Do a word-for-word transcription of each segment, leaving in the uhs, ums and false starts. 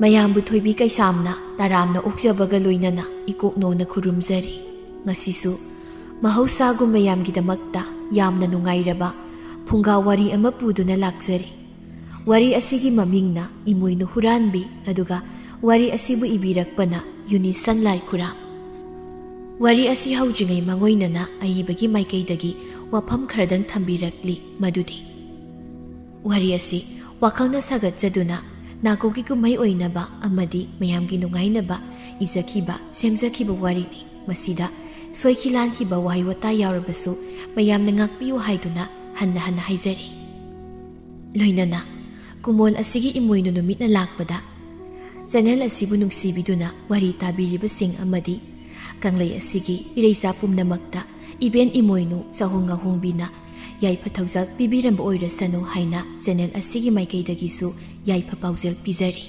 ꯃꯌꯥꯝꯕꯨ ꯊꯣꯏꯕꯤ ꯀꯩꯁꯥꯝꯅ ꯇꯔꯥꯝꯅ ꯑꯣꯛꯆꯕꯒ ꯂꯣꯏꯅꯅ ꯏꯀꯣꯛꯅꯣꯅ ꯈꯨꯔꯨꯝꯖꯔꯤ꯫ ꯉꯁꯤꯁꯨ ꯃꯍꯧꯁꯥꯒꯨꯝ ꯃꯌꯥꯝꯒꯤꯗꯃꯛꯇ ꯌꯥꯝꯅ ꯅꯨꯡꯉꯥꯏꯔꯕ ꯐꯨꯡꯒꯥ ꯋꯥꯔꯤ ꯑꯃ ꯄꯨꯗꯨꯅ ꯂꯥꯛꯆꯔꯤ꯫ ꯋꯥꯔꯤ ꯑꯁꯤꯒꯤ ꯃꯃꯤꯡꯅ ꯏꯃꯣꯏꯅꯨ ꯍꯨꯔꯥꯟꯕꯤ, ꯑꯗꯨꯒ ꯋꯥꯔꯤ ꯑꯁꯤꯕꯨ ꯏꯕꯤꯔꯛꯄꯅ ꯌꯨꯅꯤꯁꯟ ꯂꯥꯏꯈꯨꯔꯥꯝ꯫ ꯋꯥꯔꯤ ꯑꯁꯤ ꯍꯧꯗ꯭ꯔꯤꯉꯩ ꯃꯥꯡꯑꯣꯏꯅꯅ ꯑꯏꯕꯒꯤ ꯃꯥꯏꯀꯩꯗꯒꯤ ꯋꯥꯐꯝ ꯈꯔꯗꯪ ꯊꯝꯕꯤꯔꯛꯂꯤ, ꯃꯗꯨꯗꯤ, ꯋꯥꯔꯤ ꯑꯁꯤ ꯋꯥꯈꯜꯅ ꯁꯥꯒꯠꯆꯗꯨꯅ ꯅꯥꯀꯣꯡꯒꯤ ꯀꯨꯝꯍꯩ ꯑꯣꯏꯅꯕ ꯑꯃꯗꯤ ꯃꯌꯥꯝꯒꯤ ꯅꯨꯡꯉꯥꯏꯅꯕ ꯏꯖꯈꯤꯕ, ꯁꯦꯝꯖꯈꯤꯕ ꯋꯥꯔꯤꯅꯤ꯫ ꯃꯁꯤꯗ ꯁꯣꯏꯈꯤ ꯂꯥꯟꯈꯤꯕ ꯋꯥꯍꯩ ꯋꯥꯇꯥ ꯌꯥꯎꯔꯕꯁꯨ ꯃꯌꯥꯝꯅ ꯉꯥꯛꯄꯤꯌꯨ ꯍꯥꯏꯗꯨꯅ ꯍꯟꯅ ꯍꯟꯅ ꯍꯥꯏꯖꯔꯤ꯫ ꯂꯣꯏꯅꯅ ꯀꯨꯃꯣꯜ ꯑꯁꯤꯒꯤ ꯏꯃꯣꯏꯅꯨ ꯅꯨꯃꯤꯠꯅ ꯂꯥꯛꯄꯗ ꯆꯦꯅꯦꯜ ꯑꯁꯤꯕꯨ ꯅꯨꯡꯁꯤꯕꯤꯗꯨꯅ ꯋꯥꯔꯤ ꯇꯥꯕꯤꯔꯤꯕꯁꯤꯡ ꯑꯃꯗꯤ ꯀꯪꯂꯩ ꯑꯁꯤꯒꯤ ꯏꯔꯩꯆꯥ ꯄꯨꯝꯅꯃꯛꯇ ꯏꯕꯦꯟ ꯏꯃꯣꯏꯅꯨ ꯆꯍꯣꯡ ꯉꯥꯍꯣꯡꯕꯤꯅ ꯌꯥꯏꯐ ꯊꯧꯖꯥꯜ ꯄꯤꯕꯤꯔꯝꯕ ꯑꯣꯏꯔꯁꯅꯨ ꯍꯥꯏꯅ ꯆꯦꯅꯦꯜ ꯑꯁꯤꯒꯤ ꯃꯥꯏꯀꯩꯗꯒꯤꯁꯨ ꯌꯥꯏꯐ ꯄꯥꯎꯖꯦꯜ ꯄꯤꯖꯔꯤ꯫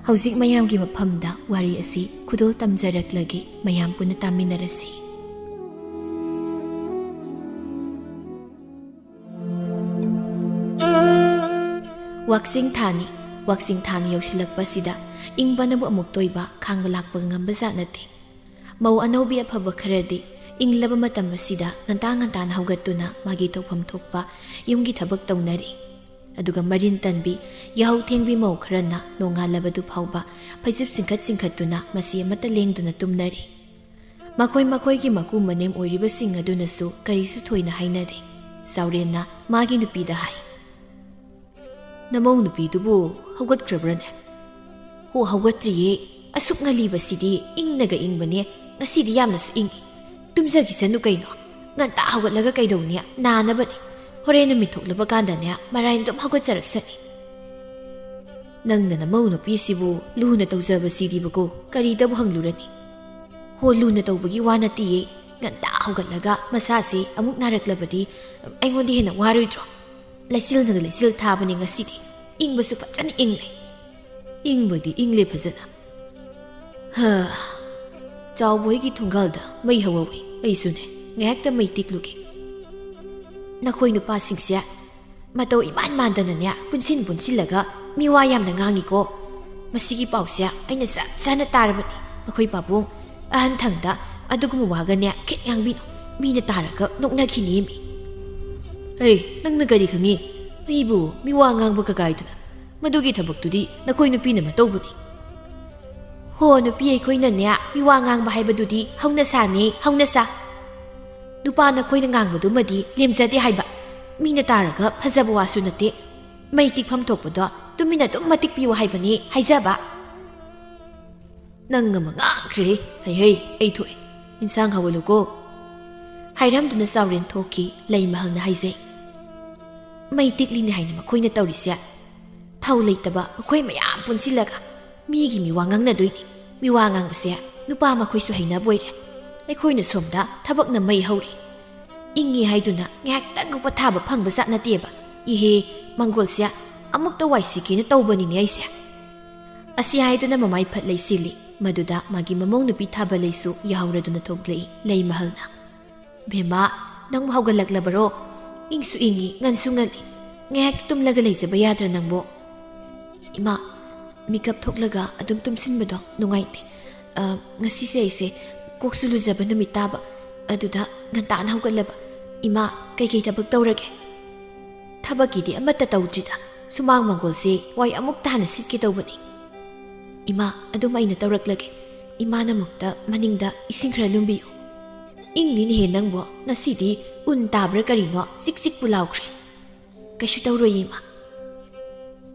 ꯍꯧꯖꯤꯛ ꯃꯌꯥꯝꯒꯤ ꯃꯐꯝꯗ ꯋꯥꯔꯤ ꯑꯁꯤ ꯈꯨꯗꯣꯜ ꯇꯝꯖꯔꯛꯂꯒꯦ, ꯃꯌꯥꯝ ꯄꯨꯟꯅ ꯇꯥꯃꯤꯟꯅꯔꯁꯤ꯫ ꯋꯥꯛꯆꯤꯡ ꯊꯥꯅꯤ꯫ ꯋꯥꯛꯆꯤꯡ ꯊꯥꯅꯤ ꯌꯧꯁꯤꯜꯂꯛꯄꯁꯤꯗ ꯏꯪꯕꯅꯕꯨ ꯑꯃꯨꯛ ꯇꯣꯏꯕ, ꯈꯥꯡꯕ ꯂꯥꯛꯄꯒ ꯉꯝꯕ ꯖꯥꯠ ꯅꯠꯇꯦ꯫ ꯃꯧ ꯑꯅꯧꯕꯤ ꯑꯐꯕ ꯈꯔꯗꯤ ꯏꯪꯂꯕ ꯃꯇꯝ ꯑꯁꯤꯗ ꯉꯟꯇꯥ ꯉꯟꯇꯥꯅ ꯍꯧꯒꯠꯇꯨꯅ ꯃꯥꯒꯤ ꯇꯧꯐꯝ ꯊꯣꯛꯄ ꯌꯨꯝꯒꯤ ꯊꯕꯛ ꯇꯧꯅꯔꯤ꯫ ꯑꯗꯨꯒ ꯃꯔꯤꯟ ꯇꯟꯕꯤ, ꯌꯥꯍꯧ ꯊꯦꯡꯕꯤ ꯃꯧ ꯈꯔꯅ ꯅꯣꯡꯉꯥꯜꯂꯕꯗꯨ ꯐꯥꯎꯕ ꯐꯩꯖꯨꯞ ꯆꯤꯡꯈꯠ ꯆꯤꯡꯈꯠꯇꯨꯅ ꯃꯁꯤ ꯑꯃꯠꯇ ꯂꯦꯡꯗꯅ ꯇꯨꯝꯅꯔꯤ꯫ ꯃꯈꯣꯏ ꯃꯈꯣꯏꯒꯤ ꯃꯀꯨ ꯃꯅꯦꯝ ꯑꯣꯏꯔꯤꯕꯁꯤꯡ ꯑꯗꯨꯅꯁꯨ ꯀꯔꯤꯁꯨ ꯊꯣꯏꯅ ꯍꯥꯏꯅꯗꯦ꯫ ꯆꯥꯎꯔꯦꯟꯅ ꯃꯥꯒꯤ ꯅꯨꯄꯤꯗ ꯍꯥꯏ, "ꯅꯃꯧ ꯅꯨꯄꯤꯗꯨꯕꯨ ꯍꯧꯒꯠꯈ꯭ꯔꯕ꯭ꯔꯅꯦ?" "ꯍꯣ, ꯍꯧꯒꯠꯇ꯭ꯔꯤꯌꯦ꯫ ꯑꯁꯨꯛ ꯉꯜꯂꯤꯕꯁꯤꯗꯤ ꯏꯪꯅꯒ ꯏꯪꯕꯅꯦ꯫ ꯉꯁꯤꯗꯤ ꯌꯥꯝꯅꯁꯨ ꯏꯪꯏ꯫ ꯇꯨꯝꯖꯈꯤꯁꯅꯨ ꯀꯩꯅꯣ꯫ ꯉꯟꯇꯥ ꯍꯧꯒꯠꯂꯒ ꯀꯩꯗꯧꯅꯤ? ꯅꯥꯅꯕꯅꯤ꯫ ꯍꯣꯔꯦꯟ ꯅꯨꯃꯤꯠ ꯊꯣꯛꯂꯕ ꯀꯥꯟꯗꯅꯦ ꯃꯔꯥꯏꯅ ꯑꯗꯨꯝ ꯍꯧꯒꯠꯆꯔꯛꯁꯅꯤ꯫" "ꯅꯪꯅ ꯅꯃꯧ ꯅꯨꯄꯤꯁꯤꯕꯨ ꯂꯨꯅ ꯇꯧꯖꯕꯁꯤꯗꯤꯕꯀꯣ, ꯀꯔꯤꯗꯕꯨ ꯍꯪꯂꯨꯔꯅꯤ?" "ꯍꯣ, ꯂꯨꯅ ꯇꯧꯕꯒꯤ ꯋꯥ ꯅꯠꯇꯤꯌꯦ꯫ ꯉꯟꯇꯥ ꯍꯧꯒꯠꯂꯒ ꯃꯁꯥꯁꯦ ꯑꯃꯨꯛ ꯅꯥꯔꯛꯂꯕꯗꯤ ꯑꯩꯉꯣꯟꯗ ꯍꯦꯟꯅ ꯋꯥꯔꯣꯏꯗ꯭ꯔꯣ? ꯂꯩꯆꯤꯜꯅꯒ ꯂꯩꯆꯤꯜ ꯊꯥꯕꯅꯦ ꯉꯁꯤꯗꯤ꯫ ꯏꯪꯕꯁꯨ ꯐꯖꯅ ꯏꯪꯂꯦ꯫" "ꯏꯪꯕꯗꯤ ꯏꯪꯂꯦ ꯐꯖꯅ꯫ ꯍ, ꯆꯥꯎꯕ ꯍꯣꯏꯒꯤ ꯊꯣꯡꯒꯥꯜꯗ ꯃꯩ ꯍꯧꯍꯧꯋꯤ꯫ ꯑꯩꯁꯨꯅꯦ, ꯉꯥꯏꯍꯥꯛꯇ ꯃꯩ ꯇꯤꯛꯂꯨꯒꯦ꯫" "ꯅꯈꯣꯏ ꯅꯨꯄꯥꯁꯤꯡꯁꯦ ꯃꯇꯧ ꯏꯃꯥꯟ ꯃꯥꯟꯗꯅꯅꯦ, ꯄꯨꯟꯁꯤꯟ ꯄꯨꯟꯁꯤꯜꯂꯒ ꯃꯤꯋꯥ ꯌꯥꯝꯅ ꯉꯥꯡꯉꯤꯀꯣ꯫ ꯃꯁꯤꯒꯤ ꯄꯥꯎꯁꯦ ꯑꯩꯅ ꯆꯞ ꯆꯥꯅ ꯇꯥꯔꯕꯅꯤ꯫ ꯑꯩꯈꯣꯏ ꯄꯥꯕꯨꯡ ꯑꯍꯟ ꯊꯪꯗ ꯑꯗꯨꯒꯨꯝꯕ ꯋꯥꯒꯅꯦ ꯈꯤꯠ ꯉꯥꯡꯕꯤꯅꯨ꯫ ꯃꯤꯅ ꯇꯥꯔꯒ ꯅꯣꯛꯅꯈꯤꯅꯤ ꯃꯤ꯫ ꯑꯦ, ꯅꯪꯅ ꯀꯔꯤ ꯈꯪꯉꯤ? ꯑꯩꯕꯨ ꯃꯤ ꯋꯥ ꯉꯥꯡꯕ ꯀꯀꯥꯏꯗꯨꯅ? ꯃꯗꯨꯒꯤ ꯊꯕꯛꯇꯨꯗꯤ ꯅꯈꯣꯏ ꯅꯨꯄꯤꯅ ꯃꯇꯧꯕꯅꯤ꯫ ꯍꯣ, ꯅꯨꯄꯤ ꯑꯩꯈꯣꯏꯅꯅꯦ ꯃꯤ ꯋꯥ ꯉꯥꯡꯕ ꯍꯥꯏꯕꯗꯨꯗꯤ ꯍꯧꯅꯁꯥꯅꯤ, ꯍꯧꯅꯁꯥ꯫ ꯅꯨꯄꯥ ꯅꯈꯣꯏꯅ ꯉꯥꯡꯕꯗꯨꯃꯗꯤ ꯂꯦꯝꯖꯗꯦ ꯍꯥꯏꯕ꯫ ꯃꯤꯅ ꯇꯥꯔꯒ ꯐꯖꯕ ꯋꯥꯁꯨ ꯅꯠꯇꯦ꯫ ꯃꯩ ꯇꯤꯛꯐꯝ ꯊꯣꯛꯄꯗꯣ ꯇꯨꯃꯤꯟꯅ ꯑꯗꯨꯝ ꯃꯇꯤꯛ ꯄꯤꯌꯨ ꯍꯥꯏꯕꯅꯤ ꯍꯥꯏꯖꯕ꯫ ꯅꯪ ꯑꯃ ꯉꯥꯡꯈ꯭ꯔꯦ꯫ ꯍꯩ ꯍꯩ, ꯑꯩ ꯊꯣꯛꯑꯦ꯫ ꯏꯟꯁꯥꯡ ꯍꯧꯍꯜꯂꯨꯀꯣ꯫ ꯍꯥꯏꯔꯝꯗꯨꯅ ꯆꯥꯎꯔꯦꯟ ꯊꯣꯛꯈꯤ꯫ ꯂꯩꯃꯍꯜꯅ ꯍꯥꯏꯖꯩ꯫ ꯃꯩ ꯇꯤꯛꯂꯤꯅꯤ ꯍꯥꯏꯅ ꯃꯈꯣꯏꯅ ꯇꯧꯔꯤꯁꯦ꯫ ꯊꯧ ꯂꯩꯇꯕ ꯃꯈꯣꯏ ꯃꯌꯥꯝ ꯄꯨꯟꯁꯤꯜꯂꯒ ꯃꯤꯒꯤ ꯃꯤꯋꯥ ꯉꯥꯡꯅꯗꯣꯏꯅꯤ꯫ ꯃꯤꯋꯥ ꯉꯥꯡꯕꯁꯦ ꯅꯨꯄꯥ ꯃꯈꯣꯏꯁꯨ ꯍꯩꯅꯕ ꯑꯣꯏꯔꯦ꯫ ꯑꯩꯈꯣꯏꯅ ꯁꯣꯝꯗ ꯊꯕꯛꯅ ꯃꯩ ꯍꯧꯔꯤ꯫ ꯏꯪꯉꯤ ꯍꯥꯏꯗꯨꯅ ꯉꯥꯏꯍꯥꯛꯇꯪ ꯄꯣꯊꯥꯕ ꯐꯪꯕ ꯖꯥꯠ ꯅꯠꯇꯦꯕ꯫ ꯏꯍꯦ, ꯃꯪꯒꯣꯜꯁꯦ ꯑꯃꯨꯛꯇ ꯋꯥꯏ ꯁꯤꯠꯀꯦꯅ ꯇꯧꯕꯅꯤꯅꯦ ꯑꯩꯁꯦ꯫ ꯑꯁꯤ ꯍꯥꯏꯗꯨꯅ ꯃꯃꯥꯏ ꯐꯠ ꯂꯩꯁꯤꯜꯂꯤ꯫ ꯃꯗꯨꯗ ꯃꯥꯒꯤ ꯃꯃꯧ ꯅꯨꯄꯤ ꯊꯥꯕꯂꯩꯁꯨ ꯌꯥꯍꯧꯔꯗꯨꯅ ꯊꯣꯛꯂꯛꯏ꯫ ꯂꯩꯃꯍꯜꯅ, "ꯕꯦꯝꯃ, ꯅꯪꯕꯨ ꯍꯧꯒꯠꯂꯛꯂꯕꯔꯣ? ꯏꯪꯁꯨ ꯏꯪꯉꯤ, ꯉꯟꯁꯨ ꯉꯜꯂꯤ꯫ ꯉꯥꯏꯍꯥꯛ ꯇꯨꯝꯂꯒ ꯂꯩꯖꯕ ꯌꯥꯗ꯭ꯔꯥ ꯅꯪꯕꯨ?" "ꯏꯃꯥ, ꯃꯤꯀꯞ ꯊꯣꯛꯂꯒ ꯑꯗꯨꯝ ꯇꯨꯝꯁꯤꯟꯕꯗꯣ ꯅꯨꯡꯉꯥꯏꯇꯦ꯫ ꯑ, ꯉꯁꯤꯁꯦ ꯑꯩꯁꯦ ꯀꯣꯛꯁꯨ ꯂꯨꯖꯕ ꯅꯨꯃꯤꯠ ꯇꯥꯕ, ꯑꯗꯨꯗ ꯉꯟꯇꯥꯅ ꯍꯧꯒꯠꯂꯕ꯫ ꯏꯃꯥ, ꯀꯩꯀꯩ ꯊꯕꯛ ꯇꯧꯔꯒꯦ?" "ꯊꯕꯛꯀꯤꯗꯤ ꯑꯃꯠꯇ ꯇꯧꯗ꯭ꯔꯤꯗ꯫ ꯁꯨꯃꯥꯡ ꯃꯪꯒꯣꯜꯁꯦ ꯋꯥꯏ ꯑꯃꯨꯛ ꯇꯥꯅ ꯁꯤꯠꯀꯦ ꯇꯧꯕꯅꯤ꯫ ꯏꯃꯥ, ꯑꯗꯨꯝ ꯑꯩꯅ ꯇꯧꯔꯛꯂꯒꯦ꯫ ꯏꯃꯥꯅ ꯑꯃꯨꯛꯇ ꯃꯅꯤꯡꯗ ꯏꯁꯤꯡ ꯈꯔ ꯂꯨꯝꯕꯤꯌꯨ꯫ ꯏꯪꯅꯤꯅꯦꯍꯦ ꯅꯪꯕꯣ, ꯉꯁꯤꯗꯤ ꯎꯟ ꯇꯥꯕ꯭ꯔꯥ ꯀꯔꯤꯅꯣ, ꯆꯤꯛ ꯆꯤꯛꯄꯨ ꯂꯥꯎꯈ꯭ꯔꯦ꯫ ꯀꯩꯁꯨ ꯇꯧꯔꯣꯏ ꯏꯃꯥ꯫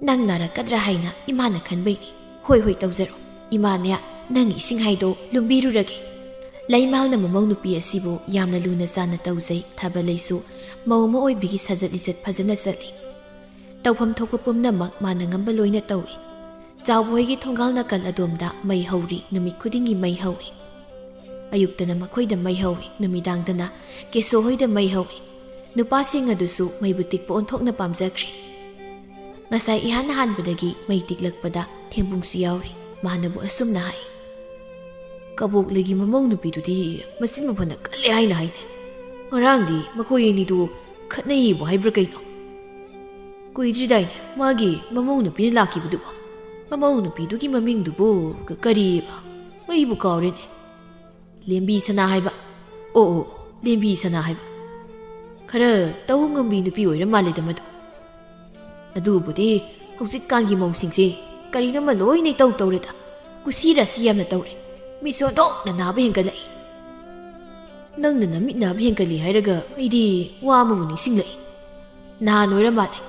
ꯅꯪ ꯅꯥꯔꯛꯀꯗ꯭ꯔꯥ ꯍꯥꯏꯅ ꯏꯃꯥꯅ ꯈꯟꯕꯩꯅꯤ꯫ ꯍꯣꯏ ꯍꯣꯏ, ꯇꯧꯖꯔꯣ꯫ ꯏꯃꯥꯅꯦ, ꯅꯪ ꯏꯁꯤꯡ ꯍꯥꯏꯗꯣ ꯂꯨꯝꯕꯤꯔꯨꯔꯒꯦ꯫" ꯂꯩꯃꯍꯜꯅ ꯃꯃꯧ ꯅꯨꯄꯤ ꯑꯁꯤꯕꯨ ꯌꯥꯝꯅ ꯂꯨꯅ ꯆꯥꯟꯅ ꯇꯧꯖꯩ꯫ ꯊꯥꯕꯂꯩꯁꯨ ꯃꯧ ꯑꯃ ꯑꯣꯏꯕꯤꯒꯤ ꯁꯥꯖꯠ ꯂꯤꯆꯠ ꯐꯖꯅ ꯆꯠꯂꯤ꯫ ꯇꯧꯐꯝ ꯊꯣꯛꯄ ꯄꯨꯝꯅꯃꯛ ꯃꯥꯅ ꯉꯝꯕ ꯂꯣꯏꯅ ꯇꯧꯏ꯫ ꯆꯥꯎꯕ ꯍꯣꯏꯒꯤ ꯊꯣꯡꯒꯥꯜ ꯅꯥꯀꯜ ꯑꯗꯣꯝꯗ ꯃꯩ ꯍꯧꯔꯤ꯫ ꯅꯨꯃꯤꯠ ꯈꯨꯗꯤꯡꯒꯤ ꯃꯩ ꯍꯧꯏ꯫ ꯑꯌꯨꯛꯇꯅ ꯃꯈꯣꯏꯗ ꯃꯩ ꯍꯧꯏ, ꯅꯨꯃꯤꯗꯥꯡꯗꯅ ꯀꯦꯁꯣ ꯍꯣꯏꯗ ꯃꯩ ꯍꯧꯏ꯫ ꯅꯨꯄꯥꯁꯤꯡ ꯑꯗꯨꯁꯨ ꯃꯩꯕꯨ ꯇꯤꯛꯄ ꯑꯣꯟꯊꯣꯛꯅ ꯄꯥꯝꯖꯈ꯭ꯔꯦ꯫ ꯉꯁꯥꯏ ꯏꯍꯥꯟ ꯍꯥꯟꯕꯗꯒꯤ ꯃꯩ ꯇꯤꯛꯂꯛꯄꯗ ꯊꯦꯝꯕꯨꯡꯁꯨ ꯌꯥꯎꯔꯤ꯫ ꯃꯥꯅꯕꯨ ꯑꯁꯨꯝꯅ ꯍꯥꯏ, "ꯀꯕꯣꯛꯂꯩꯒꯤ ꯃꯃꯧ ꯅꯨꯄꯤꯗꯨꯗꯤ ꯃꯆꯤꯟ ꯃꯐꯅ ꯀꯜꯂꯦ ꯍꯥꯏꯅ ꯍꯥꯏꯅꯦ꯫ ꯉꯔꯥꯡꯗꯤ ꯃꯈꯣꯏ ꯑꯅꯤꯗꯨ ꯈꯠꯅꯩꯕꯨ ꯍꯥꯏꯕ꯭ꯔꯥ ꯀꯩꯅꯣ? ꯀꯨꯏꯗ꯭ꯔꯤꯗꯥꯏꯅꯦ ꯃꯥꯒꯤ ꯃꯃꯧ ꯅꯨꯄꯤꯅ ꯂꯥꯛꯈꯤꯕꯗꯨꯕꯣ?" ꯃꯃꯧ ꯅꯨꯄꯤꯗꯨꯒꯤ ꯃꯃꯤꯡꯗꯨꯕꯨ ꯀ-, ꯀꯔꯤꯕ? ꯑꯩꯕꯨ ꯀꯥꯎꯔꯦꯅꯦ꯫ ꯂꯦꯝꯕꯤ ꯁꯅꯥ ꯍꯥꯏꯕ꯫ ꯑꯣ, ꯑꯣ, ꯂꯦꯝꯕꯤ ꯁꯅꯥ ꯍꯥꯏꯕ꯫ ꯈꯔ ꯇꯧ ꯉꯝꯕꯤ ꯅꯨꯄꯤ ꯑꯣꯏꯔ ꯃꯥꯜꯂꯦꯗ ꯃꯗꯨ꯫ ꯑꯗꯨꯕꯨꯗꯤ ꯍꯧꯖꯤꯛꯀꯥꯟꯒꯤ ꯃꯧꯁꯤꯡꯁꯦ ꯀꯔꯤꯅꯣꯃ ꯂꯣꯏꯅ ꯏꯇꯧ ꯇꯧꯔꯦꯗ꯫ ꯀꯨꯁꯤ ꯔꯥꯁꯤ ꯌꯥꯝꯅ ꯇꯧꯔꯦ꯫ ꯃꯤꯠꯁꯨ ꯑꯣꯟꯊꯣꯛꯅ ꯅꯥꯕ ꯍꯦꯟꯒꯠꯂꯛꯏ꯫ ꯅꯪꯅ ꯅꯃꯤꯠ ꯅꯥꯕ ꯍꯦꯟꯒꯠꯂꯤ ꯍꯥꯏꯔꯒ ꯑꯩꯗꯤ ꯋꯥ ꯑꯃꯕꯨ ꯅꯤꯡꯁꯤꯡꯂꯛꯏ꯫ ꯅꯍꯥꯟ ꯑꯣꯏꯔ ꯃꯥꯜꯂꯦ꯫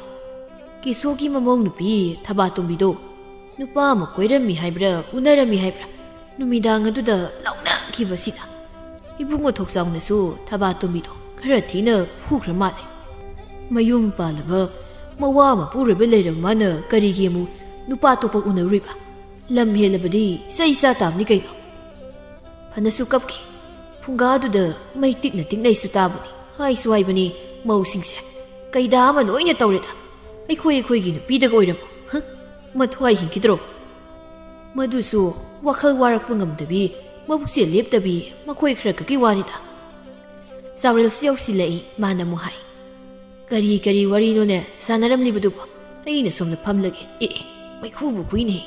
ꯀꯦꯁꯣꯒꯤ ꯃꯃꯧ ꯅꯨꯄꯤ ꯊꯕꯥꯇꯣꯝꯕꯤꯗꯣ ꯅꯨꯄꯥ ꯑꯃ ꯀꯣꯏꯔꯝꯃꯤ ꯍꯥꯏꯕ꯭ꯔꯥ, ꯎꯅꯔꯝꯃꯤ ꯍꯥꯏꯕ꯭ꯔꯥ, ꯅꯨꯃꯤꯗꯥꯡ ꯑꯗꯨꯗ ꯂꯥꯎꯅꯈꯤꯕꯁꯤꯗ ꯏꯕꯨꯡꯉꯣ ꯊꯣꯛꯆꯥꯎꯅꯁꯨ ꯊꯕꯥꯇꯣꯝꯕꯤꯗꯣ ꯈꯔ ꯊꯤꯅ ꯐꯨꯈ꯭ꯔ ꯃꯥꯜꯂꯦ꯫ ꯃꯌꯨꯝ ꯄꯥꯜꯂꯕ ꯃꯋꯥ ꯃꯄꯨꯔꯣꯏꯕ ꯂꯩꯔꯕ ꯃꯥꯅ ꯀꯔꯤꯒꯤ ꯑꯃꯨꯛ ꯅꯨꯄꯥ ꯑꯇꯣꯞꯄ ꯎꯅꯔꯨꯔꯤꯕ? ꯂꯝ ꯍꯦꯜꯂꯕꯗꯤ ꯆꯩ ꯆꯥ ꯇꯥꯕꯅꯤ ꯀꯩꯅꯣ꯫ ꯐꯅꯁꯨ ꯀꯞꯈꯤ꯫ ꯐꯨꯡꯒꯥꯗꯨꯗ ꯃꯩ ꯇꯤꯛꯅ ꯇꯤꯛꯅꯩꯁꯨ ꯇꯥꯕꯅꯤ꯫ ꯍꯥꯏꯁꯨ ꯍꯥꯏꯕꯅꯤ, ꯃꯧꯁꯤꯡꯁꯦ ꯀꯩꯗꯥ ꯑꯃ ꯂꯣꯏꯅ ꯇꯧꯔꯦꯗ꯫ ꯑꯩꯈꯣꯏ ꯑꯩꯈꯣꯏꯒꯤ ꯅꯨꯄꯤꯗꯒ ꯑꯣꯏꯔꯝꯃꯣ꯫ ꯍ? ꯃꯊ꯭ꯋꯥꯏ ꯍꯤꯡꯈꯤꯗ꯭ꯔꯣ? ꯃꯗꯨꯁꯨ ꯋꯥꯈꯜ ꯋꯥꯔꯛꯄ ꯉꯝꯗꯕꯤ, ꯃꯕꯨꯛꯆꯦꯜ ꯂꯦꯞꯇꯕꯤ ꯃꯈꯣꯏ ꯈꯔ ꯈꯛꯀꯤ ꯋꯥꯅꯤꯗ꯫ ꯆꯥꯎꯔꯦꯜꯁꯨ ꯌꯧꯁꯤꯜꯂꯛꯏ, ꯃꯥꯅ ꯑꯃꯨꯛ ꯍꯥꯏ, "ꯀꯔꯤ ꯀꯔꯤ ꯋꯥꯔꯤꯅꯣꯅꯦ ꯁꯥꯟꯅꯔꯝꯂꯤꯕꯗꯨꯕꯣ? ꯑꯩꯅ ꯁꯣꯝꯗ ꯐꯝꯂꯒꯦ꯫ ꯑꯦ, ꯑꯦ, ꯃꯩꯈꯨꯕꯨ ꯈꯨꯏꯅꯦꯍꯦ!"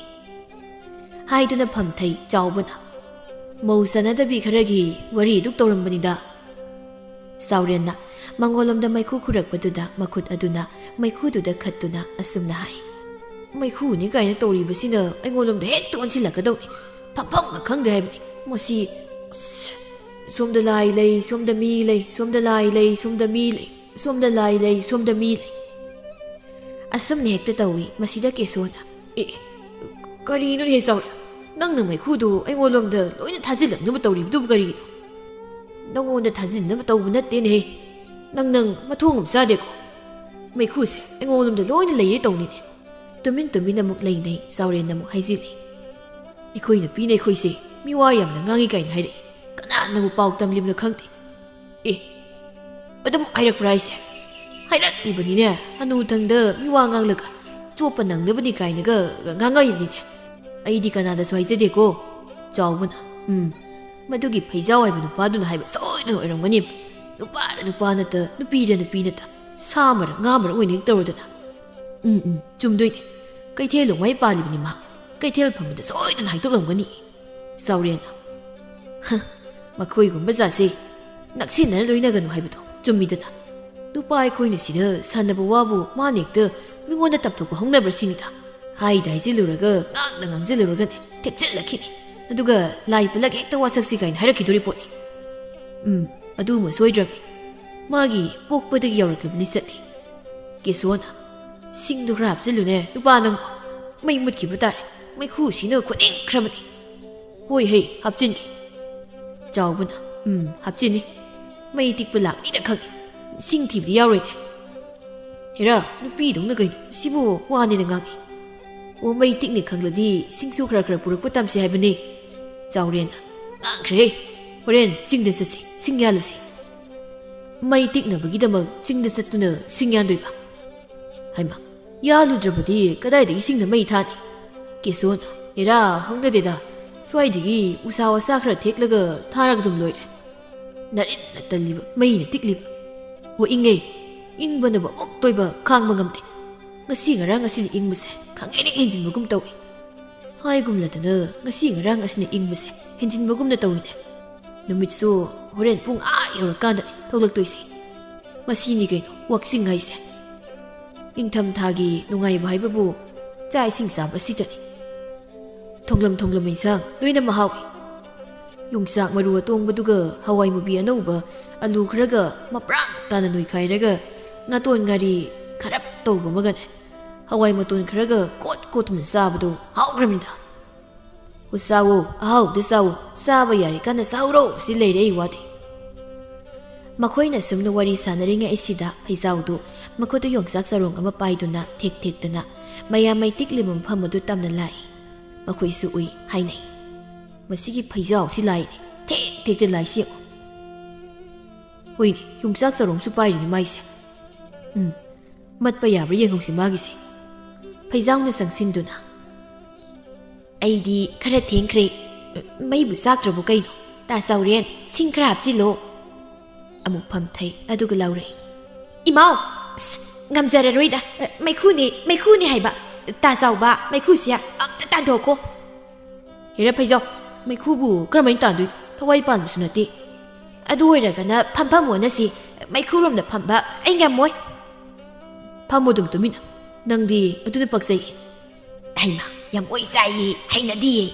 ꯍꯥꯏꯗꯨꯅ ꯐꯝꯊꯩ ꯆꯥꯎꯕꯅ꯫ "ꯃꯧ ꯆꯥꯟꯅꯗꯕꯤ ꯈꯔꯒꯤ ꯋꯥꯔꯤ ꯑꯗꯨꯛ ꯇꯧꯔꯝꯕꯅꯤꯗ꯫" ꯆꯥꯎꯔꯦꯟꯅ ꯃꯉꯣꯟꯂꯣꯝꯗ ꯃꯩꯈꯨ ꯈꯨꯔꯛꯄꯗꯨꯗ ꯃꯈꯨꯠ ꯑꯗꯨꯅ ꯃꯩꯈꯨꯗꯨꯗ ꯈꯠꯇꯨꯅ ꯑꯁꯨꯝꯅ ꯍꯥꯏ, "ꯃꯩꯈꯨꯅꯤ ꯀꯥꯏꯅ ꯇꯧꯔꯤꯕꯁꯤꯅ ꯑꯩꯉꯣꯟꯂꯣꯝꯗ ꯍꯦꯛꯇ ꯑꯣꯟꯁꯤꯜꯂꯛꯀꯗꯧꯅꯤ꯫ ꯐꯝꯐꯝꯒ ꯈꯪꯗꯦ ꯍꯥꯏꯕꯅꯤ꯫ ꯃꯁꯤ, ꯑꯁ, ꯁꯣꯝꯗ ꯂꯥꯏ ꯂꯩ, ꯁꯣꯝꯗ ꯃꯤ ꯂꯩ, ꯁꯣꯝꯗ ꯂꯥꯏ ꯂꯩ, ꯁꯣꯝꯗ ꯃꯤ ꯂꯩ, ꯁꯣꯝꯗ ꯂꯥꯏ ꯂꯩ, ꯁꯣꯝꯗ ꯃꯤ ꯂꯩ꯫" ꯑꯁꯨꯝꯅ ꯍꯦꯛꯇ ꯇꯧꯏ ꯃꯁꯤꯗ ꯀꯦꯁꯣꯅ꯫ "ꯑꯦ, ꯀꯔꯤꯅꯣꯅꯦ ꯆꯥꯎꯔꯦꯟ? ꯅꯪꯅ ꯃꯩꯈꯨꯗꯨ ꯑꯩꯉꯣꯟꯂꯣꯝꯗ ꯂꯣꯏꯅ ꯊꯥꯖꯤꯜꯂꯛꯅꯕ ꯇꯧꯔꯤꯕꯗꯨꯕꯨ ꯀꯔꯤꯒꯤꯅꯣ?" "ꯅꯪꯉꯣꯟꯗ ꯊꯥꯖꯤꯟꯅꯕ ꯇꯧꯕ ꯅꯠꯇꯦꯅꯦꯍꯦ꯫ ꯅꯪ, ꯅꯪ ꯃꯊꯣꯡ ꯑꯃ ꯆꯥꯗꯦꯀꯣ꯫ ꯃꯩꯈꯨꯁꯦ ꯑꯩꯉꯣꯟꯂꯣꯝꯗ ꯂꯣꯏꯅ ꯂꯩꯔꯦ ꯇꯧꯅꯤꯅꯦ꯫" ꯇꯨꯃꯤꯟ ꯇꯨꯃꯤꯟ ꯑꯃꯨꯛ ꯂꯩꯅꯩ ꯆꯥꯎꯔꯦꯟꯅ ꯑꯃꯨꯛ ꯍꯥꯏꯖꯤꯜꯂꯤ꯫ "ꯑꯩꯈꯣꯏ ꯅꯨꯄꯤꯅ ꯑꯩꯈꯣꯏꯁꯦ ꯃꯤꯋꯥ ꯌꯥꯝꯅ ꯉꯥꯡꯉꯤ ꯀꯥꯏꯅ ꯍꯥꯏꯔꯛꯏ꯫ ꯀꯅꯥꯅꯕꯨ ꯄꯥꯎ ꯇꯝꯂꯤꯕꯅꯣ ꯈꯪꯗꯦ꯫" "ꯑꯦ, ꯑꯗꯨꯝ ꯍꯥꯏꯔꯛꯄ꯭ꯔꯥ ꯍꯥꯏꯁꯦ? ꯍꯥꯏꯔꯛꯂꯤꯕꯅꯤꯅꯦ, ꯍꯅꯨꯊꯪꯗ ꯃꯤꯋꯥ ꯉꯥꯡꯂꯒ ꯆꯣꯞꯄ ꯅꯪꯅꯕꯅꯤ ꯀꯥꯏꯅꯒ ꯉꯥꯡꯉꯛꯏꯕꯅꯤꯅꯦ꯫ ꯑꯩꯗꯤ ꯀꯅꯥꯗꯁꯨ ꯍꯥꯏꯖꯗꯦꯀꯣ꯫" ꯆꯥꯎꯕꯅ, "ꯎꯝ, ꯃꯗꯨꯒꯤ ꯐꯩꯖꯥꯎ ꯍꯥꯏꯕ ꯅꯨꯄꯥꯗꯨꯅ ꯍꯥꯏꯕ ꯁꯣꯏꯗꯅ ꯑꯣꯏꯔꯝꯒꯅꯤ꯫ ꯅꯨꯄꯥꯔ ꯅꯨꯄꯥ ꯅꯠꯇ, ꯅꯨꯄꯤꯔ ꯅꯨꯄꯤ ꯅꯠꯇ, ꯁꯥ ꯃꯔ ꯉꯥ ꯃꯔ ꯑꯣꯏꯅ ꯍꯦꯛ ꯇꯧꯔꯗꯅ꯫ ꯎꯝ, ꯎꯝ, ꯆꯨꯝꯗꯣꯏꯅꯤ꯫ ꯀꯩꯊꯦꯜ ꯂꯣꯡꯃꯥꯏ ꯄꯥꯜꯂꯤꯕꯅꯤ ꯃꯍꯥꯛ꯫ ꯀꯩꯊꯦꯜ ꯐꯝꯕꯗ ꯁꯣꯏꯗꯅ ꯍꯥꯏꯗꯣꯛꯂꯝꯒꯅꯤ꯫ ꯆꯥꯎꯔꯦꯟꯅ, "ꯍ, ꯃꯈꯣꯏꯒꯨꯝꯕ ꯖꯥꯠꯁꯦ ꯅꯛꯁꯤꯟꯅꯔ ꯂꯣꯏꯅꯒꯅꯨ ꯍꯥꯏꯕꯗꯣ ꯆꯨꯝꯃꯤꯗꯅ꯫ ꯅꯨꯄꯥ ꯑꯩꯈꯣꯏꯅ ꯁꯤꯗ ꯁꯥꯟꯅꯕ ꯋꯥꯕꯨ ꯃꯥꯅ ꯍꯦꯛꯇ ꯃꯤꯉꯣꯟꯗ ꯇꯝꯊꯣꯛꯄ ꯍꯧꯅꯕ꯭ꯔꯥ ꯁꯤꯅꯤꯗ꯫ ꯍꯥꯏꯗ ꯍꯥꯏꯖꯤꯜꯂꯨꯔꯒ, ꯉꯥꯡꯗ ꯉꯥꯡꯖꯤꯜꯂꯨꯔꯒꯅꯦ ꯊꯦꯛꯆꯤꯜꯂꯛꯈꯤꯅꯤ꯫ ꯑꯗꯨꯒ ꯂꯥꯏ ꯄꯜꯂꯒ ꯍꯦꯛꯇ ꯋꯥꯁꯛꯁꯤ ꯀꯥꯏꯅ ꯍꯥꯏꯔꯛꯈꯤꯗꯣꯔꯤ ꯄꯣꯠꯅꯤ꯫ ꯎꯝ, ꯑꯗꯨꯃ ꯁꯣꯏꯗ꯭ꯔꯕꯅꯤ꯫ ꯃꯥꯒꯤ ꯄꯣꯛꯄꯗꯒꯤ ꯌꯥꯎꯔꯛꯂꯕ ꯂꯤꯆꯠꯅꯤ꯫" ꯀꯦꯁꯣꯅ, "ꯁꯤꯡꯗꯣ ꯈꯔ ꯍꯥꯞꯆꯤꯜꯂꯨꯅꯦ ꯅꯨꯄꯥ ꯅꯪꯕꯣ꯫ ꯃꯩ ꯃꯨꯠꯈꯤꯕ ꯇꯥꯔꯦ꯫ ꯃꯩꯈꯨꯁꯤꯅ ꯈꯨꯅꯤꯡꯈ꯭ꯔꯕꯅꯤ꯫" "ꯍꯣꯏ ꯍꯦ, ꯍꯥꯞꯆꯤꯟꯒꯦ꯫" ꯆꯥꯎꯕꯅ, "ꯎꯝ, ꯍꯥꯞꯆꯤꯟꯅꯤ꯫ ꯃꯩ ꯇꯤꯛꯄ ꯂꯥꯛꯅꯤꯅ ꯈꯪꯉꯤ꯫ ꯁꯤꯡ ꯊꯤꯕꯗꯤ ꯌꯥꯎꯔꯣꯏꯅꯦ꯫" "ꯍꯦꯔꯥ, ꯅꯨꯄꯤꯗꯧꯅ ꯀꯩꯅꯣ? ꯁꯤꯕꯨ ꯋꯥꯅꯦꯅ ꯉꯥꯡꯉꯤ꯫" "ꯑꯣ, ꯃꯩ ꯇꯤꯛꯅꯤ ꯈꯪꯂꯗꯤ ꯁꯤꯡꯁꯨ ꯈꯔ ꯈꯔ ꯄꯨꯔꯛꯄ ꯇꯝꯁꯤ ꯍꯥꯏꯕꯅꯤ꯫" ꯆꯥꯎꯔꯦꯟꯅ, "ꯉꯥꯡꯈ꯭ꯔꯦꯍꯦ꯫ ꯍꯣꯔꯦꯟ ꯆꯤꯡꯗ ꯆꯠꯁꯤ, ꯁꯤꯡ ꯌꯥꯜꯂꯨꯁꯤ꯫" "ꯃꯩ ꯇꯤꯛꯅꯕꯒꯤꯗꯃꯛ ꯆꯤꯡꯗ ꯆꯠꯇꯨꯅ ꯁꯤꯡ ꯌꯥꯟꯗꯣꯏꯕ? ꯍꯩꯃꯥ, ꯌꯥꯜꯂꯨꯗ꯭ꯔꯕꯗꯤ ꯀꯗꯥꯏꯗꯒꯤ ꯁꯤꯡꯅ ꯃꯩ ꯊꯥꯅꯤ?" ꯀꯦꯁꯣꯅ, "ꯍꯦꯔꯥ, ꯍꯧꯅꯗꯦꯗ꯫ ꯁ꯭ꯋꯥꯏꯗꯒꯤ ꯎꯁꯥ ꯋꯥꯁꯥ ꯈꯔ ꯊꯦꯛꯂꯒ ꯊꯥꯔꯒ ꯑꯗꯨꯝ ꯂꯣꯏꯔꯦ꯫ ꯅꯥꯔꯤꯟꯅ ꯇꯜꯂꯤꯕ, ꯃꯩꯅ ꯇꯤꯛꯂꯤꯕ꯫ ꯑꯣ, ꯏꯪꯉꯦ꯫ ꯏꯪꯕꯅꯕꯨ ꯑꯃꯨꯛ ꯇꯣꯏꯕ ꯈꯥꯡꯕ ꯉꯝꯗꯦ꯫ ꯉꯁꯤ ꯉꯔꯥꯡ ꯑꯁꯤꯅ ꯏꯪꯕꯁꯦ ꯈꯪꯍꯦꯟ ꯍꯦꯛ ꯍꯦꯟꯖꯤꯟꯕꯒꯨꯝ ꯇꯧꯏ꯫ ꯍꯥꯏꯒꯨꯝꯂꯗꯅ ꯉꯁꯤ ꯉꯔꯥꯡ ꯑꯁꯤꯅ ꯏꯪꯕꯁꯦ ꯍꯦꯟꯖꯤꯟꯕꯒꯨꯝꯅ ꯇꯧꯏꯅꯦ꯫ ꯅꯨꯃꯤꯠꯁꯨ ꯍꯣꯔꯦꯟ ꯄꯨꯡ ꯑꯥ ꯌꯧꯔꯀꯥꯟꯗꯅꯦ ꯊꯣꯛꯂꯛꯇꯣꯏꯁꯦ꯫ ꯃꯁꯤꯅꯤ ꯀꯩꯅꯣ ꯋꯥꯛꯆꯤꯡ ꯍꯥꯏꯁꯦ꯫ ꯅꯤꯡꯊꯝꯊꯥꯒꯤ ꯅꯨꯡꯉꯥꯏꯕ ꯍꯥꯏꯕꯕꯨ ꯆꯥꯛ ꯏꯁꯤꯡ ꯆꯥꯕ ꯑꯁꯤꯗꯅꯤ꯫ ꯊꯣꯡꯂꯝ ꯊꯣꯡꯂꯝ ꯏꯟꯁꯥꯡ ꯂꯣꯏꯅ ꯃꯍꯥꯎꯏ꯫ ꯌꯣꯡꯆꯥꯛ ꯃꯔꯨ ꯑꯇꯣꯡꯕꯗꯨꯒ ꯍꯋꯥꯏ ꯃꯨꯕꯤ ꯑꯅꯧꯕ, ꯑꯂꯨ ꯈꯔꯒ ꯃꯄ꯭ꯔꯥꯡ ꯇꯥꯅ ꯅꯣꯏꯈꯥꯏꯔꯒ ꯉꯥꯇꯣꯟ ꯉꯥꯔꯤ ꯈꯔꯞ ꯇꯧꯕ ꯑꯃꯒꯅꯦ꯫ ꯍꯋꯥꯏ ꯃꯇꯣꯟ ꯈꯔꯒ ꯀꯣꯠ ꯀꯣꯠꯇꯨꯅ ꯆꯥꯕꯗꯣ ꯍꯥꯎꯈ꯭ꯔꯕꯅꯤꯗ꯫ "ꯑꯣ, ꯆꯥꯋꯣ, ꯑꯍꯥꯎꯕꯗ ꯆꯥꯋꯣ, ꯆꯥꯕ ꯌꯥꯔꯤꯀꯥꯟꯗ ꯆꯥꯍꯧꯔꯣ, ꯁꯤ ꯂꯩꯔꯦ ꯑꯩ ꯋꯥꯗꯤ꯫" ꯃꯈꯣꯏꯅ ꯁꯨꯝꯅ ꯋꯥꯔꯤ ꯁꯥꯟꯅꯔꯤꯉꯩ ꯑꯁꯤꯗ ꯐꯩꯖꯥꯎꯗꯨ ꯃꯈꯨꯠꯇ ꯌꯣꯡꯆꯥꯛ ꯆꯔꯣꯡ ꯑꯃ ꯄꯥꯏꯗꯨꯅ ꯊꯦꯛ ꯊꯦꯛꯇꯅ ꯃꯌꯥꯝ ꯃꯩ ꯇꯤꯛꯂꯤꯕ ꯃꯐꯝ ꯑꯗꯨ ꯇꯝꯅ ꯂꯥꯛꯏ꯫ ꯃꯈꯣꯏꯁꯨ ꯎꯏ ꯍꯥꯏꯅꯩ꯫ "ꯃꯁꯤꯒꯤ ꯐꯩꯖꯥꯎꯁꯤ ꯂꯥꯏꯅꯤ, ꯊꯦꯛ ꯊꯦꯛꯇ ꯂꯥꯏꯁꯤ ꯌꯦꯡꯉꯨ꯫ ꯍꯣꯏꯅꯦ, ꯌꯣꯡꯆꯥꯛ ꯆꯔꯣꯡꯁꯨ ꯄꯥꯏꯔꯤꯅꯤ ꯃꯥꯏꯁꯦ꯫ ꯎꯝ, ꯃꯠꯄ ꯌꯥꯕ꯭ꯔꯥ ꯌꯦꯡꯍꯧꯁꯤ ꯃꯥꯒꯤꯁꯦ꯫" ꯐꯩꯖꯥꯎꯅ ꯆꯪꯁꯤꯟꯗꯨꯅ, "ꯑꯩꯗꯤ ꯈꯔ ꯊꯦꯡꯈ꯭ꯔꯦ꯫ ꯃꯩꯕꯨ ꯆꯥꯛꯇ꯭ꯔꯕꯣ ꯀꯩꯅꯣ? ꯇꯥ ꯆꯥꯎꯔꯦꯟ, ꯁꯤꯡ ꯈꯔ ꯍꯥꯞꯆꯤꯜꯂꯣ꯫" ꯑꯃꯨꯛ ꯐꯝꯊꯩ, ꯑꯗꯨꯒ ꯂꯥꯎꯔꯛꯏ, "ꯏꯃꯥꯎ! ꯑꯁ, ꯉꯝꯖꯔꯔꯣꯏꯗ꯫ ꯃꯩꯈꯨꯅꯦ, ꯃꯩꯈꯨꯅꯦ ꯍꯥꯏꯕ꯫ ꯇꯥ ꯆꯥꯎꯕ, ꯃꯩꯈꯨꯁꯦ ꯑꯝꯇ ꯇꯥꯟꯊꯣꯛꯈꯣ꯫ ꯍꯦꯔꯥ ꯐꯩꯖꯥꯎ, ꯃꯩꯈꯨꯕꯨ ꯀꯔꯝꯍꯥꯏꯅ ꯇꯥꯟꯗꯣꯏꯅꯣ? ꯊꯋꯥꯏ ꯄꯥꯟꯕꯁꯨ ꯅꯠꯇꯦ꯫ ꯑꯗꯨ ꯑꯣꯏꯔꯒꯅ ꯐꯝꯐꯝ ꯑꯣꯟꯅꯁꯤ, ꯃꯩꯈꯨꯔꯣꯝꯗ ꯐꯝꯕ ꯑꯩ ꯉꯝꯃꯣꯏ꯫ ꯐꯝꯃꯣ ꯑꯗꯨꯝ ꯇꯨꯃꯤꯟꯅ, ꯅꯪꯗꯤ ꯑꯗꯨꯅ ꯄꯛꯆꯩ꯫ ꯍꯩꯃꯥ, ꯌꯥꯝ ꯑꯣꯏ ꯆꯥꯏꯌꯦ, ꯍꯩꯅꯗꯤꯌꯦ꯫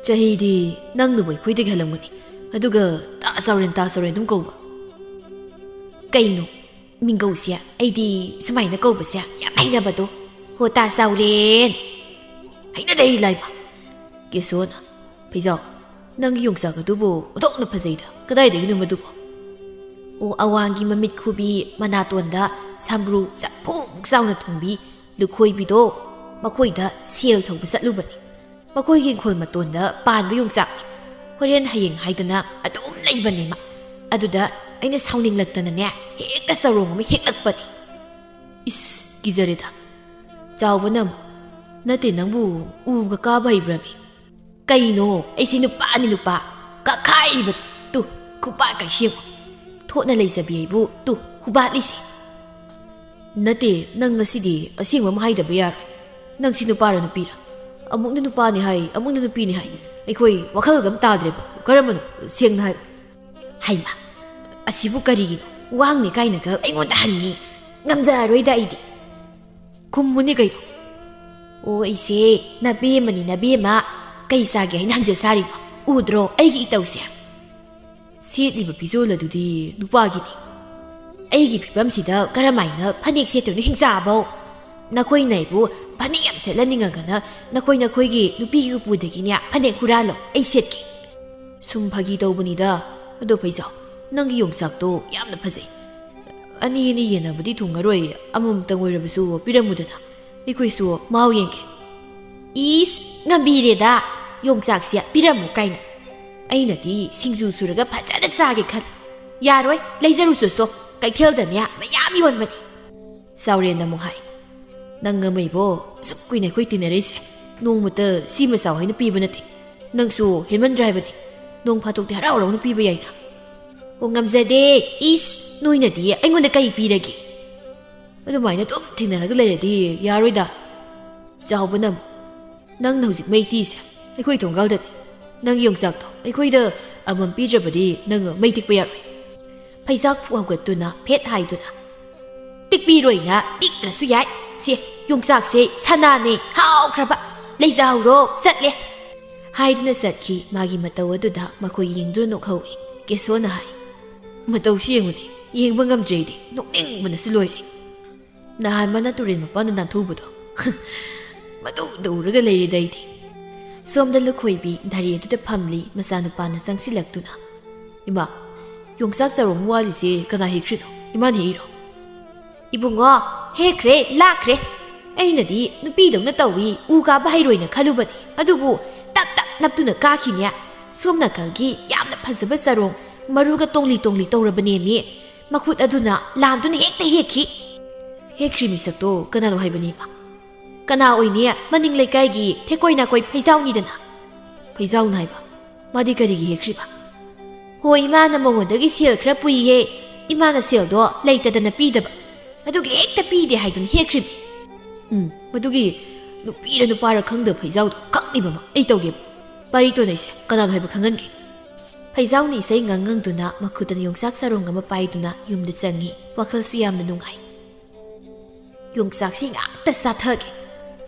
ꯆꯍꯤꯗꯤ ꯅꯪꯅꯕꯨ ꯑꯩꯈꯣꯏꯗꯒꯤ ꯍꯜꯂꯝꯒꯅꯤ, ꯑꯗꯨꯒ ꯇꯥ ꯆꯥꯎꯔꯦꯟ, ꯇꯥ ꯆꯥꯎꯔꯦꯟ ꯑꯗꯨꯝ ꯀꯧꯕ꯫ ꯀꯩꯅꯣ, ꯃꯤꯡꯒꯧꯁꯦ ꯑꯩꯗꯤ ꯁꯨꯃꯥꯏꯅ ꯀꯧꯕꯁꯦ ꯌꯥꯝ ꯍꯩꯅꯕꯗꯣ꯫ "ꯍꯣ ꯇꯥ ꯆꯥꯎꯔꯦꯟ"꯫ ꯍꯩꯅꯗꯦ ꯑꯩ ꯂꯥꯏꯃ꯫ ꯀꯦꯁꯣꯅ, "ꯐꯩꯖꯥꯎ, ꯅꯪꯒꯤ ꯌꯣꯡꯆꯥꯛ ꯑꯗꯨꯕꯨ ꯑꯣꯟꯊꯣꯛꯅ ꯐꯖꯩꯗ, ꯀꯗꯥꯏꯗꯒꯤꯅꯣ ꯃꯗꯨꯕꯨ?" "ꯑꯣ, ꯑꯋꯥꯡꯒꯤ ꯃꯃꯤꯠ ꯈꯨꯕꯤ, ꯃꯅꯥꯇꯣꯟꯗ ꯁꯝꯕ꯭ꯔꯨ ꯆꯥꯛꯐꯨꯡ ꯆꯥꯎꯅ ꯊꯨꯡꯕꯤ ꯂꯨꯈꯣꯏꯕꯤꯗꯣ, ꯃꯈꯣꯏꯗ ꯁꯦꯜ ꯊꯧꯕ ꯆꯠꯂꯨꯕꯅꯤ꯫ ꯃꯈꯣꯏꯒꯤ ꯏꯪꯈꯣꯜ ꯃꯇꯣꯟꯗ ꯄꯥꯟꯕ ꯌꯣꯡꯆꯥꯛꯅꯤ꯫ ꯍꯣꯔꯦꯟ ꯍꯌꯦꯡ ꯍꯥꯏꯗꯅ ꯑꯗꯨꯝ ꯂꯩꯕꯅꯦ ꯃꯥ꯫ ꯑꯗꯨꯗ ꯑꯩꯅ ꯁꯥꯎꯅꯤꯡꯂꯛꯇꯅꯅꯦ, ꯍꯦꯛꯇ ꯆꯔꯣꯡ ꯑꯃ ꯍꯦꯛꯂꯛꯄꯅꯤ꯫" "ꯏꯁ, ꯀꯤꯖꯔꯦꯗ꯫ ꯆꯥꯎꯕꯅ ꯑꯃꯨꯛ, ꯅꯠꯇꯦ, ꯅꯪꯕꯨ ꯎꯒ ꯀꯥꯕ ꯍꯩꯕ꯭ꯔꯃꯤ?" "ꯀꯩꯅꯣ, ꯑꯩꯁꯤ ꯅꯨꯄꯥꯅꯤ ꯅꯨꯄꯥ, ꯀꯥꯈꯥꯏꯔꯤꯕ ꯇꯨ, ꯈꯨꯄꯥꯛ ꯀꯩꯁꯦꯡꯉꯣ꯫ ꯊꯣꯠꯅ ꯂꯩꯖꯕꯤ ꯑꯩꯕꯨ ꯇꯨ, ꯈꯨꯕꯥꯛꯂꯤꯁꯤ꯫" "ꯅꯠꯇꯦ, ꯅꯪ ꯉꯁꯤꯗꯤ ꯑꯁꯦꯡꯕ ꯑꯃ ꯍꯥꯏꯗꯕ ꯌꯥꯔꯣꯏ꯫ ꯅꯪꯁꯤ ꯅꯨꯄꯥꯔ ꯅꯨꯄꯤꯔ? ꯑꯃꯨꯛꯅ ꯅꯨꯄꯥꯅꯤ ꯍꯥꯏ, ꯑꯃꯨꯛꯅ ꯅꯨꯄꯤꯅꯤ ꯍꯥꯏ꯫ ꯑꯩꯈꯣꯏ ꯋꯥꯈꯜꯒ ꯑꯃ ꯇꯥꯗ꯭ꯔꯦꯕ꯫ ꯀꯔꯝꯕꯅꯣ? ꯁꯦꯡꯅ ꯍꯥꯏꯔꯣ꯫" "ꯍꯩꯃꯥ, ꯑꯁꯤꯕꯨ ꯀꯔꯤꯒꯤꯅꯣ? ꯋꯥꯍꯪꯅꯤ ꯀꯥꯏꯅꯒ ꯑꯩꯉꯣꯟꯗ ꯍꯪꯉꯤ꯫ ꯉꯝꯖꯔꯔꯣꯏꯗ ꯑꯩꯗꯤ꯫" "ꯈꯨꯝꯃꯨꯅꯦ ꯀꯩꯅꯣ꯫" "ꯑꯣ, ꯑꯩꯁꯦ ꯅꯕꯦꯝꯃꯅꯤ, ꯅꯕꯦꯝꯃ꯫ ꯀꯩ ꯆꯥꯒꯦ ꯍꯥꯏꯅ ꯍꯪꯖ ꯁꯥꯔꯤꯕ? ꯎꯗ꯭ꯔꯣ ꯑꯩꯒꯤ ꯏꯇꯧꯁꯦ?" "ꯁꯦꯠꯂꯤꯕ ꯐꯤꯖꯣꯜ ꯑꯗꯨꯗꯤ ꯅꯨꯄꯥꯒꯤꯅꯤ꯫ ꯑꯩꯒꯤ ꯐꯤꯕꯝꯁꯤꯗ ꯀꯔꯝꯍꯥꯏꯅ ꯐꯅꯦꯛ ꯁꯦꯠꯇꯣꯏꯅꯣ, ꯍꯤꯡꯆꯥꯕꯧ? ꯅꯈꯣꯏꯅ ꯑꯩꯕꯨ ꯐꯅꯦꯛ ꯌꯥꯝ ꯁꯦꯠꯍꯟꯅꯤꯡꯉꯒꯅ ꯅꯈꯣꯏ ꯅꯈꯣꯏꯒꯤ ꯅꯨꯄꯤꯒꯤ ꯎꯄꯨꯗꯒꯤꯅꯦ ꯐꯅꯦꯛ ꯍꯨꯔꯥꯜꯂꯣ, ꯑꯩ ꯁꯦꯠꯀꯦ꯫" "ꯁꯨꯝ ꯐꯥꯒꯤ ꯇꯧꯕꯅꯤꯗ꯫ ꯑꯗꯣ ꯐꯩꯖꯥꯎ, ꯅꯪꯒꯤ ꯌꯣꯡꯆꯥꯛꯇꯣ ꯌꯥꯝꯅ ꯐꯖꯩ꯫ ꯑꯅꯤ ꯑꯅꯤ ꯌꯦꯟꯅꯕꯗꯤ ꯊꯨꯡꯉꯔꯣꯏ, ꯑꯃꯃꯝꯇꯪ ꯑꯣꯏꯔꯕꯁꯨ ꯄꯤꯔꯝꯃꯨꯗꯅ꯫ ꯑꯩꯈꯣꯏꯁꯨ ꯃꯍꯥꯎ ꯌꯦꯡꯒꯦ꯫" "ꯏꯁ, ꯉꯝꯕꯤꯔꯦꯗ, ꯌꯣꯡꯆꯥꯛꯁꯦ ꯄꯤꯔꯝꯃꯨ ꯀꯥꯏꯅ꯫ ꯑꯩꯅꯗꯤ ꯁꯤꯡꯖꯨ ꯁꯨꯔꯒ ꯐꯖꯅ ꯆꯥꯒꯦ ꯈꯜꯂꯤ꯫ ꯌꯥꯔꯣꯏ, ꯂꯩꯖꯔꯨꯆꯣꯆꯣ, ꯀꯩꯊꯦꯜꯗꯅꯦ ꯃꯌꯥꯝ ꯌꯣꯟꯕꯅꯤ꯫" ꯆꯥꯎꯔꯦꯟꯅ ꯑꯃꯨꯛ ꯍꯥꯏ, "ꯅꯪ ꯑꯃ ꯏꯕꯣ, ꯑꯁꯨꯛ ꯀꯨꯏꯅ ꯑꯩꯈꯣꯏ ꯇꯤꯟꯅꯔꯛꯏꯁꯦ, ꯅꯣꯡꯃꯇ ꯁꯤꯃ ꯆꯥꯎ ꯍꯥꯏꯅ ꯄꯤꯕ ꯅꯠꯇꯦ꯫ ꯅꯪꯁꯨ ꯍꯦꯟꯃꯟꯗ꯭ꯔꯥ ꯍꯥꯏꯕꯅꯤ꯫ ꯅꯣꯡ ꯐꯥꯗꯣꯛꯇꯤ ꯍꯔꯥꯎ ꯍꯔꯥꯎꯅ ꯄꯤꯕ ꯌꯥꯏꯅ꯫" "ꯑꯣ, ꯉꯝꯖꯗꯦ꯫ ꯏꯁ, ꯅꯣꯏꯅꯗꯤ ꯑꯩꯉꯣꯟꯗ ꯀꯩ ꯄꯤꯔꯒꯦ?" "ꯑꯗꯨꯃꯥꯏꯅ ꯑꯗꯨꯝ ꯊꯦꯡꯅꯔꯒ ꯂꯩꯔꯗꯤ ꯌꯥꯔꯣꯏꯗ꯫ ꯆꯥꯎꯕꯅ ꯑꯃꯨꯛ, "ꯅꯪꯅ ꯍꯧꯖꯤꯛ ꯃꯩ ꯇꯤꯁꯦ ꯑꯩꯈꯣꯏ ꯊꯣꯡꯒꯥꯜꯗꯅꯤ꯫ ꯅꯪꯒꯤ ꯌꯣꯡꯆꯥꯛꯇꯣ ꯑꯩꯈꯣꯏꯗ ꯑꯃꯃꯝ ꯄꯤꯗ꯭ꯔꯕꯗꯤ ꯅꯪ ꯃꯩ ꯇꯤꯛꯄ ꯌꯥꯔꯣꯏ꯫" ꯐꯩꯖꯥꯛ ꯐꯨ ꯍꯧꯒꯠꯇꯨꯅ ꯐꯦꯠ ꯍꯥꯏꯗꯨꯅ, "ꯇꯤꯛꯄꯤꯔꯣꯏꯅ ꯇꯤꯛꯇ꯭ꯔꯁꯨ ꯌꯥꯏ꯫ ꯁꯦ, ꯌꯣꯡꯆꯥꯛꯁꯦ ꯁꯅꯥꯅꯦ, ꯍꯥꯎꯈ꯭ꯔꯕ꯫ ꯂꯩꯖꯍꯧꯔꯣ, ꯆꯠꯂꯦ," ꯍꯥꯏꯗꯨꯅ ꯆꯠꯈꯤ꯫ ꯃꯥꯒꯤ ꯃꯇꯧ ꯑꯗꯨꯗ ꯃꯈꯣꯏ ꯌꯦꯡꯗꯨꯅ ꯅꯣꯛꯍꯧꯏ꯫ ꯀꯦꯁꯣꯅ ꯍꯥꯏ, "ꯃꯇꯧꯁꯤ ꯌꯦꯡꯉꯨꯅꯦ, ꯌꯦꯡꯕ ꯉꯝꯗ꯭ꯔꯦ ꯑꯩꯗꯤ, ꯅꯣꯛꯅꯤꯡꯕꯅꯁꯨ ꯂꯣꯏꯔꯦ꯫ ꯅꯍꯥꯟ ꯃꯥꯅ ꯇꯨꯔꯦꯜ ꯃꯄꯥꯟꯗ ꯅꯥꯟꯊꯨꯕꯗꯣ, ꯃꯗꯨꯗ ꯎꯔꯒ ꯂꯩꯔꯦꯗ ꯑꯩꯗꯤ꯫" ꯁꯣꯝꯗ ꯂꯨꯈꯣꯏꯕꯤ ꯙꯔꯤ ꯑꯗꯨꯗ ꯐꯝꯂꯤ꯫ ꯃꯆꯥꯅꯨꯄꯥꯅ ꯆꯪꯁꯤꯜꯂꯛꯇꯨꯅ, "ꯏꯃꯥ, ꯌꯣꯡꯆꯥꯛ ꯆꯔꯣꯡ ꯋꯥꯠꯂꯤꯁꯦ ꯀꯅꯥ ꯍꯦꯛꯈ꯭ꯔꯤꯅꯣ? ꯏꯃꯥꯅ ꯍꯦꯛꯏꯔꯣ?" "ꯏꯕꯨꯡꯉꯣ, ꯍꯦꯛꯈ꯭ꯔꯦ, ꯂꯥꯛꯈ꯭ꯔꯦ꯫ ꯑꯩꯅꯗꯤ ꯅꯨꯄꯤꯗꯧꯅ ꯇꯧꯏ, ꯎ ꯀꯥꯕ ꯍꯩꯔꯣꯏꯅ ꯈꯜꯂꯨꯕꯅꯤ꯫ ꯑꯗꯨꯕꯨ ꯇꯞ ꯇꯞ ꯅꯞꯇꯨꯅ ꯀꯥꯈꯤꯅꯦ꯫ ꯁꯣꯝ ꯅꯥꯀꯜꯒꯤ ꯌꯥꯝꯅ ꯐꯖꯕ ꯆꯔꯣꯡ, ꯃꯔꯨꯒ ꯇꯣꯡꯂꯤ ꯇꯣꯡꯂꯤ ꯇꯧꯔꯕꯅꯦꯃꯤ꯫ ꯃꯈꯨꯠ ꯑꯗꯨꯅ ꯂꯥꯝꯗꯨꯅ ꯍꯦꯛꯇ ꯍꯦꯛꯈꯤ꯫" "ꯍꯦꯛꯈ꯭ꯔꯤ ꯃꯤꯁꯛꯇꯣ ꯀꯅꯥꯅꯣ ꯍꯥꯏꯕꯅꯤꯕ?" "ꯀꯅꯥ ꯑꯣꯏꯅꯤ? ꯃꯅꯤꯡ ꯂꯩꯀꯥꯏꯒꯤ ꯊꯦꯀꯣꯏ ꯅꯥꯀꯣꯏ ꯐꯩꯖꯥꯎꯅꯤꯗꯅ꯫" "ꯐꯩꯖꯥꯎꯅ ꯍꯥꯏꯕ? ꯃꯥꯗꯤ ꯀꯔꯤꯒꯤ ꯍꯦꯛꯈ꯭ꯔꯤꯕ?" "ꯍꯣꯏ, ꯏꯃꯥꯅ ꯃꯉꯣꯟꯗꯒꯤ ꯁꯦꯜ ꯈꯔ ꯄꯨꯏꯌꯦ꯫ ꯏꯃꯥꯅ ꯁꯦꯜꯗꯣ ꯂꯩꯇꯗꯅ ꯄꯤꯗꯕ꯫ ꯑꯗꯨꯒꯤ ꯍꯦꯛꯇ ꯄꯤꯗꯦ ꯍꯥꯏꯗꯨꯅ ꯍꯦꯛꯈ꯭ꯔꯤꯕꯅꯤ꯫" "ꯎꯝ, ꯃꯗꯨꯒꯤ ꯅꯨꯄꯤꯔ ꯅꯨꯄꯥꯔ ꯈꯪꯗꯕ ꯐꯩꯖꯥꯎꯗꯣ ꯀꯛꯅꯤꯕ ꯑꯃ ꯑꯩ ꯇꯧꯒꯦꯕ꯫ ꯄꯥꯔꯤ ꯇꯣꯟꯅꯩꯁꯦ ꯀꯅꯥꯅꯣ ꯍꯥꯏꯕ ꯈꯪꯍꯟꯒꯦ꯫" ꯐꯩꯖꯥꯎꯅ ꯏꯁꯩ ꯉꯪ ꯉꯪꯗꯨꯅ ꯃꯈꯨꯠꯇꯅ ꯌꯣꯡꯆꯥꯛ ꯆꯔꯣꯡ ꯑꯃ ꯄꯥꯏꯗꯨꯅ ꯌꯨꯝꯗ ꯆꯪꯉꯤ꯫ ꯋꯥꯈꯜꯁꯨ ꯌꯥꯝꯅ ꯅꯨꯡꯉꯥꯏ꯫ "ꯌꯣꯡꯆꯥꯛꯁꯤ ꯉꯥꯛꯇ ꯆꯥꯊꯒꯦ꯫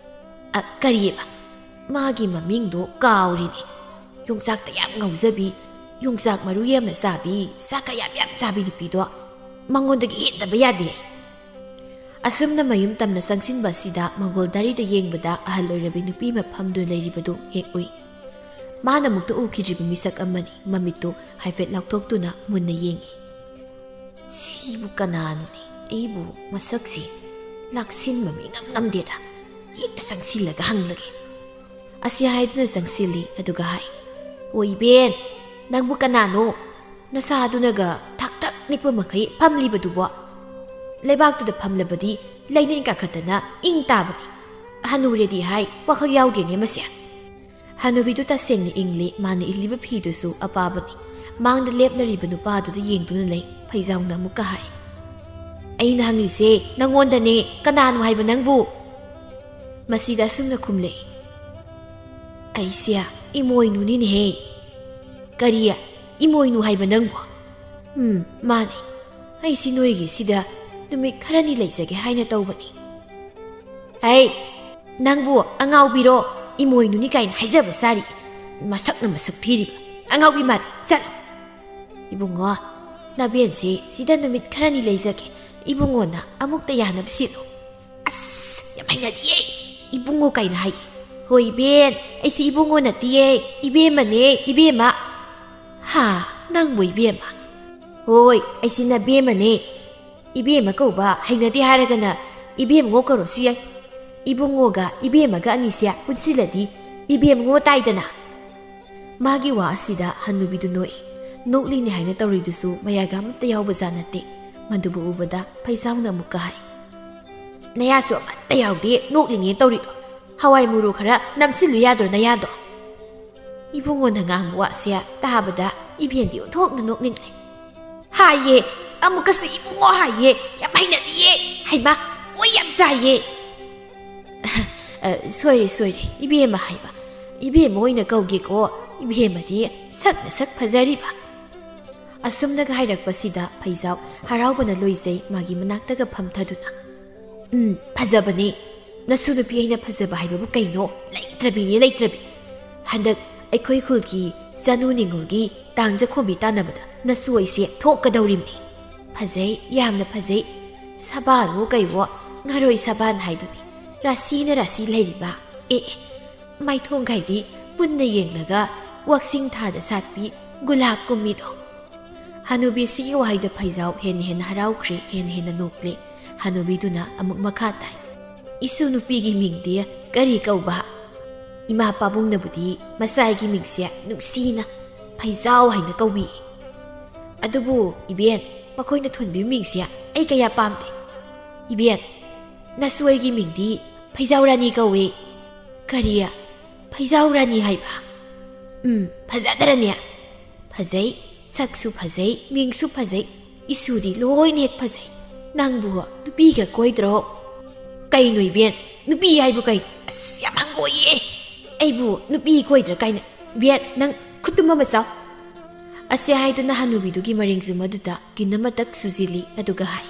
ꯑ, ꯀꯔꯤꯑꯕ? ꯃꯥꯒꯤ ꯃꯃꯤꯡꯗꯣ ꯀꯥꯎꯔꯤꯅꯦ꯫ ꯌꯣꯡꯆꯥꯛꯇ ꯌꯥꯝ ꯉꯥꯎꯖꯕꯤ, ꯌꯣꯡꯆꯥꯛ ꯃꯔꯨ ꯌꯥꯝꯅ ꯆꯥꯕꯤ, ꯆꯥꯛꯀ ꯌꯥꯝ ꯌꯥꯝ ꯆꯥꯕꯤ ꯅꯨꯄꯤꯗꯣ꯫ ꯃꯉꯣꯟꯗꯒꯤ ꯍꯦꯟꯗꯕ ꯌꯥꯗꯦ ꯑꯩ꯫" ꯑꯁꯨꯝꯅ ꯃꯌꯨꯝ ꯇꯝꯅ ꯆꯪꯁꯤꯟꯕ ꯑꯁꯤꯗ ꯃꯪꯒꯣꯜ ꯗꯥꯔꯤꯗ ꯌꯦꯡꯕꯗ ꯑꯍꯜ ꯑꯣꯏꯔꯕꯤ ꯅꯨꯄꯤ ꯑꯃ ꯐꯝꯗꯨꯅ ꯂꯩꯔꯤꯕꯗꯨ ꯍꯦꯛ ꯎꯏ꯫ ꯃꯥꯅ ꯑꯃꯨꯛꯇ ꯎꯈꯤꯗ꯭ꯔꯤꯕ ꯃꯤꯁꯛ ꯑꯃꯅꯤ꯫ ꯃꯃꯤꯠꯇꯨ ꯍꯥꯏꯐꯦꯠ ꯂꯥꯎꯊꯣꯛꯇꯨꯅ ꯃꯨꯟꯅ ꯌꯦꯡꯉꯤ꯫ "ꯁꯤꯕꯨ ꯀꯅꯥꯅꯣꯅꯦ? ꯑꯩꯕꯨ ꯃꯁꯛꯁꯤ ꯂꯥꯛꯁꯤꯟꯕ ꯃꯤ ꯉꯝ ꯉꯝꯗꯦꯗ꯫ ꯍꯦꯛꯇ ꯆꯪꯁꯤꯜꯂꯒ ꯍꯪꯂꯒꯦ꯫" ꯑꯁꯤ ꯍꯥꯏꯗꯨꯅ ꯆꯪꯁꯤꯜꯂꯤ꯫ ꯑꯗꯨꯒ ꯍꯥꯏ, "ꯑꯣ ꯏꯕꯦꯟ, ꯅꯪꯕꯨ ꯀꯅꯥꯅꯣ? ꯅꯁꯥꯗꯨꯅꯒ ꯊꯛ ꯊꯛ ꯅꯤꯛꯄ ꯃꯈꯩ ꯐꯝꯂꯤꯕꯗꯨꯕꯣ? ꯂꯩꯕꯥꯛꯇꯨꯗ ꯐꯝꯂꯕꯗꯤ ꯂꯩꯅꯤꯡ ꯀꯥꯈꯠꯇꯅ ꯏꯪ ꯇꯥꯕꯅꯤ꯫ ꯍꯅꯨꯔꯦꯗꯤ ꯍꯥꯏ, ꯋꯥꯈꯜ ꯌꯥꯎꯗꯦꯅꯦ ꯃꯁꯦ꯫" ꯍꯅꯨꯕꯤꯗꯨ ꯇꯁꯦꯡꯅ ꯏꯪꯂꯤ꯫ ꯃꯥꯅ ꯏꯜꯂꯤꯕ ꯐꯤꯗꯨꯁꯨ ꯑꯄꯥꯕꯅꯤ꯫ ꯃꯥꯡꯗ ꯂꯦꯞꯂꯔꯤꯕ ꯅꯨꯄꯥꯗꯨꯗ ꯌꯦꯡꯗꯨꯅ ꯂꯩ꯫ ꯐꯩꯖꯥꯎꯅ ꯑꯃꯨꯛꯀ ꯍꯥꯏ, "ꯑꯩꯅ ꯍꯪꯂꯤꯁꯦ ꯅꯪꯉꯣꯟꯗꯅꯦ, ꯀꯅꯥꯅꯣ ꯍꯥꯏꯕ ꯅꯪꯕꯨ?" ꯃꯁꯤꯗ ꯑꯁꯨꯝꯅ ꯈꯨꯝꯂꯛꯏ, "ꯑꯩꯁꯦ ꯏꯃꯣꯏꯅꯨꯅꯤꯅꯦꯍꯦ꯫" "ꯀꯔꯤ? ꯏꯃꯣꯏꯅꯨ ꯍꯥꯏꯕ ꯅꯪꯕꯨ?" "ꯎꯝ, ꯃꯥꯅꯦ꯫ ꯑꯩꯁꯤ ꯅꯣꯏꯒꯤ ꯁꯤꯗ ꯅꯨꯃꯤꯠ ꯈꯔꯅꯤ ꯂꯩꯖꯒꯦ ꯍꯥꯏꯅ ꯇꯧꯕꯅꯤ꯫" "ꯑꯩ, ꯅꯪꯕꯨ ꯑꯉꯥꯎꯕꯤꯔꯣ? ꯏꯃꯣꯏꯅꯨꯅꯤ ꯀꯥꯏꯅ ꯍꯥꯏꯖꯕ ꯆꯥꯔꯤ꯫ ꯃꯁꯛꯅ ꯃꯁꯛ ꯊꯤꯔꯤꯕ꯫ ꯑꯉꯥꯎꯕꯤ ꯃꯥꯜꯂꯤ꯫ ꯆꯠꯂꯣ꯫" "ꯏꯕꯨꯡꯉꯣ, ꯅꯕꯦꯟꯁꯤ ꯁꯤꯗ ꯅꯨꯃꯤꯠ ꯈꯔꯅꯤ ꯂꯩꯖꯒꯦ꯫ ꯏꯕꯨꯡꯉꯣꯅ ꯑꯃꯨꯛꯇ ꯌꯥꯅꯕ ꯁꯤꯜꯂꯨ꯫" "ꯑꯁ, ꯌꯥꯝ ꯍꯩꯅꯗꯤꯌꯦ꯫ ꯏꯕꯨꯡꯉꯣ ꯀꯥꯏꯅ ꯍꯥꯏ꯫" "ꯍꯣꯏ ꯏꯕꯦꯟ, ꯑꯩꯁꯤ ꯏꯕꯨꯡꯉꯣ ꯅꯠꯇꯤꯌꯦ, ꯏꯕꯦꯝꯃꯅꯦ, ꯏꯕꯦꯝꯃ꯫" "ꯍꯥ, ꯅꯪꯕꯨ ꯏꯕꯦꯝꯃ?" "ꯍꯣꯏ, ꯑꯩꯁꯤ ꯅꯕꯦꯝꯃꯅꯦ꯫ ꯏꯕꯦꯝꯃ ꯀꯧꯕ ꯍꯩꯅꯗꯦ ꯍꯥꯏꯔꯒꯅ ꯏꯕꯦꯝꯉꯣ ꯀꯧꯔꯁꯨ ꯌꯥꯏ꯫ ꯏꯕꯨꯡꯉꯣꯒ ꯏꯕꯦꯝꯃꯒ ꯑꯅꯤꯁꯦ ꯄꯨꯟꯁꯤꯜꯂꯗꯤ ꯏꯕꯦꯝꯉꯣ ꯇꯥꯏꯗꯅ꯫" ꯃꯥꯒꯤ ꯋꯥ ꯑꯁꯤꯗ ꯍꯟꯅꯨꯕꯤꯗꯨ ꯅꯣꯛꯏ꯫ ꯅꯣꯛꯂꯤꯅꯦ ꯍꯥꯏꯅ ꯇꯧꯔꯤꯗꯨꯁꯨ ꯃꯌꯥꯒ ꯑꯃꯠꯇ ꯌꯥꯎꯕꯖꯥꯠ ꯅꯠꯇꯦ꯫ ꯃꯗꯨꯕꯨ ꯎꯕꯗ ꯐꯩꯖꯥꯎꯅ ꯑꯃꯨꯛꯀ ꯍꯥꯏ, "ꯅꯌꯥꯁꯨ ꯑꯃꯠꯇ ꯌꯥꯎꯗꯦ, ꯅꯣꯛꯂꯤꯅꯦ ꯇꯧꯔꯤꯗꯣ꯫ ꯍꯋꯥꯏ ꯃꯨꯔꯨ ꯈꯔ ꯅꯝꯁꯤꯜꯂꯨ ꯌꯥꯗ꯭ꯔꯣ ꯅꯌꯥꯗꯣ?" ꯏꯕꯨꯡꯉꯣꯅ ꯉꯥꯡꯕ ꯋꯥꯁꯦ ꯇꯥꯕꯗ ꯏꯕꯦꯟꯗꯤ ꯑꯣꯟꯊꯣꯛꯅ ꯅꯣꯛꯅꯤꯡꯂꯦ꯫ "ꯍꯥꯏꯌꯦ, ꯑꯃꯨꯛꯀꯁꯨ ꯏꯕꯨꯡꯉꯣ ꯍꯥꯏꯌꯦ, ꯌꯥꯝ ꯍꯩꯅꯗꯤꯌꯦ꯫ ꯍꯩꯃꯥ, ꯀꯣꯏ ꯌꯥꯝ ꯆꯥꯏꯌꯦ꯫" "ꯑ, ꯁꯣꯏꯔꯦ, ꯁꯣꯏꯔꯦ, ꯏꯕꯦꯝꯃ ꯍꯥꯏꯕ꯫ ꯏꯕꯦꯝꯃ ꯑꯣꯏꯅ ꯀꯧꯒꯦꯀꯣ, ꯏꯕꯦꯝꯃꯗꯤ ꯁꯛꯅ ꯁꯛ ꯐꯖꯔꯤꯕ꯫" ꯑꯁꯨꯝꯅꯒ ꯍꯥꯏꯔꯛꯄꯁꯤꯗ ꯐꯩꯖꯥꯎ ꯍꯔꯥꯎꯕꯅ ꯂꯣꯏꯖꯩ ꯃꯥꯒꯤ ꯃꯅꯥꯛꯇꯒ ꯐꯝꯊꯗꯨꯅ꯫ "ꯎꯝ, ꯐꯖꯕꯅꯤ꯫ ꯅꯁꯨ ꯅꯨꯄꯤ ꯑꯩꯅ ꯐꯖꯕ ꯍꯥꯏꯕꯕꯨ ꯀꯩꯅꯣ? ꯂꯩꯇ꯭ꯔꯕꯤꯅꯤ, ꯂꯩꯇ꯭ꯔꯕꯤ꯫ ꯍꯟꯗꯛ ꯑꯩꯈꯣꯏ ꯈꯨꯜꯒꯤ ꯆꯅꯨ ꯅꯤꯉꯣꯜꯒꯤ ꯇꯥꯡ ꯆꯥꯛꯈꯣꯝꯕꯤ ꯇꯥꯟꯅꯕꯗ ꯅꯁꯨ ꯑꯩꯁꯦ ꯊꯣꯛꯀꯗꯧꯔꯤꯕꯅꯤ꯫ ꯐꯖꯩ, ꯌꯥꯝꯅ ꯐꯖꯩ꯫ ꯁꯕꯥꯟꯋꯣ ꯀꯩꯋꯣ, ꯉꯔꯣꯏ ꯁꯕꯥꯟ ꯍꯥꯏꯗꯨꯅꯤ꯫ ꯔꯥꯁꯤꯅ ꯔꯥꯁꯤ ꯂꯩꯔꯤꯕ꯫ ꯑꯦ, ꯑꯦ, ꯃꯥꯏꯊꯣꯡꯈꯥꯏꯗꯤ ꯄꯨꯟꯅ ꯌꯦꯡꯂꯒ ꯋꯥꯛꯆꯤꯡ ꯊꯥꯗ ꯁꯥꯠꯄꯤ ꯒꯨꯂꯥꯞ ꯀꯨꯝꯃꯤꯗꯣ꯫" ꯍꯅꯨꯕꯤꯁꯤꯒꯤ ꯋꯥꯍꯩꯗ ꯐꯩꯖꯥꯎ ꯍꯦꯟꯅ ꯍꯦꯟꯅ ꯍꯔꯥꯎꯈ꯭ꯔꯦ, ꯍꯦꯟꯅ ꯍꯦꯟꯅ ꯅꯣꯛꯂꯦ꯫ ꯍꯅꯨꯕꯤꯗꯨꯅ ꯑꯃꯨꯛ ꯃꯈꯥ ꯇꯥꯏ, "ꯏꯁꯨ ꯅꯨꯄꯤꯒꯤ ꯃꯤꯡꯗꯤ ꯀꯔꯤ ꯀꯧꯕ?" "ꯏꯃꯥ ꯄꯥꯕꯨꯡꯅꯕꯨꯗꯤ ꯃꯆꯥꯒꯤ ꯃꯤꯡꯁꯦ ꯅꯨꯡꯁꯤꯅ ꯐꯩꯖꯥꯎ ꯍꯥꯏꯅ ꯀꯧꯕꯤ꯫ ꯑꯗꯨꯕꯨ ꯏꯕꯦꯟ, ꯃꯈꯣꯏꯅ ꯊꯣꯟꯕꯤꯕ ꯃꯤꯡꯁꯦ ꯑꯩ ꯀꯌꯥ ꯄꯥꯝꯗꯦ꯫ ꯏꯕꯦꯟ, ꯅꯁꯨ ꯑꯩꯒꯤ ꯃꯤꯡꯗꯤ ꯐꯩꯖꯥꯎ ꯔꯥꯅꯤ ꯀꯧꯏ꯫" "ꯀꯔꯤ? ꯐꯩꯖꯥꯎ ꯔꯥꯅꯤ ꯍꯥꯏꯕ? ꯎꯝ, ꯐꯖꯗ꯭ꯔꯅꯦ?" "ꯐꯖꯩ, ꯁꯛꯁꯨ ꯐꯖꯩ, ꯃꯤꯡꯁꯨ ꯐꯖꯩ, ꯏꯁꯨꯗꯤ ꯂꯣꯏꯅ ꯍꯦꯛ ꯐꯖꯩ꯫ ꯅꯪꯕꯨ ꯅꯨꯄꯤꯒ ꯀꯣꯏꯗ꯭ꯔꯣ?" "ꯀꯩꯅꯣ ꯏꯕꯦꯟ, "ꯅꯨꯄꯤ ꯍꯥꯏꯕꯨ ꯀꯩ? ꯑꯁ, ꯌꯥꯝ ꯍꯪꯒꯣꯏꯌꯦ꯫ ꯑꯩꯕꯨ ꯅꯨꯄꯤ ꯀꯣꯏꯗ꯭ꯔꯥ ꯀꯥꯏꯅ꯫ ꯏꯕꯦꯟ, ꯅꯪ ꯈꯨꯠꯇꯨꯝ ꯑꯃ ꯆꯥꯎ"꯫ ꯑꯁꯤ ꯍꯥꯏꯗꯨꯅ ꯍꯅꯨꯕꯤꯗꯨꯒꯤ ꯃꯔꯤꯡꯖꯨꯝ ꯑꯗꯨꯗ ꯀꯤꯟ ꯑꯃꯇꯛ ꯁꯨꯖꯤꯜꯂꯤ, ꯑꯗꯨꯒ ꯍꯥꯏ,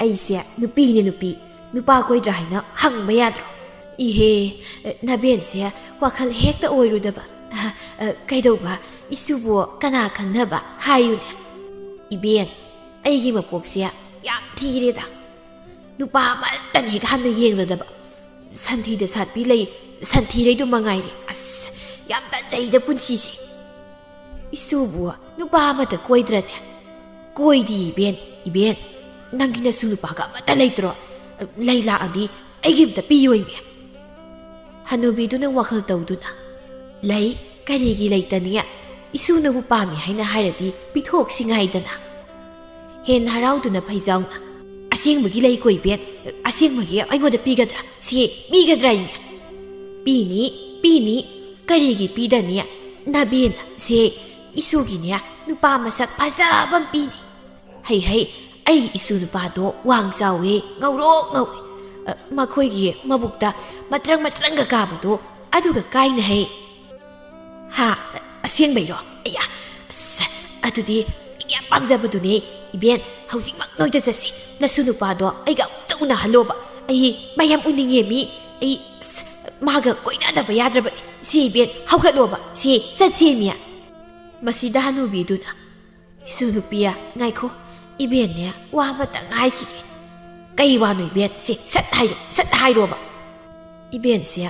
"ꯑꯩꯁꯦ ꯅꯨꯄꯤꯅꯦ ꯅꯨꯄꯤ, ꯅꯨꯄꯥ ꯀꯣꯏꯗ꯭ꯔꯥ ꯍꯥꯏꯅ ꯍꯪꯕ ꯌꯥꯗ꯭ꯔꯣ?" "ꯏꯍꯦ, ꯅꯕꯦꯟꯁꯦ ꯋꯥꯈꯜ ꯍꯦꯛꯇ ꯑꯣꯏꯔꯨꯗꯕ꯫ ꯑ, ꯑ, ꯀꯩꯗꯧꯕ? ꯏꯁꯨꯕꯨ ꯀꯅꯥ ꯈꯪꯅꯕ? ꯍꯥꯏꯌꯨꯅꯦ"꯫ "ꯏꯕꯦꯟ, ꯑꯩꯒꯤ ꯃꯄꯣꯛꯁꯦ ꯌꯥꯝ ꯊꯤꯔꯦꯗ꯫ ꯅꯨꯄꯥ ꯑꯃꯠꯇꯅ ꯍꯦꯛ ꯍꯟꯅ ꯌꯦꯡꯂꯗꯕ꯫ ꯁꯟꯊꯤꯗ ꯁꯥꯠꯄꯤ ꯂꯩ, ꯁꯟꯊꯤꯔꯩꯗꯨ ꯃꯉꯥꯏꯔꯦ꯫ ꯑꯁ, ꯌꯥꯝ ꯇꯟꯖꯩꯗ ꯄꯨꯟꯁꯤꯁꯦ꯫ ꯏꯁꯨꯕꯨ ꯅꯨꯄꯥ ꯑꯃꯠꯇ ꯀꯣꯏꯗ꯭ꯔꯅꯦ?" "ꯀꯣꯏꯗꯤ ꯏꯕꯦꯟ, ꯏꯕꯦꯟ, ꯅꯪꯒꯤ ꯅꯁꯨ ꯅꯨꯄꯥꯒ ꯑꯃꯠꯇ ꯂꯩꯇ꯭ꯔꯣ? ꯂꯩ ꯂꯥꯛꯑꯗꯤ ꯑꯩꯒꯤ ꯑꯝꯇ ꯄꯤꯌꯣ ꯏꯕꯦꯟ"꯫ ꯍꯅꯨꯕꯤꯗꯨꯅ ꯋꯥꯈꯜ ꯇꯧꯗꯨꯅ, "ꯂꯩ, ꯀꯔꯤꯒꯤ ꯂꯩꯇꯅꯤ? ꯏꯁꯨꯅꯕꯨ ꯄꯥꯝꯃꯤ ꯍꯥꯏꯅ ꯍꯥꯏꯔꯗꯤ ꯄꯤꯊꯣꯛꯁꯤ ꯉꯥꯏꯗꯅ"꯫ ꯍꯦꯟ ꯍꯔꯥꯎꯗꯨꯅ ꯐꯩꯖꯥꯎꯅ, "ꯑꯁꯦꯡꯕꯒꯤ ꯂꯩꯀꯣ ꯏꯕꯦꯟ, ꯑꯁꯦꯡꯕꯒꯤ ꯑꯩꯉꯣꯟꯗ ꯄꯤꯒꯗ꯭ꯔꯥ? ꯁꯤ ꯄꯤꯒꯗ꯭ꯔꯥ ꯏꯅꯦ?" "ꯄꯤꯅꯤ, ꯄꯤꯅꯤ, ꯀꯔꯤꯒꯤ ꯄꯤꯗꯅꯤ? ꯅꯕꯦꯟ ꯁꯦ ꯏꯁꯨꯒꯤꯅꯦ ꯅꯨꯄꯥ ꯃꯁꯛ ꯐꯖꯕ ꯑꯃ ꯄꯤꯅꯤ꯫ ꯍꯩ ꯍꯩ, ꯑꯩ ꯏꯁꯨ ꯅꯨꯄꯥꯗꯣ ꯋꯥꯡ ꯆꯥꯎꯋꯦ, ꯉꯧꯔꯣꯛ ꯉꯧꯋꯦ꯫ ꯑ, ꯃꯈꯣꯏꯒꯤ ꯃꯕꯨꯛꯇ ꯃꯇ꯭ꯔꯪ ꯃꯇ꯭ꯔꯪꯒ ꯀꯥꯕꯗꯣ ꯑꯗꯨꯒ ꯀꯥꯏꯅ ꯍꯩ"꯫ "ꯍꯥ? ꯑꯁꯦꯡꯕꯩꯔꯣ? ꯑꯌꯥ, ꯑꯁ, ꯑꯗꯨꯗꯤ ꯑꯩ ꯌꯥꯝ ꯄꯥꯝꯖꯕꯗꯨꯅꯦ꯫ ꯏꯕꯦꯟ, ꯍꯧꯖꯤꯛꯃꯛ ꯅꯣꯏꯗ ꯆꯠꯁꯤ꯫ ꯅꯁꯨ ꯅꯨꯄꯥꯗꯣ ꯑꯩꯒ ꯑꯃꯨꯛꯇ ꯎꯅꯍꯜꯂꯣꯕ꯫ ꯑꯩ ꯃꯌꯥꯝ ꯎꯅꯤꯡꯉꯦ ꯃꯤ꯫ ꯑꯩ, ꯑꯁ, ꯃꯥꯒ ꯀꯣꯏꯅꯗꯕ ꯌꯥꯗ꯭ꯔꯕꯅꯤ꯫ ꯁꯤ ꯏꯕꯦꯟ, ꯍꯧꯒꯠꯂꯣꯕ꯫ ꯁꯤ ꯆꯠꯁꯦ ꯃꯤ"꯫ ꯃꯁꯤꯗ ꯍꯅꯨꯕꯤꯗꯨꯅ, "ꯏꯁꯨ ꯅꯨꯄꯤ, ꯉꯥꯏꯈꯣ, ꯏꯕꯦꯟꯅꯦ ꯋꯥ ꯑꯃꯇꯪ ꯍꯥꯏꯈꯤꯒꯦ"꯫ "ꯀꯩ ꯋꯥꯅꯣ ꯏꯕꯦꯟ? ꯁꯤ ꯁꯠ ꯍꯥꯏꯔꯣ, ꯁꯠ ꯍꯥꯏꯔꯣꯕ"꯫ "ꯏꯕꯦꯟꯁꯦ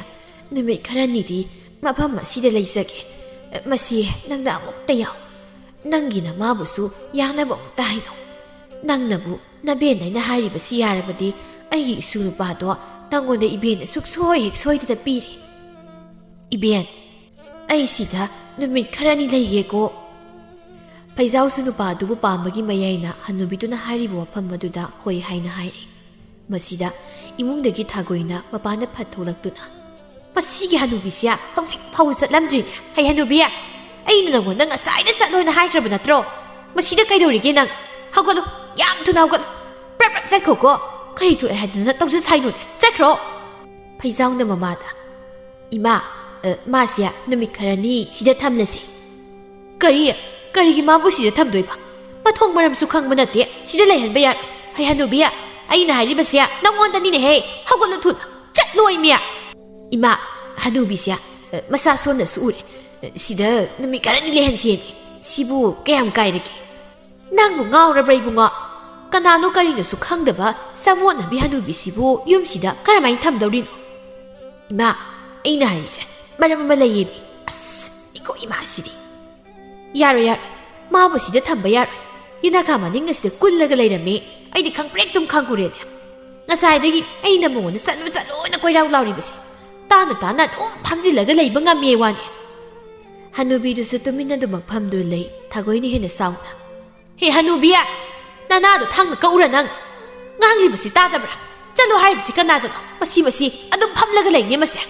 ꯅꯨꯃꯤꯠ ꯈꯔꯅꯤꯗꯤ ꯃꯐꯝ ꯑꯁꯤꯗ ꯂꯩꯖꯒꯦ꯫ ꯃꯁꯤ ꯅꯪꯅ ꯑꯃꯨꯛꯇ ꯌꯥꯎ꯫ ꯅꯪꯒꯤ ꯅꯃꯥꯕꯨꯁꯨ ꯌꯥꯅꯕ ꯑꯃꯨꯛꯇ ꯍꯥꯏꯅꯧ꯫ ꯅꯪꯅꯕꯨ ꯅꯕꯦꯟ ꯑꯩꯅ ꯍꯥꯏꯔꯤꯕꯁꯤ ꯌꯥꯔꯕꯗꯤ ꯑꯩꯒꯤ ꯏꯁꯨ ꯅꯨꯄꯥꯗꯣ ꯅꯪꯉꯣꯟꯗ ꯏꯕꯦꯟꯅ ꯁꯨꯛꯁꯣꯏ ꯍꯦꯛ ꯁꯣꯏꯗꯅ ꯄꯤꯔꯦ꯫ ꯏꯕꯦꯟ, ꯑꯩ ꯁꯤꯗ ꯅꯨꯃꯤꯠ ꯈꯔꯅꯤ ꯂꯩꯒꯦꯀꯣ"꯫ ꯐꯩꯖꯥꯎꯁꯨ ꯅꯨꯄꯥ ꯑꯗꯨꯕꯨ ꯄꯥꯝꯕꯒꯤ ꯃꯌꯥꯏꯅ ꯍꯅꯨꯕꯤꯗꯨꯅ ꯍꯥꯏꯔꯤꯕ ꯋꯥꯐꯝ ꯑꯗꯨꯗ ꯍꯣꯏ ꯍꯥꯏꯅ ꯍꯥꯏꯔꯦ꯫ ꯃꯁꯤꯗ ꯏꯃꯨꯡꯗꯒꯤ ꯊꯥꯒꯣꯏꯅ ꯃꯄꯥꯟꯗ ꯐꯠ ꯊꯣꯛꯂꯛꯇꯨꯅ, "ꯃꯁꯤꯒꯤ ꯍꯅꯨꯕꯤꯁꯦ ꯍꯧꯖꯤꯛ ꯐꯥꯎꯕ ꯆꯠꯂꯝꯗ꯭ꯔꯤꯅꯦ꯫ ꯍꯩ ꯍꯅꯨꯕꯤ, ꯑꯩꯅ ꯅꯪꯉꯣꯟꯗ ꯉꯁꯥꯏꯅ ꯆꯠꯂꯣꯅ ꯍꯥꯏꯈ꯭ꯔꯕ ꯅꯠꯇ꯭ꯔꯣ? ꯃꯁꯤꯗ ꯀꯩꯗꯧꯔꯤꯒꯦ ꯅꯪ? ꯍꯧꯒꯠꯂꯨ, ꯌꯥꯝ ꯊꯨꯅ ꯍꯧꯒꯠꯂꯨ꯫ ꯄ꯭ꯔꯞ ꯄ꯭ꯔꯞ ꯆꯠꯈ꯭ꯔꯣꯀꯣ꯫ ꯀꯔꯤ ꯊꯣꯛꯑꯦ ꯍꯥꯏꯗꯅ ꯇꯧꯖ ꯁꯥꯏꯅꯣꯅꯦ? ꯆꯠꯈ꯭ꯔꯣ"꯫ ꯐꯩꯖꯥꯎꯅ ꯃꯃꯥꯗ, "ꯏꯃꯥ, ꯑ, ꯃꯥꯁꯦ ꯅꯨꯃꯤꯠ ꯈꯔꯅꯤ ꯁꯤꯗ ꯊꯝꯂꯁꯤ꯫" "ꯀꯔꯤ? ꯀꯔꯤꯒꯤ ꯃꯥꯕꯨ ꯁꯤꯗ ꯊꯝꯗꯣꯏꯕ? ꯃꯊꯣꯡ ꯃꯔꯝꯁꯨ ꯈꯪꯕ ꯅꯠꯇꯦ, ꯁꯤꯗ ꯂꯩꯍꯟꯕ ꯌꯥꯔꯣꯏ꯫ ꯍꯩ ꯍꯅꯨꯕꯤ, ꯑꯩꯅ ꯍꯥꯏꯔꯤꯕꯁꯦ ꯅꯪꯉꯣꯟꯗꯅꯤꯅꯦꯍꯦ꯫ ꯍꯧꯒꯠꯂꯨ ꯊꯨꯅ, ꯆꯠꯂꯣ ꯏꯃꯤ!" "ꯏꯃꯥ, ꯍꯅꯨꯕꯤꯁꯦ, ꯑ, ꯃꯁꯥ ꯁꯣꯟꯅꯁꯨ ꯎꯔꯦ꯫ ꯑ, ꯁꯤꯗ ꯅꯨꯃꯤꯠ ꯈꯔꯅꯤ ꯂꯩꯍꯟꯁꯦꯅꯦ꯫ ꯁꯤꯕꯨ ꯀꯌꯥꯝ ꯀꯥꯏꯔꯒꯦ?" "ꯅꯪꯕꯨ ꯉꯥꯎꯔꯕ꯭ꯔꯥ ꯏꯕꯨꯡꯉꯣ? ꯀꯅꯥꯅꯣ ꯀꯔꯤꯅꯣꯁꯨ ꯈꯪꯗꯕ ꯆꯃꯣꯠꯅꯕꯤ ꯍꯅꯨꯕꯤꯁꯤꯕꯨ ꯌꯨꯝꯁꯤꯗ ꯀꯔꯝꯍꯥꯏꯅ ꯊꯝꯗꯧꯔꯤꯅꯣ?" "ꯏꯃꯥ, ꯑꯩꯅ ꯍꯥꯏꯔꯤꯁꯦ ꯃꯔꯝ ꯑꯃ ꯂꯩꯌꯦꯃꯤ꯫ ꯑꯁ, ꯏꯀꯣ ꯏꯃꯥꯁꯤꯗꯤ꯫ ꯌꯥꯔꯣꯏ, ꯌꯥꯔꯣꯏ꯫ ꯃꯥꯕꯨ ꯁꯤꯗ ꯊꯝꯕ ꯌꯥꯔꯣꯏ꯫ ꯌꯦꯅꯈꯥ ꯃꯅꯤꯡ ꯑꯁꯤꯗ ꯀꯨꯜꯂꯒ ꯂꯩꯔꯝꯃꯦ꯫ ꯑꯩꯗꯤ ꯈꯪꯄ꯭ꯔꯦꯛ ꯑꯗꯨꯝ ꯈꯪꯉꯨꯔꯦꯅꯦ꯫ ꯉꯁꯥꯏꯗꯒꯤ ꯑꯩꯅ ꯃꯉꯣꯟꯗ ꯆꯠꯂꯨ ꯆꯠꯂꯨꯅ ꯀꯣꯏꯔꯥꯎ ꯂꯥꯎꯔꯤꯕꯁꯦ꯫ ꯇꯥꯅ ꯇꯥꯅ ꯑꯗꯨꯝ ꯐꯝꯖꯤꯜꯂꯒ ꯂꯩꯕ ꯉꯝꯃꯦ ꯋꯥꯅꯤ꯫" ꯍꯅꯨꯕꯤꯗꯨꯁꯨ ꯇꯨꯃꯤꯟꯅ ꯑꯗꯨꯃꯛ ꯐꯝꯗꯨꯅ ꯂꯩ, ꯊꯥꯒꯣꯏꯅ ꯍꯦꯟꯅ ꯁꯥꯎꯅ, "ꯍꯦ ꯍꯅꯨꯕꯤ! ꯅꯅꯥꯗꯣ ꯊꯥꯡꯅ ꯀꯛꯎꯔ ꯅꯪ? ꯉꯥꯡꯂꯤꯕꯁꯤ ꯇꯥꯗꯕ꯭ꯔꯥ? ꯆꯠꯂꯣ ꯍꯥꯏꯔꯤꯕꯁꯤ ꯀꯅꯥꯗꯅꯣ? ꯃꯁꯤ, ꯃꯁꯤ ꯑꯗꯨꯝ ꯐꯝꯂꯒ ꯂꯩꯅꯦ ꯃꯁꯦ!"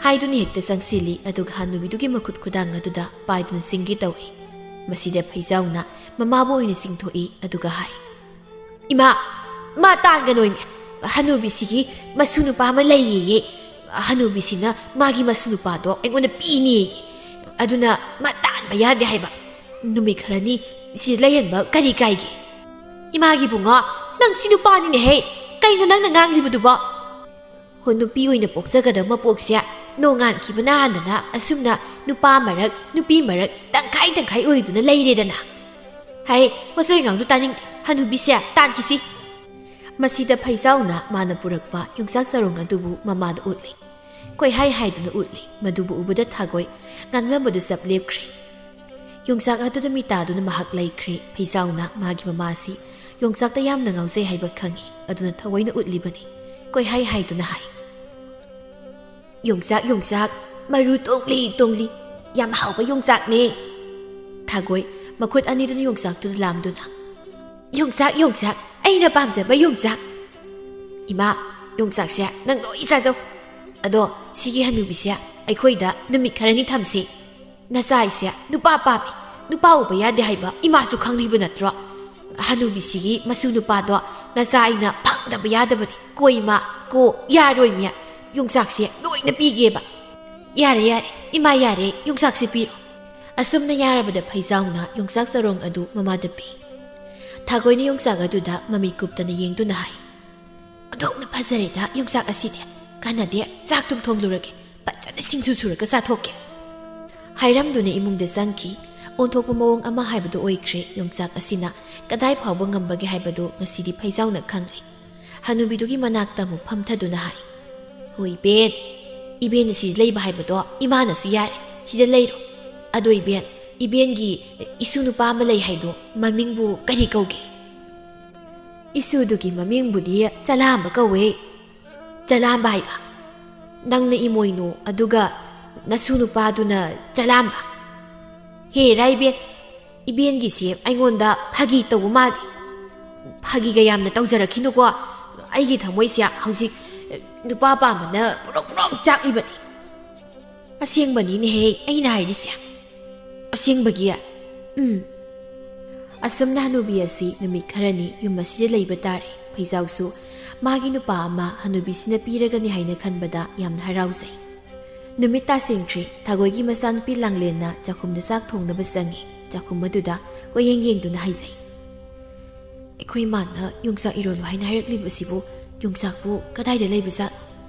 ꯍꯥꯏꯗꯨꯅ ꯍꯦꯛꯇ ꯆꯪꯁꯤꯜꯂꯤ, ꯑꯗꯨꯒ ꯍꯅꯨꯕꯤꯗꯨꯒꯤ ꯃꯈꯨꯠ ꯈꯨꯗꯥꯡ ꯑꯗꯨꯗ ꯄꯥꯏꯗꯨꯅ ꯆꯤꯡꯒꯦ ꯇꯧꯏ꯫ ꯃꯁꯤꯗ ꯐꯩꯖꯥꯎꯅ ꯃꯃꯥꯕꯨ ꯑꯣꯏꯅ ꯆꯤꯡꯊꯣꯛꯏ, ꯑꯗꯨꯒ ꯍꯥꯏ, "ꯏꯃꯥ, ꯃꯥ ꯇꯥꯟꯒꯅꯣꯏꯃꯤ꯫ ꯍꯅꯨꯕꯤꯁꯤꯒꯤ ꯃꯁꯨ ꯅꯨꯄꯥ ꯑꯃ ꯂꯩꯌꯦꯌꯦ꯫ ꯍꯅꯨꯕꯤꯁꯤꯅ ꯃꯥꯒꯤ ꯃꯁꯨ ꯅꯨꯄꯥꯗꯣ ꯑꯩꯉꯣꯟꯗ ꯄꯤꯅꯦꯌꯦ꯫ ꯑꯗꯨꯅ ꯃꯥ ꯇꯥꯟꯕ ꯌꯥꯗꯦ ꯍꯥꯏꯕ꯫ ꯅꯨꯃꯤꯠ ꯈꯔꯅꯤ ꯁꯤꯗ ꯂꯩꯍꯟꯕ ꯀꯔꯤ ꯀꯥꯏꯒꯦ?" "ꯏꯃꯥꯒꯤ ꯏꯕꯨꯡꯉꯣ, ꯅꯪ ꯁꯤ ꯅꯨꯄꯥꯅꯤꯅꯦꯍꯦ꯫ ꯀꯩꯅꯣ ꯅꯪꯅ ꯉꯥꯡꯂꯤꯕꯗꯨꯕꯣ?" "ꯍꯣ, ꯅꯨꯄꯤ ꯑꯣꯏꯅ ꯄꯣꯛꯆꯒꯗꯕ ꯃꯄꯣꯛꯁꯦ ꯅꯣꯡꯉꯥꯟꯈꯤꯕꯅ ꯍꯥꯟꯗꯅ ꯑꯁꯨꯝꯅ ꯅꯨꯄꯥ ꯃꯔꯛ, ꯅꯨꯄꯤ ꯃꯔꯛ, ꯇꯪꯈꯥꯏ ꯇꯪꯈꯥꯏ ꯑꯣꯏꯗꯨꯅ ꯂꯩꯔꯦꯗꯅ꯫ ꯍꯥꯏ, ꯃꯁꯣꯏ ꯉꯥꯡꯗꯨ ꯇꯥꯅꯤꯡꯗꯦ꯫ ꯍꯅꯨꯕꯤꯁꯦ ꯇꯥꯟꯈꯤꯁꯤ꯫" ꯃꯁꯤꯗ ꯐꯩꯖꯥꯎꯅ ꯃꯥꯅ ꯄꯨꯔꯛꯄ ꯌꯣꯡꯆꯥꯛ ꯆꯔꯣꯡ ꯑꯗꯨꯕꯨ ꯃꯃꯥꯗ ꯎꯠꯂꯤ꯫ ꯀꯣꯏꯍꯥꯏ ꯍꯥꯏꯗꯨꯅ ꯎꯠꯂꯤ꯫ ꯃꯗꯨꯕꯨ ꯎꯕꯗ ꯊꯥꯒꯣꯏ ꯉꯥꯟꯕꯝꯕꯗꯨ ꯆꯞ ꯂꯦꯞꯈ꯭ꯔꯦ꯫ ꯌꯣꯡꯆꯥꯛ ꯑꯗꯨꯗ ꯃꯤꯇꯥꯗꯨꯅ ꯃꯍꯥꯛ ꯂꯩꯈ꯭ꯔꯦ꯫ ꯐꯩꯖꯥꯎꯅ ꯃꯥꯒꯤ ꯃꯃꯥꯁꯤ ꯌꯣꯡꯆꯥꯛꯇ ꯌꯥꯝꯅ ꯉꯥꯎꯖꯩ ꯍꯥꯏꯕ ꯈꯪꯏ꯫ ꯑꯗꯨꯅ ꯊꯑꯣꯏꯅ ꯎꯠꯂꯤꯕꯅꯤ꯫ ꯀꯣꯏꯍꯥꯏ ꯍꯥꯏꯗꯨꯅ ꯍꯥꯏ, "ꯌꯣꯡꯆꯥꯛ, ꯌꯣꯡꯆꯥꯛ, ꯃꯔꯨ ꯇꯣꯡꯂꯤ ꯇꯣꯡꯂꯤ, ꯌꯥꯝ ꯍꯥꯎꯕ ꯌꯣꯡꯆꯥꯛꯅꯦ꯫" ꯊꯥꯒꯣꯏ ꯃꯈꯨꯠ ꯑꯅꯤꯗꯨꯅ ꯌꯣꯡꯆꯥꯛꯇꯨꯗ ꯂꯥꯝꯗꯨꯅ, "ꯌꯣꯡꯆꯥꯛ, ꯌꯣꯡꯆꯥꯛ, ꯑꯩꯅ ꯄꯥꯝꯖꯕ ꯌꯣꯡꯆꯥꯛ꯫" "ꯏꯃꯥ, ꯌꯣꯡꯆꯥꯛꯁꯦ ꯅꯪ ꯂꯣꯏ ꯆꯥꯖꯧ꯫ ꯑꯗꯣ ꯁꯤꯒꯤ ꯍꯅꯨꯕꯤꯁꯦ ꯑꯩꯈꯣꯏꯗ ꯅꯨꯃꯤꯠ ꯈꯔꯅꯤ ꯊꯝꯁꯤ꯫ ꯅꯆꯥ ꯑꯩꯁꯦ ꯅꯨꯄꯥ ꯄꯥꯝꯃꯤ, ꯅꯨꯄꯥ ꯎꯕ ꯌꯥꯗꯦ ꯍꯥꯏꯕ ꯏꯃꯥꯁꯨ ꯈꯪꯂꯤꯕ ꯅꯠꯇ꯭ꯔꯣ? ꯍꯅꯨꯕꯤꯁꯤꯒꯤ ꯃꯁꯨ ꯅꯨꯄꯥ ꯑꯗꯣ ꯅꯆꯥ ꯑꯩꯅ ꯐꯪꯗꯕ ꯌꯥꯗꯕꯅꯤ꯫ ꯀꯣ ꯏꯃꯥ, ꯀꯣ, ꯌꯥꯔꯣꯏꯃꯤ꯫ ꯌꯣꯡꯆꯥꯛꯁꯦ ꯂꯣꯏꯅ ꯄꯤꯒꯦꯕ꯫ "ꯌꯥꯔꯦ, ꯌꯥꯔꯦ, ꯏꯃꯥ, ꯌꯥꯔꯦ, ꯌꯣꯡꯆꯥꯛꯁꯦ ꯄꯤꯔꯣ"꯫ ꯑꯁꯨꯝꯅ ꯌꯥꯔꯕꯗ ꯐꯩꯖꯥꯎꯅ ꯌꯣꯡꯆꯥꯛ ꯆꯔꯣꯡ ꯑꯗꯨ ꯃꯃꯥꯗ ꯄꯤ꯫ ꯊꯥꯒꯣꯏꯅ ꯌꯣꯡꯆꯥꯛ ꯑꯗꯨꯗ ꯃꯃꯤꯠ ꯀꯨꯞꯇꯅ ꯌꯦꯡꯗꯨꯅ ꯍꯥꯏ, "ꯑꯣꯟꯊꯣꯛꯅ ꯐꯖꯔꯦꯗ ꯌꯣꯡꯆꯥꯛ ꯑꯁꯤꯗꯤ꯫ ꯀꯥꯟꯅꯗꯦ, ꯆꯥꯛꯇꯨꯝ ꯊꯣꯡꯂꯨꯔꯒꯦ, ꯐꯖꯅ ꯁꯤꯡꯖꯨ ꯁꯨꯔꯒ ꯆꯥꯊꯣꯛꯀꯦ"꯫ ꯍꯥꯏꯔꯝꯗꯨꯅ ꯏꯃꯨꯡꯗ ꯆꯪꯈꯤ꯫ ꯑꯣꯟꯊꯣꯛꯄ ꯃꯑꯣꯡ ꯑꯃ ꯍꯥꯏꯕꯗꯨ ꯑꯣꯏꯈ꯭ꯔꯦ꯫ ꯌꯣꯡꯆꯥꯛ ꯑꯁꯤꯅ ꯀꯗꯥꯏ ꯐꯥꯎꯕ ꯉꯝꯕꯒꯦ ꯍꯥꯏꯕꯗꯨ ꯉꯁꯤꯗꯤ ꯐꯩꯖꯥꯎꯅ ꯈꯪꯂꯦ꯫ ꯍꯅꯨꯕꯤꯗꯨꯒꯤ ꯃꯅꯥꯛꯇ ꯑꯃꯨꯛ ꯐꯝꯊꯗꯨꯅ ꯍꯥꯏ, "ꯍꯣꯏ ꯏꯕꯦꯟ, ꯏꯕꯦꯟ ꯑꯁꯤꯗ ꯂꯩꯕ ꯍꯥꯏꯕꯗꯣ ꯏꯃꯥꯅꯁꯨ ꯌꯥꯔꯦ, ꯁꯤꯗ ꯂꯩꯔꯣ꯫ ꯑꯗꯣ ꯏꯕꯦꯟ, ꯏꯕꯦꯟꯒꯤ ꯏꯁꯨ ꯅꯨꯄꯥ ꯑꯃ ꯂꯩ ꯍꯥꯏꯗꯣ ꯃꯃꯤꯡꯕꯨ ꯀꯔꯤ ꯀꯧꯒꯦ?" "ꯏꯁꯨꯗꯨꯒꯤ ꯃꯃꯤꯡꯕꯨꯗꯤ ꯆꯂꯥꯝꯕ ꯀꯧꯋꯦ"꯫ "ꯆꯂꯥꯝꯕ ꯍꯥꯏꯕ? ꯅꯪꯅ ꯏꯃꯣꯏꯅꯨ, ꯑꯗꯨꯒ ꯅꯁꯨ ꯅꯨꯄꯥꯗꯨꯅ ꯆꯂꯥꯝꯕ? ꯍꯦ ꯔꯥꯏꯕꯦꯟ, ꯏꯕꯦꯟꯒꯤꯁꯦ ꯑꯩꯉꯣꯟꯗ ꯐꯥꯒꯤ ꯇꯧꯕ ꯃꯥꯜꯂꯤ꯫ ꯐꯥꯒꯤꯒ ꯌꯥꯝꯅ ꯇꯧꯖꯔꯛꯈꯤꯅꯨꯀꯣ꯫ ꯑꯩꯒꯤ ꯊꯃꯣꯏꯁꯦ ꯍꯧꯖꯤꯛ ꯅꯨꯄꯥ ꯄꯥꯝꯕꯅ ꯄꯨꯔꯣꯛ ꯄꯨꯔꯣꯛ ꯆꯥꯛꯂꯤꯕꯅꯤ"꯫ "ꯑꯁꯦꯡꯕꯅꯤꯅꯦꯍꯦ ꯑꯩꯅ ꯍꯥꯏꯔꯤꯁꯦ"꯫ "ꯑꯁꯦꯡꯕꯒꯤ?" "ꯎꯝ"꯫ ꯑꯁꯨꯝꯅ ꯍꯅꯨꯕꯤ ꯑꯁꯤ ꯅꯨꯃꯤꯠ ꯈꯔꯅꯤ ꯌꯨꯝ ꯑꯁꯤꯗ ꯂꯩꯕ ꯇꯥꯔꯦ꯫ ꯐꯩꯖꯥꯎꯁꯨ ꯃꯥꯒꯤ ꯅꯨꯄꯥ ꯑꯃ ꯍꯅꯨꯕꯤꯁꯤꯅ ꯄꯤꯔꯒꯅꯤ ꯍꯥꯏꯅ ꯈꯟꯕꯗ ꯌꯥꯝꯅ ꯍꯔꯥꯎꯖꯩ꯫ ꯅꯨꯃꯤꯠ ꯇꯥꯁꯤꯟꯈ꯭ꯔꯦ꯫ ꯊꯥꯒꯣꯏꯒꯤ ꯃꯆꯥꯅꯨꯄꯤ ꯂꯥꯡꯂꯦꯟꯅ ꯆꯥꯛꯈꯨꯝꯗ ꯆꯥꯛ ꯊꯣꯡꯅꯕ ꯆꯪꯉꯤ꯫ ꯆꯥꯛꯈꯨꯝ ꯑꯗꯨꯗ ꯀꯣꯏꯌꯦꯡ ꯌꯦꯡꯗꯨꯅ ꯍꯥꯏꯖꯩ, "ꯑꯩꯈꯣꯏ ꯃꯥꯅ ꯌꯣꯡꯆꯥꯛ ꯏꯔꯣꯜꯂꯨ ꯍꯥꯏꯅ ꯍꯥꯏꯔꯛꯂꯤꯕꯁꯤꯕꯨ ꯌꯣꯡꯆꯥꯛꯄꯨ ꯀꯗꯥꯏꯗ ꯂꯩꯕꯖꯥꯠꯅꯣ?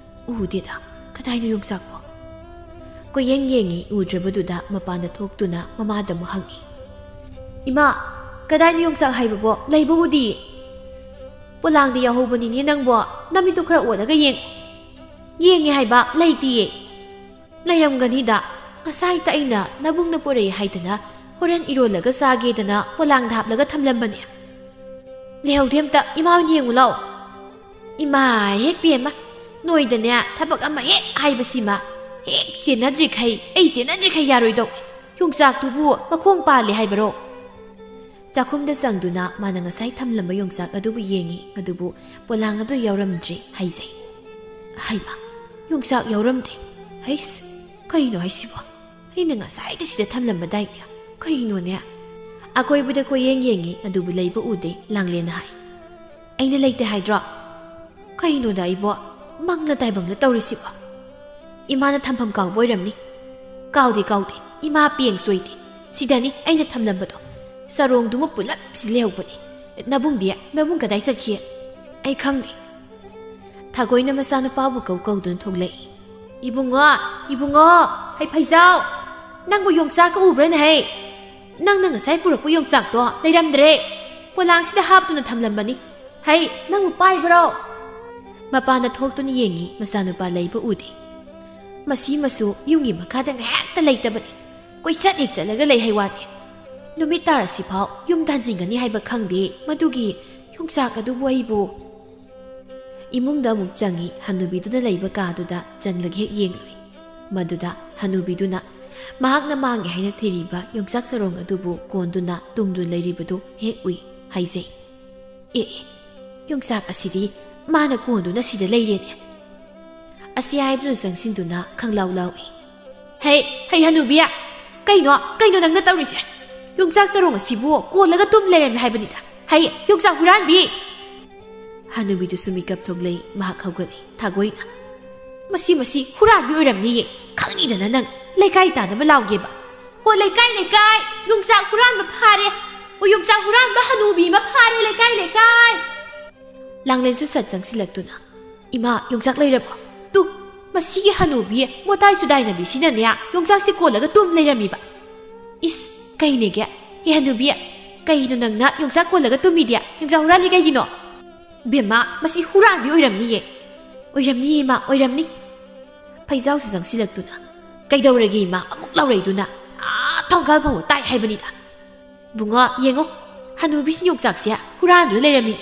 ꯎꯗꯦꯗ꯫ ꯀꯗꯥꯏꯅꯣ ꯌꯣꯡꯆꯥꯛꯄꯣ?" ꯀꯣꯏꯌꯦꯡ ꯌꯦꯡꯉꯤ꯫ ꯎꯗ꯭ꯔꯕꯗꯨꯗ ꯃꯄꯥꯟꯗ ꯊꯣꯛꯇꯨꯅ ꯃꯃꯥꯗ ꯑꯃꯨꯛ ꯍꯪꯉꯤ, "ꯏꯃꯥ, ꯀꯗꯥꯏꯅꯣ ꯌꯣꯡꯆꯥꯛ ꯍꯥꯏꯕꯕꯣ? ꯂꯩꯕ ꯎꯗꯤꯌꯦ꯫ ꯄꯣꯂꯥꯡꯗ ꯌꯥꯎꯍꯧꯕꯅꯤꯅꯦ ꯅꯪꯕꯣ꯫ ꯅꯃꯤꯠꯇꯨ ꯈꯔ ꯑꯣꯠꯂꯒ ꯌꯦꯡ"꯫ "ꯌꯦꯡꯉꯦ ꯍꯥꯏꯕ, ꯂꯩꯇꯤꯌꯦ"꯫ "ꯂꯩꯔꯝꯒꯅꯤꯗ꯫ ꯉꯁꯥꯏꯇ ꯑꯩꯅ ꯅꯕꯨꯡꯅ ꯄꯨꯔꯛꯏ ꯍꯥꯏꯗꯅ ꯍꯣꯔꯦꯟ ꯏꯔꯣꯜꯂꯒ ꯆꯥꯒꯦꯗꯅ ꯄꯣꯂꯥꯡꯗ ꯍꯥꯞꯂꯒ ꯊꯝꯂꯝꯕꯅꯦ꯫ ꯂꯩꯍꯧꯗꯦ ꯑꯝꯇ꯫ ꯏꯃꯥ ꯑꯣꯏꯅ ꯌꯦꯡꯉꯨ ꯂꯥꯎ"꯫ "ꯏꯃꯥ ꯍꯦꯛ ꯄꯦꯝꯃ, ꯅꯣꯏꯗꯅꯦ ꯊꯕꯛ ꯑꯃ ꯍꯦꯛ ꯍꯥꯏꯕꯁꯤꯃ ꯍꯦꯛ ꯆꯦꯟꯅꯗ꯭ꯔꯤꯈꯩ, ꯑꯩ ꯆꯦꯟꯅꯗ꯭ꯔꯤꯈꯩ ꯌꯥꯔꯣꯏꯗꯧ꯫ ꯌꯣꯡꯆꯥꯛꯇꯨꯕꯨ ꯃꯈꯣꯡ ꯄꯥꯜꯂꯦ ꯍꯥꯏꯕꯔꯣ?" ꯆꯥꯛꯈꯨꯝꯗ ꯆꯪꯗꯨꯅ ꯃꯥꯅ ꯉꯁꯥꯏ ꯊꯝꯂꯝꯕ ꯌꯣꯡꯆꯥꯛ ꯑꯗꯨꯕꯨ ꯌꯦꯡꯉꯤ, ꯑꯗꯨꯕꯨ ꯄꯣꯂꯥꯡ ꯑꯗꯨ ꯌꯥꯎꯔꯝꯗ꯭ꯔꯦ ꯍꯥꯏꯖꯩ꯫ "ꯍꯩꯃꯥ, ꯌꯣꯡꯆꯥꯛ ꯌꯥꯎꯔꯝꯗꯦ꯫ ꯍꯩꯁ, ꯀꯩꯅꯣ ꯍꯥꯏꯁꯤꯕꯣ? ꯑꯩꯅ ꯉꯁꯥꯏꯗ ꯁꯤꯗ ꯊꯝꯂꯝꯕꯗꯥꯏꯅꯦ꯫ ꯀꯩꯅꯣꯅꯦ?" ꯑꯀꯣꯏꯕꯗ ꯀꯣꯏꯌꯦꯡ ꯌꯦꯡꯉꯤ, ꯑꯗꯨꯕꯨ ꯂꯩꯕ ꯎꯗꯦ꯫ ꯂꯥꯡꯂꯦꯟꯅ ꯍꯥꯏ, "ꯑꯩꯅ ꯂꯩꯇꯦ ꯍꯥꯏꯗ꯭ꯔꯣ? ꯀꯩꯅꯣꯗ ꯑꯩꯕꯣ? ꯃꯪꯅ ꯇꯥꯏꯕꯪꯅ ꯇꯧꯔꯤꯁꯤꯕꯣ? ꯏꯃꯥꯅ ꯊꯝꯐꯝ ꯀꯥꯎꯕ ꯑꯣꯏꯔꯝꯅꯤ꯫ ꯀꯥꯎꯗꯦ, ꯀꯥꯎꯗꯦ, ꯏꯃꯥ ꯄꯦꯡ ꯆꯣꯏꯗꯦ꯫ ꯁꯤꯗꯅꯤ ꯑꯩꯅ ꯊꯝꯂꯝꯕꯗꯣ꯫ ꯆꯔꯣꯡꯗꯨꯃ ꯄꯨꯂꯞ ꯁꯤ ꯂꯩꯍꯧꯕꯅꯤ꯫ ꯅꯕꯨꯡꯗꯤ? ꯅꯕꯨꯡ ꯀꯗꯥꯏ ꯆꯠꯈꯤ? ꯑꯩ ꯈꯪꯗꯦ꯫ ꯊꯥꯒꯣꯏꯅ ꯃꯆꯥꯅꯨꯄꯥꯕꯨ ꯀꯧ ꯀꯧꯗꯨꯅ ꯊꯣꯛꯂꯛꯏ꯫ "ꯏꯕꯨꯡꯉꯣ, ꯏꯕꯨꯡꯉꯣ, ꯍꯩ ꯐꯩꯖꯥꯎ, ꯅꯪꯕꯨ ꯌꯣꯡꯆꯥꯛꯀ ꯎꯕ꯭ꯔꯥꯅꯦ ꯍꯩ? ꯅꯪꯅ ꯉꯁꯥꯏ ꯄꯨꯔꯛꯄ ꯌꯣꯡꯆꯥꯛꯇꯣ ꯂꯩꯔꯝꯗ꯭ꯔꯦ꯫ ꯄꯣꯂꯥꯡꯁꯤꯗ ꯍꯥꯞꯇꯨꯅ ꯊꯝꯂꯝꯕꯅꯤ꯫ ꯍꯩ, ꯅꯪꯕꯨ ꯄꯥꯏꯕ꯭ꯔꯣ?" ꯃꯄꯥꯟꯗ ꯊꯣꯛꯇꯨꯅ ꯌꯦꯡꯉꯤ, ꯃꯆꯥꯅꯨꯄꯥ ꯂꯩꯕ ꯎꯗꯦ꯫ ꯃꯁꯤ ꯃꯁꯨ ꯌꯨꯝꯒꯤ ꯃꯈꯥꯗ ꯉꯥꯏꯍꯥꯛꯇ ꯂꯩꯇꯕꯅꯤ꯫ ꯀꯣꯏꯆꯠ ꯍꯦꯛ ꯆꯠꯂꯒ ꯂꯩ ꯍꯥꯏ ꯋꯥꯅꯤ꯫ ꯅꯨꯃꯤꯠ ꯇꯥꯔꯁꯤꯐꯥꯎ ꯌꯨꯝꯗ ꯍꯟꯖꯤꯟꯒꯅꯤ ꯍꯥꯏꯕ ꯈꯪꯗꯦ꯫ ꯃꯗꯨꯒꯤ ꯌꯣꯡꯆꯥꯛ ꯑꯗꯨꯕꯨ ꯑꯩꯕꯨ ꯏꯃꯨꯡꯗ ꯑꯃꯨꯛ ꯆꯪꯉꯤ꯫ ꯍꯅꯨꯕꯤꯗꯨꯅ ꯂꯩꯕ ꯀꯥꯗꯨꯗ ꯆꯪꯂꯒ ꯍꯦꯛ ꯌꯦꯡꯂꯨꯏ꯫ ꯃꯗꯨꯗ ꯍꯅꯨꯕꯤꯗꯨꯅ ꯃꯍꯥꯛꯅ ꯃꯥꯡꯉꯦ ꯍꯥꯏꯅ ꯊꯤꯔꯤꯕ ꯌꯣꯡꯆꯥꯛ ꯆꯔꯣꯡ ꯑꯗꯨꯕꯨ ꯀꯣꯟꯗꯨꯅ ꯇꯨꯝꯗꯨꯅ ꯂꯩꯔꯤꯕꯗꯨ ꯍꯦꯛ ꯎꯏ꯫ ꯍꯥꯏꯖꯩ꯫ "ꯑꯦ, ꯑꯦ, ꯌꯣꯡꯆꯥꯛ ꯑꯁꯤꯗꯤ ꯃꯥꯅ ꯀꯣꯟꯗꯨꯅ ꯁꯤꯗ ꯂꯩꯔꯦꯅꯦ!" ꯑꯁꯤ ꯍꯥꯏꯗꯨꯅ ꯆꯪꯁꯤꯟꯗꯨꯅ ꯈꯪꯂꯥꯎ ꯂꯥꯎꯏ꯫ "ꯍꯩ, ꯍꯩ ꯍꯅꯨꯕꯤ! ꯀꯩꯅꯣ, ꯀꯩꯅꯣ ꯅꯪꯅ ꯇꯧꯔꯤꯁꯦ? ꯌꯣꯡꯆꯥꯛ ꯆꯔꯣꯡ ꯑꯁꯤꯕꯨ ꯀꯣꯜꯂꯒ ꯇꯨꯝ ꯂꯩꯔꯝꯃꯦ ꯍꯥꯏꯕꯅꯤꯗ꯫ ꯍꯩ, ꯌꯣꯡꯆꯥꯛ ꯍꯨꯔꯥꯟꯕꯤ!" ꯍꯅꯨꯕꯤꯗꯨꯁꯨ ꯃꯤꯀꯞ ꯊꯣꯛꯂꯛꯏ, ꯃꯍꯥꯛ ꯍꯧꯒꯠꯂꯤ꯫ ꯊꯥꯒꯣꯏꯅ, "ꯃꯁꯤ, ꯃꯁꯤ ꯍꯨꯔꯥꯟꯕꯤ ꯑꯣꯏꯔꯝꯅꯤꯌꯦ꯫ ꯈꯪꯅꯤꯗꯅ ꯅꯪ꯫ ꯂꯩꯀꯥꯏ ꯇꯥꯅꯕ ꯂꯥꯎꯒꯦꯕ꯫ ꯍꯣ, ꯂꯩꯀꯥꯏ, ꯂꯩꯀꯥꯏ! ꯌꯣꯡꯆꯥꯛ ꯍꯨꯔꯥꯟꯕ ꯐꯥꯔꯦ! ꯑꯣ, ꯌꯣꯡꯆꯥꯛ ꯍꯨꯔꯥꯟꯕ ꯍꯅꯨꯕꯤ ꯑꯃ ꯐꯥꯔꯦ, ꯂꯩꯀꯥꯏ, ꯂꯩꯀꯥꯏ!" ꯂꯥꯡꯂꯦꯟꯁꯨ ꯁꯠ ꯆꯪꯁꯤꯜꯂꯛꯇꯨꯅ, "ꯏꯃꯥ, ꯌꯣꯡꯆꯥꯛ ꯂꯩꯔꯕꯣ? ꯇꯨ, ꯃꯁꯤꯒꯤ ꯍꯅꯨꯕꯤ ꯃꯣꯇꯥꯏ ꯁꯨꯗꯥꯏꯅꯕꯤꯁꯤꯅꯅꯦ ꯌꯣꯡꯆꯥꯛꯁꯦ ꯀꯣꯜꯂꯒ ꯇꯨꯝ ꯂꯩꯔꯝꯃꯤꯕ꯫ ꯏꯁ, ꯀꯩꯅꯦꯒꯦ? ꯑꯦ ꯍꯅꯨꯕꯤ, ꯀꯩꯅꯣ ꯅꯪꯅ ꯌꯣꯡꯆꯥꯛ ꯀꯣꯜꯂꯒ ꯇꯨꯝꯃꯤꯗꯤ? ꯌꯣꯡꯆꯥꯛ ꯍꯨꯔꯥꯜꯂꯤ ꯀꯩꯒꯤꯅꯣ?" "ꯕꯦꯝꯃ, ꯃꯁꯤ ꯍꯨꯔꯥꯟꯕꯤ ꯑꯣꯏꯔꯝꯅꯤꯌꯦ!" "ꯑꯣꯏꯔꯝꯅꯤꯌꯦ, ꯏꯃꯥ, ꯑꯣꯏꯔꯝꯅꯤ꯫" ꯐꯩꯖꯥꯎꯁꯨ ꯆꯪꯁꯤꯜꯂꯛꯇꯨꯅ, "ꯀꯩꯗꯧꯔꯒꯦ ꯏꯃꯥ, ꯑꯃꯨꯛ ꯂꯥꯎꯔꯛꯏꯗꯨꯅ? ꯑꯥ, ꯊꯣꯡꯒꯥꯜ ꯐꯥꯎꯕ ꯇꯥꯏ ꯍꯥꯏꯕꯅꯤꯗ꯫ ꯕꯨꯡꯉꯣ, ꯌꯦꯡꯉꯣ, ꯍꯅꯨꯕꯤꯁꯤ ꯌꯣꯡꯆꯥꯛꯁꯦ ꯍꯨꯔꯥꯟꯗꯨꯅ ꯂꯩꯔꯝꯃꯤꯅꯦ꯫"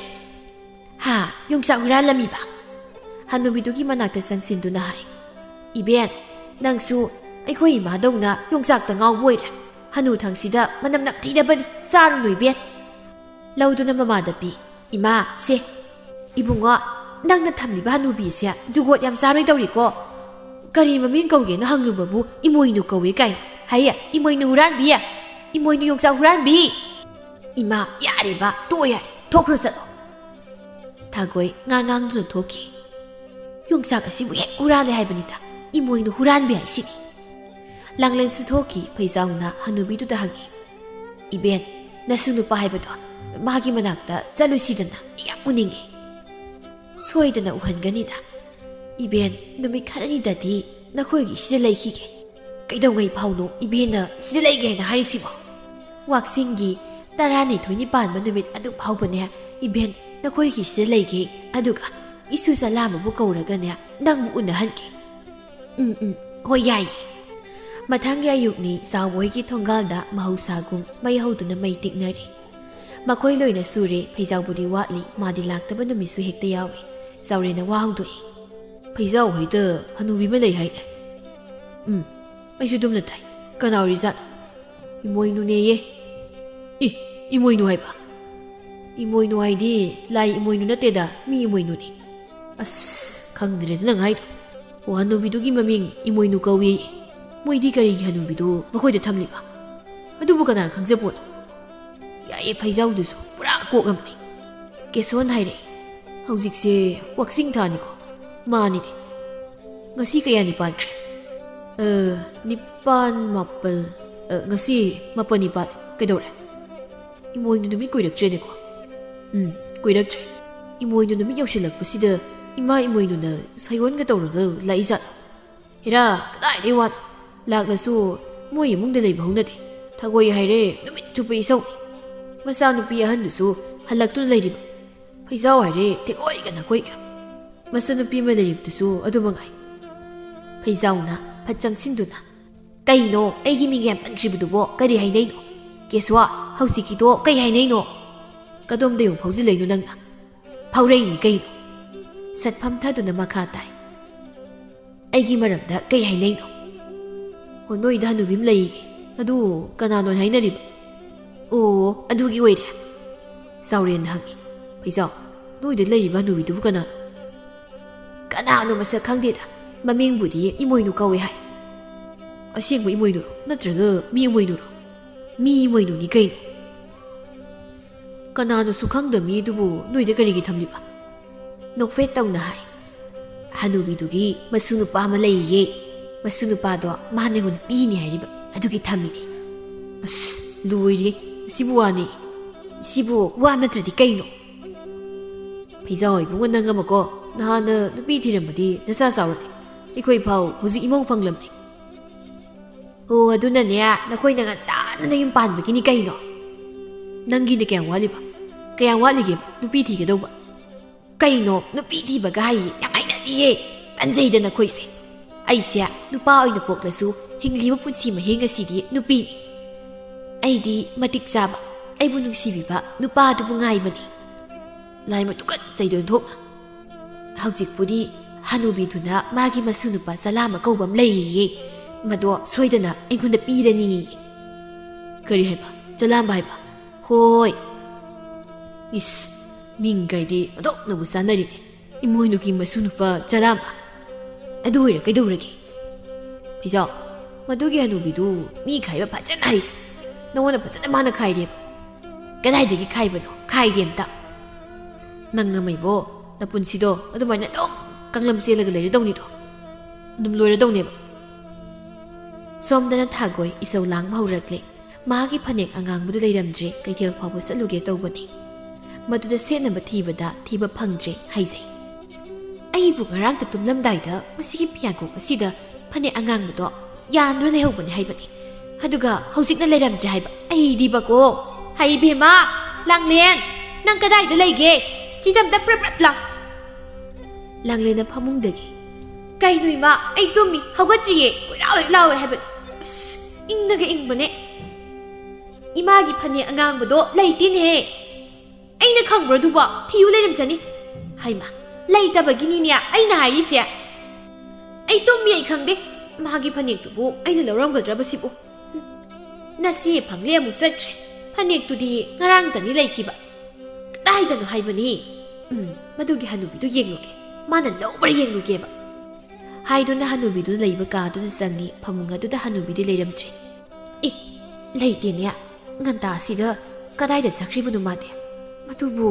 "ꯍꯥ, ꯌꯣꯡꯆꯥꯛ ꯍꯨꯔꯥꯜꯂꯝꯃꯤꯕ?" ꯍꯅꯨꯕꯤꯗꯨꯒꯤ ꯃꯅꯥꯛꯇ ꯆꯪꯁꯤꯟꯗꯨꯅ ꯍꯥꯏ꯫ "ꯏꯕꯦꯟ, ꯅꯪꯁꯨ ꯑꯩꯈꯣꯏ ꯏꯃꯥꯗꯧꯅ ꯌꯣꯡꯆꯥꯛꯇ ꯉꯥꯎꯕ ꯑꯣꯏꯔꯦ꯫ ꯍꯅꯨ ꯊꯪꯁꯤꯗ ꯃꯅꯝ ꯅꯝꯊꯤꯔꯕꯅꯤ, ꯆꯥꯔꯨꯅꯨ ꯏꯕꯦꯟ꯫" ꯂꯧꯗꯨꯅ ꯃꯃꯥꯗ ꯄꯤ꯫ "ꯏꯃꯥ, ꯁꯦ, ꯏꯕꯨꯡꯉꯣ, ꯅꯪꯅ ꯊꯝꯂꯤꯕ ꯍꯅꯨꯕꯤꯁꯦ ꯖꯨꯒꯣꯠ ꯌꯥꯝ ꯆꯥꯔꯣꯏꯗꯧꯔꯤꯀꯣ꯫ ꯀꯔꯤ ꯃꯃꯤꯡ ꯀꯧꯒꯦꯅ ꯍꯪꯂꯨꯕꯕꯨ ꯏꯃꯣꯏꯅꯨ ꯀꯧꯏ ꯀꯥꯏꯅ꯫ ꯍꯩ, ꯏꯃꯣꯏꯅꯨ ꯍꯨꯔꯥꯟꯕꯤ! ꯏꯃꯣꯏꯅꯨ ꯌꯣꯡꯆꯥꯛ ꯍꯨꯔꯥꯟꯕꯤ!" "ꯏꯃꯥ, ꯌꯥꯔꯦꯕ, ꯇꯣꯛꯑꯣ ꯌꯥꯔꯦ, ꯊꯣꯛꯈ꯭ꯔꯣ ꯆꯠꯂꯣ꯫" ꯊꯥꯒꯣꯏ ꯉꯥꯡ ꯉꯥꯡꯗꯨꯅ ꯊꯣꯛꯈꯤ꯫ ꯌꯣꯡꯆꯥꯛ ꯑꯁꯤꯕꯨ ꯍꯦꯛ ꯍꯨꯔꯥꯜꯂꯦ ꯍꯥꯏꯕꯅꯤꯗ, ꯏꯃꯣꯏꯅꯨ ꯍꯨꯔꯥꯟꯕꯤ ꯍꯥꯏꯁꯤꯗꯤ꯫ ꯂꯥꯡꯂꯦꯟꯁꯨ ꯊꯣꯛꯈꯤ꯫ ꯐꯩꯖꯥꯎꯅ ꯍꯅꯨꯕꯤꯗꯨꯗ ꯍꯪꯉꯤ, "ꯏꯕꯦꯟ, ꯅꯁꯨ ꯅꯨꯄꯥ ꯍꯥꯏꯕꯗꯣ ꯃꯥꯒꯤ ꯃꯅꯥꯛꯇ ꯆꯠꯂꯨꯁꯤꯗꯅ, ꯑꯩ ꯌꯥꯝ ꯎꯅꯤꯡꯉꯤ꯫" "ꯁꯣꯏꯗꯅ ꯎꯍꯟꯒꯅꯤꯗ꯫ ꯏꯕꯦꯟ, ꯅꯨꯃꯤꯠ ꯈꯔꯅꯤꯗꯗꯤ ꯅꯈꯣꯏꯒꯤ ꯁꯤꯗ ꯂꯩꯈꯤꯒꯦ꯫" "ꯀꯩꯗꯧꯉꯩ ꯐꯥꯎꯅꯣ ꯏꯕꯦꯟꯅ ꯁꯤꯗ ꯂꯩꯒꯦ ꯍꯥꯏꯅ ꯍꯥꯏꯔꯤꯁꯤꯕꯣ?" "ꯋꯥꯛꯆꯤꯡꯒꯤ ꯇꯔꯥꯅꯤꯊꯣꯏꯅꯤ ꯄꯥꯟꯕ ꯅꯨꯃꯤꯠ ꯑꯗꯨ ꯐꯥꯎꯕꯅꯦ ꯏꯕꯦꯟ ꯅꯈꯣꯏꯒꯤ ꯁꯤꯗ ꯂꯩꯒꯦ꯫ ꯑꯗꯨꯒ ꯏꯁꯨ ꯆꯂꯥꯝꯕꯕꯨ ꯀꯧꯔꯒꯅꯦ ꯅꯪꯕꯨ ꯎꯅꯍꯟꯒꯦ꯫" "ꯎꯝ, ꯎꯝ, ꯍꯣꯏ, ꯌꯥꯏꯌꯦ꯫" ꯃꯊꯪꯒꯤ ꯑꯌꯨꯛꯅꯤ꯫ ꯆꯥꯎꯕꯣꯏꯒꯤ ꯊꯣꯡꯒꯥꯜꯗ ꯃꯍꯧꯁꯥꯒꯨꯝ ꯃꯩ ꯍꯧꯗꯨꯅ ꯃꯩ ꯇꯤꯛꯅꯔꯤ꯫ ꯃꯈꯣꯏ ꯂꯣꯏꯅ ꯁꯨꯔꯦ꯫ ꯐꯩꯖꯥꯎꯕꯨꯗꯤ ꯋꯥꯠꯂꯤ꯫ ꯃꯥꯗꯤ ꯂꯥꯛꯇꯕ ꯅꯨꯃꯤꯠꯁꯨ ꯍꯦꯛꯇ ꯌꯥꯎꯏ꯫ ꯆꯥꯎꯔꯦꯟꯅ ꯋꯥ ꯍꯧꯗꯣꯛꯏ꯫ "ꯐꯩꯖꯥꯎ ꯍꯣꯏꯗ ꯍꯅꯨꯕꯤ ꯑꯃ ꯂꯩ ꯍꯥꯏꯅꯦ?" "ꯎꯝ, ꯑꯩꯁꯨ ꯑꯗꯨꯝꯅ ꯇꯥꯏ꯫ ꯀꯅꯥ ꯑꯣꯏꯔꯤꯖꯥꯠꯅꯣ?" "ꯏꯃꯣꯏꯅꯨꯅꯦꯌꯦ꯫" "ꯏ, ꯏꯃꯣꯏꯅꯨ ꯍꯥꯏꯕ?" "ꯏꯃꯣꯏꯅꯨ ꯍꯥꯏꯗꯤ ꯂꯥꯏ ꯏꯃꯣꯏꯅꯨ ꯅꯠꯇꯦꯗ, ꯃꯤ ꯏꯃꯣꯏꯅꯨꯅꯤ꯫" "ꯑꯁ, ꯈꯪꯗ꯭ꯔꯦꯗ ꯅꯪ ꯍꯥꯏꯗꯣ꯫ ꯑꯣ, ꯍꯅꯨꯕꯤꯗꯨꯒꯤ ꯃꯃꯤꯡ ꯏꯃꯣꯏꯅꯨ ꯀꯧꯏ꯫ ꯃꯣꯏꯗꯤ ꯀꯔꯤꯒꯤ ꯍꯅꯨꯕꯤꯗꯨ ꯃꯈꯣꯏꯗ ꯊꯝꯂꯤꯕ? ꯑꯗꯨꯕꯨ ꯀꯅꯥ ꯈꯪꯖꯄꯣꯠꯅꯣ?" "ꯌꯥꯏꯌꯦ, ꯐꯩꯖꯥꯎꯗꯨꯁꯨ ꯄꯨꯔꯥ ꯀꯣꯛ ꯑꯃꯅꯤ꯫" ꯀꯦꯁꯣꯟ ꯍꯥꯏꯔꯛꯏ, "ꯍꯧꯖꯤꯛꯁꯦ ꯋꯥꯛꯆꯤꯡ ꯊꯥꯅꯤꯀꯣ?" "ꯃꯥꯅꯤꯅꯦ꯫" "ꯉꯁꯤ ꯀꯌꯥꯅꯤ ꯄꯥꯟꯈ꯭ꯔꯦ?" "ꯑ, ꯅꯤꯄꯥꯟ, ꯃꯥꯄꯜ, ꯑ, ꯉꯁꯤ ꯃꯥꯄꯜꯅꯤ ꯄꯥꯜꯂꯦ꯫ ꯀꯩꯗꯧꯔꯦ?" "ꯏꯃꯣꯏꯅꯨ ꯅꯨꯃꯤꯠ ꯀꯨꯏꯔꯛꯇ꯭ꯔꯦꯅꯦꯀꯣ?" "ꯎꯝ, ꯀꯨꯏꯔꯛꯇ꯭ꯔꯦ꯫ ꯏꯃꯣꯏꯅꯨ ꯅꯨꯃꯤꯠ ꯌꯧꯁꯤꯜꯂꯛꯄꯁꯤꯗ ꯏꯃꯥ ꯏꯃꯣꯏꯅꯨꯅ ꯁꯥꯏꯑꯣꯟꯒ ꯇꯧꯔꯒ ꯂꯥꯛꯏꯖꯥꯠꯂꯣ?" "ꯍꯦꯔꯥ, ꯀꯗꯥꯏꯗꯩ ꯋꯥꯅꯣ? ꯂꯥꯛꯂꯁꯨ ꯃꯣꯏ ꯏꯃꯨꯡꯗ ꯂꯩꯕ ꯍꯧꯅꯗꯦ꯫ ꯊꯒꯣꯏ ꯍꯥꯏꯔꯦ ꯅꯨꯃꯤꯠ ꯆꯨꯞꯄ ꯏꯁꯧꯅꯤ꯫ ꯃꯆꯥꯅꯨꯄꯤ ꯑꯍꯟꯗꯨꯁꯨ ꯍꯜꯂꯛꯇꯨꯅ ꯂꯩꯔꯤꯕ꯫ ꯐꯩꯖꯥꯎ ꯍꯥꯏꯔꯦ ꯊꯦꯀꯣꯏꯒ ꯅꯥꯀꯣꯏꯒ꯫ ꯃꯆꯥꯅꯨꯄꯤ ꯑꯃ ꯂꯩꯔꯤꯕꯗꯨꯁꯨ ꯑꯗꯨ ꯃꯉꯥꯏ꯫" ꯐꯩꯖꯥꯎꯅ ꯐꯠ ꯆꯪꯁꯤꯟꯗꯨꯅ, "ꯀꯩꯅꯣ, ꯑꯩꯒꯤ ꯃꯤꯡ ꯌꯥꯝ ꯄꯟꯈ꯭ꯔꯤꯕꯗꯨꯕꯣ ꯀꯔꯤ ꯍꯥꯏꯅꯩꯅꯣ? ꯀꯦꯁ꯭ꯋꯥ, ꯍꯧꯖꯤꯛꯀꯤꯗꯣ ꯀꯩ ꯍꯥꯏꯅꯩꯅꯣ?" "ꯀꯗꯣꯝꯗ ꯌꯣꯡ ꯐꯥꯎꯖꯤꯜꯂꯛꯏꯅꯣ ꯅꯪꯅ?" "ꯐꯥꯎꯔꯛꯏꯅꯤ ꯀꯩꯅꯣ꯫" ꯁꯠ ꯐꯝꯊꯗꯨꯅ ꯃꯈꯥ ꯇꯥꯏ꯫ "ꯑꯩꯒꯤ ꯃꯔꯝꯗ ꯀꯩ ꯍꯥꯏꯅꯩꯅꯣ?" "ꯑꯣ, ꯅꯣꯏꯗ ꯍꯅꯨꯕꯤ ꯑꯃ ꯂꯩꯌꯦ꯫ ꯑꯗꯨ ꯀꯅꯥꯅꯣ ꯍꯥꯏꯅꯔꯤꯕ?" "ꯑꯣ, ꯑꯗꯨꯒꯤ ꯑꯣꯏꯔꯦ꯫" ꯆꯥꯎꯔꯦꯟꯅ ꯍꯪꯉꯤ꯫ "ꯐꯩꯖꯥꯎ, ꯅꯣꯏꯗ ꯂꯩꯔꯤꯕ ꯍꯅꯨꯕꯤꯗꯨꯕꯨ ꯀꯅꯥꯅꯣ?" "ꯀꯅꯥꯅꯣ ꯃꯁꯛ ꯈꯪꯗꯦꯗ꯫ ꯃꯃꯤꯡꯕꯨꯗꯤ ꯏꯃꯣꯏꯅꯨ ꯀꯧꯋꯦ ꯍꯥꯏ꯫" "ꯑꯁꯦꯡꯕ ꯏꯃꯣꯏꯅꯨꯔꯣ? ꯅꯠꯇ꯭ꯔꯒ ꯃꯤ ꯏꯃꯣꯏꯅꯨꯔꯣ?" "ꯃꯤ ꯏꯃꯣꯏꯅꯨꯅꯤ ꯀꯩꯅꯣ꯫" "ꯀꯅꯥꯅꯣꯁꯨ ꯈꯪꯗꯕ ꯃꯤ ꯑꯗꯨꯕꯨ ꯅꯣꯏꯗ ꯀꯔꯤꯒꯤ ꯊꯝꯂꯤꯕ?" ꯅꯣꯛꯐꯦꯠ ꯇꯧꯅ ꯍꯥꯏ꯫ ꯍꯅꯨꯕꯤꯗꯨꯒꯤ ꯃꯁꯨ ꯅꯨꯄꯥ ꯑꯃ ꯂꯩꯌꯦ꯫ ꯃꯁꯨ ꯅꯨꯄꯥꯗꯣ ꯃꯥꯅ ꯑꯩꯉꯣꯟꯗ ꯄꯤꯅꯤ ꯍꯥꯏꯔꯤꯕ, ꯑꯗꯨꯒꯤ ꯊꯝꯃꯤꯅꯦ꯫ ꯑꯁ, ꯂꯣꯏꯔꯦ꯫ ꯁꯤꯕꯨ ꯋꯥꯅꯤ꯫ ꯁꯤꯕꯨ ꯋꯥ ꯅꯠꯇ꯭ꯔꯗꯤ ꯀꯩꯅꯣ? ꯐꯩꯖꯥꯎ ꯏꯕꯨꯡꯉꯣ, ꯅꯪ ꯑꯃꯀꯣ, ꯅꯍꯥꯟꯅ ꯅꯨꯄꯤ ꯊꯤꯔꯝꯃꯗꯤ ꯅꯆꯥ ꯆꯥꯎꯔꯅꯤ꯫ ꯑꯩꯈꯣꯏ ꯐꯥꯎ ꯍꯧꯖꯤꯛ ꯏꯃꯧ ꯐꯪꯂꯝꯅꯤ꯫ ꯑꯣ, ꯑꯗꯨꯅꯅꯦ, ꯅꯈꯣꯏꯅ ꯉꯟꯇꯥꯅ ꯅꯌꯨꯝ ꯄꯥꯟꯕꯒꯤꯅꯤ ꯀꯩꯅꯣ꯫ ꯅꯪꯒꯤꯅ ꯀꯌꯥꯝ ꯋꯥꯠꯂꯤꯕ? ꯀꯌꯥꯝ ꯋꯥꯠꯂꯤꯒꯦ ꯅꯨꯄꯤ ꯊꯤꯒꯗꯧꯕ? ꯀꯩꯅꯣ, ꯅꯨꯄꯤ ꯊꯤꯕꯒ ꯍꯥꯏꯌꯦ, ꯌꯥꯝ ꯍꯥꯏꯅꯗꯤꯌꯦ꯫ ꯇꯟꯖꯩꯗ ꯅꯈꯣꯏꯁꯦ꯫ ꯑꯩꯁꯦ ꯅꯨꯄꯥ ꯑꯣꯏꯅ ꯄꯣꯛꯂꯁꯨ, ꯍꯤꯡꯂꯤꯕ ꯄꯨꯟꯁꯤ ꯃꯍꯤꯡ ꯑꯁꯤꯗꯤ ꯅꯨꯄꯤꯅꯤ꯫ ꯑꯩꯗꯤ ꯃꯇꯤꯛ ꯆꯥꯕ, ꯑꯩꯕꯨ ꯅꯨꯡꯁꯤꯕꯤꯕ ꯅꯨꯄꯥ ꯑꯗꯨꯕꯨ ꯉꯥꯏꯕꯅꯤ꯫ ꯂꯥꯏꯃ ꯇꯨꯀꯠꯆꯩꯗ ꯑꯣꯟꯊꯣꯛꯅ꯫ ꯍꯧꯖꯤꯛꯄꯨꯗꯤ ꯍꯅꯨꯕꯤꯗꯨꯅ ꯃꯥꯒꯤ ꯃꯁꯨ ꯅꯨꯄꯥ ꯆꯂꯥꯝꯕ ꯀꯧꯕ ꯑꯃ ꯂꯩꯌꯦ, ꯃꯗꯣ ꯁꯣꯏꯗꯅ ꯑꯩꯉꯣꯟꯗ ꯄꯤꯔꯅꯤ꯫ ꯀꯔꯤ ꯍꯥꯏꯕ? ꯆꯂꯥꯝꯕ ꯍꯥꯏꯕ? ꯍꯣꯏ꯫ ꯏꯁ, ꯃꯤꯡꯒꯩꯗꯤ ꯑꯣꯟꯊꯣꯛꯅꯕꯨ ꯆꯥꯟꯅꯔꯤꯅꯦ꯫ ꯏꯃꯣꯏꯅꯨꯒꯤ ꯃꯁꯨ ꯅꯨꯄꯥ ꯆꯂꯥꯝꯕ꯫ ꯑꯗꯨ ꯑꯣꯏꯔ ꯀꯩꯗꯧꯔꯒꯦ? ꯐꯤꯖꯥꯎ, ꯃꯗꯨꯒꯤ ꯍꯅꯨꯕꯤꯗꯨ ꯃꯤ ꯈꯥꯏꯕ ꯐꯖꯅ ꯍꯩ꯫ ꯅꯉꯣꯟꯗ ꯐꯖꯅ ꯃꯥꯅ ꯈꯥꯏꯔꯦꯕ꯫ ꯀꯗꯥꯏꯗꯒꯤ ꯈꯥꯏꯕꯅꯣ? ꯈꯥꯏꯗꯦ ꯑꯝꯇ꯫ ꯅꯪ ꯑꯃ ꯏꯕꯣ, ꯅꯄꯨꯟꯁꯤꯗꯣ ꯑꯗꯨꯃꯥꯏꯅ ꯑꯗꯨꯝ ꯀꯥꯡꯂꯝ ꯆꯦꯜꯂꯒ ꯂꯩꯔꯗꯧꯅꯤꯗꯣ꯫ ꯑꯗꯨꯝ ꯂꯣꯏꯔꯗꯧꯅꯦꯕ꯫ ꯁꯣꯝꯗꯅ ꯊꯥꯒꯣꯏ ꯏꯁꯧ ꯂꯥꯡꯕ ꯍꯧꯔꯛꯂꯦ꯫ ꯃꯥꯒꯤ ꯐꯅꯦꯛ ꯑꯉꯥꯡꯕꯗꯨ ꯂꯩꯔꯝꯗ꯭ꯔꯦ, ꯀꯩꯊꯦꯜ ꯐꯥꯎꯕ ꯆꯠꯂꯨꯒꯦ ꯇꯧꯕꯅꯤ꯫ ꯃꯗꯨꯗ ꯁꯦꯠꯅꯕ ꯊꯤꯕꯗ ꯊꯤꯕ ꯐꯪꯗ꯭ꯔꯦ ꯍꯥꯏꯖꯩ꯫ ꯑꯩꯕꯨ ꯉꯔꯥꯡꯇ ꯇꯨꯝꯂꯝꯗꯥꯏꯗ ꯃꯁꯤꯒꯤ ꯐꯤꯌꯥꯡꯀꯣꯛ ꯑꯁꯤꯗ ꯐꯅꯦꯛ ꯑꯉꯥꯡꯕꯗꯣ ꯌꯥꯟꯗꯨꯅ ꯂꯩꯍꯧꯕꯅꯤ ꯍꯥꯏꯕꯅꯤ꯫ ꯑꯗꯨꯒ ꯍꯧꯖꯤꯛꯅ ꯂꯩꯔꯝꯗ꯭ꯔꯦ ꯍꯥꯏꯕ꯫ ꯑꯩꯗꯤꯕꯀꯣ꯫ ꯍꯩ ꯏꯕꯦꯝꯃ, ꯂꯥꯡꯂꯦꯟ, ꯅꯪ ꯀꯗꯥꯏꯗ ꯂꯩꯒꯦ? ꯁꯤꯗ ꯑꯝꯇ ꯄ꯭ꯔꯞ ꯄ꯭ꯔꯞ ꯂꯥꯎ꯫ ꯂꯥꯡꯂꯦꯟꯅ ꯐꯃꯨꯡꯗꯒꯤ, "ꯀꯩꯅꯣ ꯏꯃꯥ, ꯑꯩ ꯇꯨꯝꯃꯤ, ꯍꯧꯒꯠꯇ꯭ꯔꯤꯌꯦ, ꯀꯣꯏꯂꯥꯎ ꯍꯦꯛ ꯂꯥꯎꯋꯦ ꯍꯥꯏꯕꯅꯤ꯫ ꯑꯁ, ꯏꯪꯅꯒ ꯏꯪꯕꯅꯦ꯫ ꯏꯃꯥꯒꯤ ꯐꯅꯦꯛ ꯑꯉꯥꯡꯕꯗꯣ ꯂꯩꯇꯦꯅꯦꯍꯦ꯫ ꯑꯩꯅ ꯈꯪꯕ꯭ꯔꯣ ꯑꯗꯨꯕꯣ? ꯊꯤꯌꯨ ꯂꯩꯔꯝꯖꯅꯤ꯫" "ꯍꯩꯃꯥ, ꯂꯩꯇꯕꯒꯤꯅꯤꯅꯦ ꯑꯩꯅ ꯍꯥꯏꯔꯤꯁꯦ꯫ ꯑꯩ ꯇꯨꯝꯃꯤ, ꯑꯩ ꯈꯪꯗꯦ꯫ ꯃꯥꯒꯤ ꯐꯅꯦꯛꯇꯨꯕꯨ ꯑꯩꯅ ꯂꯧꯔꯝꯒꯗ꯭ꯔꯕ ꯁꯤꯕꯨ? ꯍꯨꯝ, ꯅꯆꯦ ꯐꯪꯂꯦ ꯑꯃꯨꯛ ꯆꯠꯈ꯭ꯔꯦ꯫ ꯐꯅꯦꯛꯇꯨꯗꯤ ꯉꯔꯥꯡꯇꯅꯤ ꯂꯩꯈꯤꯕ꯫ ꯀꯗꯥꯏꯗꯅꯣ ꯍꯥꯏꯕꯅꯤ? ꯎꯝ, ꯃꯗꯨꯒꯤ ꯍꯅꯨꯕꯤꯗꯨ ꯌꯦꯡꯂꯨꯒꯦ꯫ ꯃꯥꯅ ꯂꯧꯕ꯭ꯔꯥ ꯌꯦꯡꯂꯨꯒꯦꯕ꯫" ꯍꯥꯏꯗꯨꯅ ꯍꯅꯨꯕꯤꯗꯨ ꯂꯩꯕ ꯀꯥꯗꯨꯗ ꯆꯪꯉꯤ꯫ ꯐꯃꯨꯡ ꯑꯗꯨꯗ ꯍꯅꯨꯕꯤꯗꯤ ꯂꯩꯔꯝꯗ꯭ꯔꯦ꯫ "ꯑꯦ, ꯂꯩꯇꯦꯅꯦ꯫ ꯉꯟꯇꯥꯁꯤꯗ ꯀꯗꯥꯏꯗ ꯆꯠꯈ꯭ꯔꯤꯕꯅꯣ ꯃꯥꯗꯤ? ꯃꯗꯨꯕꯨ?"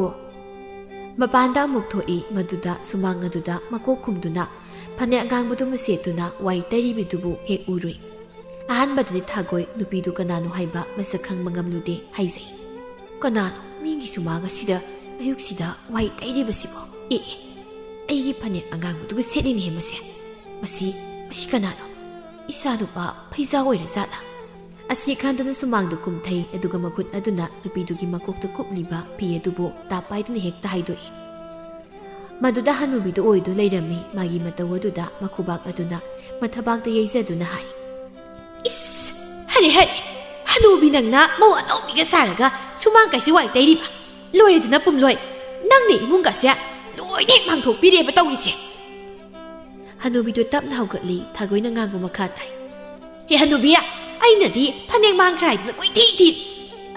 ꯃꯄꯥꯟꯗ ꯑꯃꯨꯛ ꯊꯣꯛꯏ꯫ ꯃꯗꯨꯗ ꯁꯨꯃꯥꯡ ꯑꯗꯨꯗ ꯃꯀꯣꯛ ꯈꯨꯝꯗꯨꯅ ꯐꯅꯦꯛ ꯑꯉꯥꯡꯕꯗꯨ ꯃꯁꯦꯠꯇꯨꯅ ꯋꯥꯏ ꯇꯩꯔꯤꯕꯗꯨꯕꯨ ꯍꯦꯛ ꯎꯔꯨꯏ꯫ ꯑꯍꯥꯟꯕꯗꯗꯤ ꯊꯥꯒꯣꯏ ꯅꯨꯄꯤꯗꯨ ꯀꯅꯥꯅꯣ ꯍꯥꯏꯕ ꯃꯁꯛ ꯈꯪꯕ ꯉꯝꯂꯨꯗꯦ ꯍꯥꯏꯖꯩ꯫ "ꯀꯅꯥꯅꯣ ꯃꯤꯒꯤ ꯁꯨꯃꯥꯡ ꯑꯁꯤꯗ ꯑꯌꯨꯛꯁꯤꯗ ꯋꯥꯏ ꯇꯩꯔꯤꯕꯁꯤꯕꯣ? ꯑꯦ ꯑꯦ, ꯑꯩꯒꯤ ꯐꯅꯦꯛ ꯑꯉꯥꯡꯕꯗꯨꯒ ꯁꯦꯠꯂꯤꯅꯦꯍꯦ ꯃꯁꯦ꯫ ꯃꯁꯤ, ꯃꯁꯤ ꯀꯅꯥꯅꯣ? ꯏꯆꯥꯅꯨꯄꯥ ꯐꯩꯖꯥ ꯑꯣꯏꯔ ꯖꯥꯠꯂꯥ?" ꯑꯁꯤ ꯈꯟꯗꯨꯅ ꯁꯨꯃꯥꯡꯗ ꯀꯨꯝꯊꯩ꯫ ꯑꯗꯨꯒ ꯃꯈꯨꯠ ꯑꯗꯨꯅ ꯅꯨꯄꯤꯗꯨꯒꯤ ꯃꯀꯣꯛꯇ ꯀꯨꯞꯂꯤꯕ ꯐꯤ ꯑꯗꯨꯕꯨ ꯇꯥꯞ ꯄꯥꯏꯗꯨꯅ ꯍꯦꯛꯇ ꯍꯥꯏꯗꯣꯛꯏ꯫ ꯃꯗꯨꯗ ꯍꯅꯨꯕꯤꯗꯨ ꯑꯣꯏꯗꯨ ꯂꯩꯔꯝꯃꯤ꯫ ꯃꯥꯒꯤ ꯃꯇꯧ ꯑꯗꯨꯗ ꯃꯈꯨꯕꯥꯛ ꯑꯗꯨꯅ ꯃꯊꯕꯥꯛꯇ ꯌꯩꯖꯗꯨꯅ ꯍꯥꯏ, "ꯏꯁ! ꯍꯔꯦ ꯍꯔꯦ! ꯍꯅꯨꯕꯤ ꯅꯪꯅ ꯃꯧ ꯑꯅꯧꯕꯤꯒ ꯁꯥꯔꯒ ꯁꯨꯃꯥꯡ ꯀꯩꯁꯤ ꯋꯥꯏ ꯇꯩꯔꯤꯕ? ꯂꯣꯏꯔꯦꯗꯅ ꯄꯨꯝꯂꯣꯏ! ꯅꯪꯅ ꯏꯃꯨꯡꯒꯁꯦ ꯂꯣꯏꯅ ꯍꯦꯛ ꯃꯥꯡꯊꯣꯛꯄꯤꯔꯦꯕ ꯇꯧꯔꯤꯁꯦ!" ꯍꯅꯨꯕꯤꯗꯨ ꯇꯞꯅ ꯍꯧꯒꯠꯂꯤ꯫ ꯊꯥꯒꯣꯏꯅ ꯉꯥꯡꯕ ꯃꯈꯥ ꯇꯥꯏ꯫ "ꯍꯦ ꯍꯅꯨꯕꯤ, ꯑꯩꯅꯗꯤ ꯐꯅꯦꯛ ꯃꯥꯡꯈ꯭ꯔꯦ ꯍꯥꯏꯗꯅ ꯀꯣꯏꯊꯤ ꯊꯤꯔꯤ꯫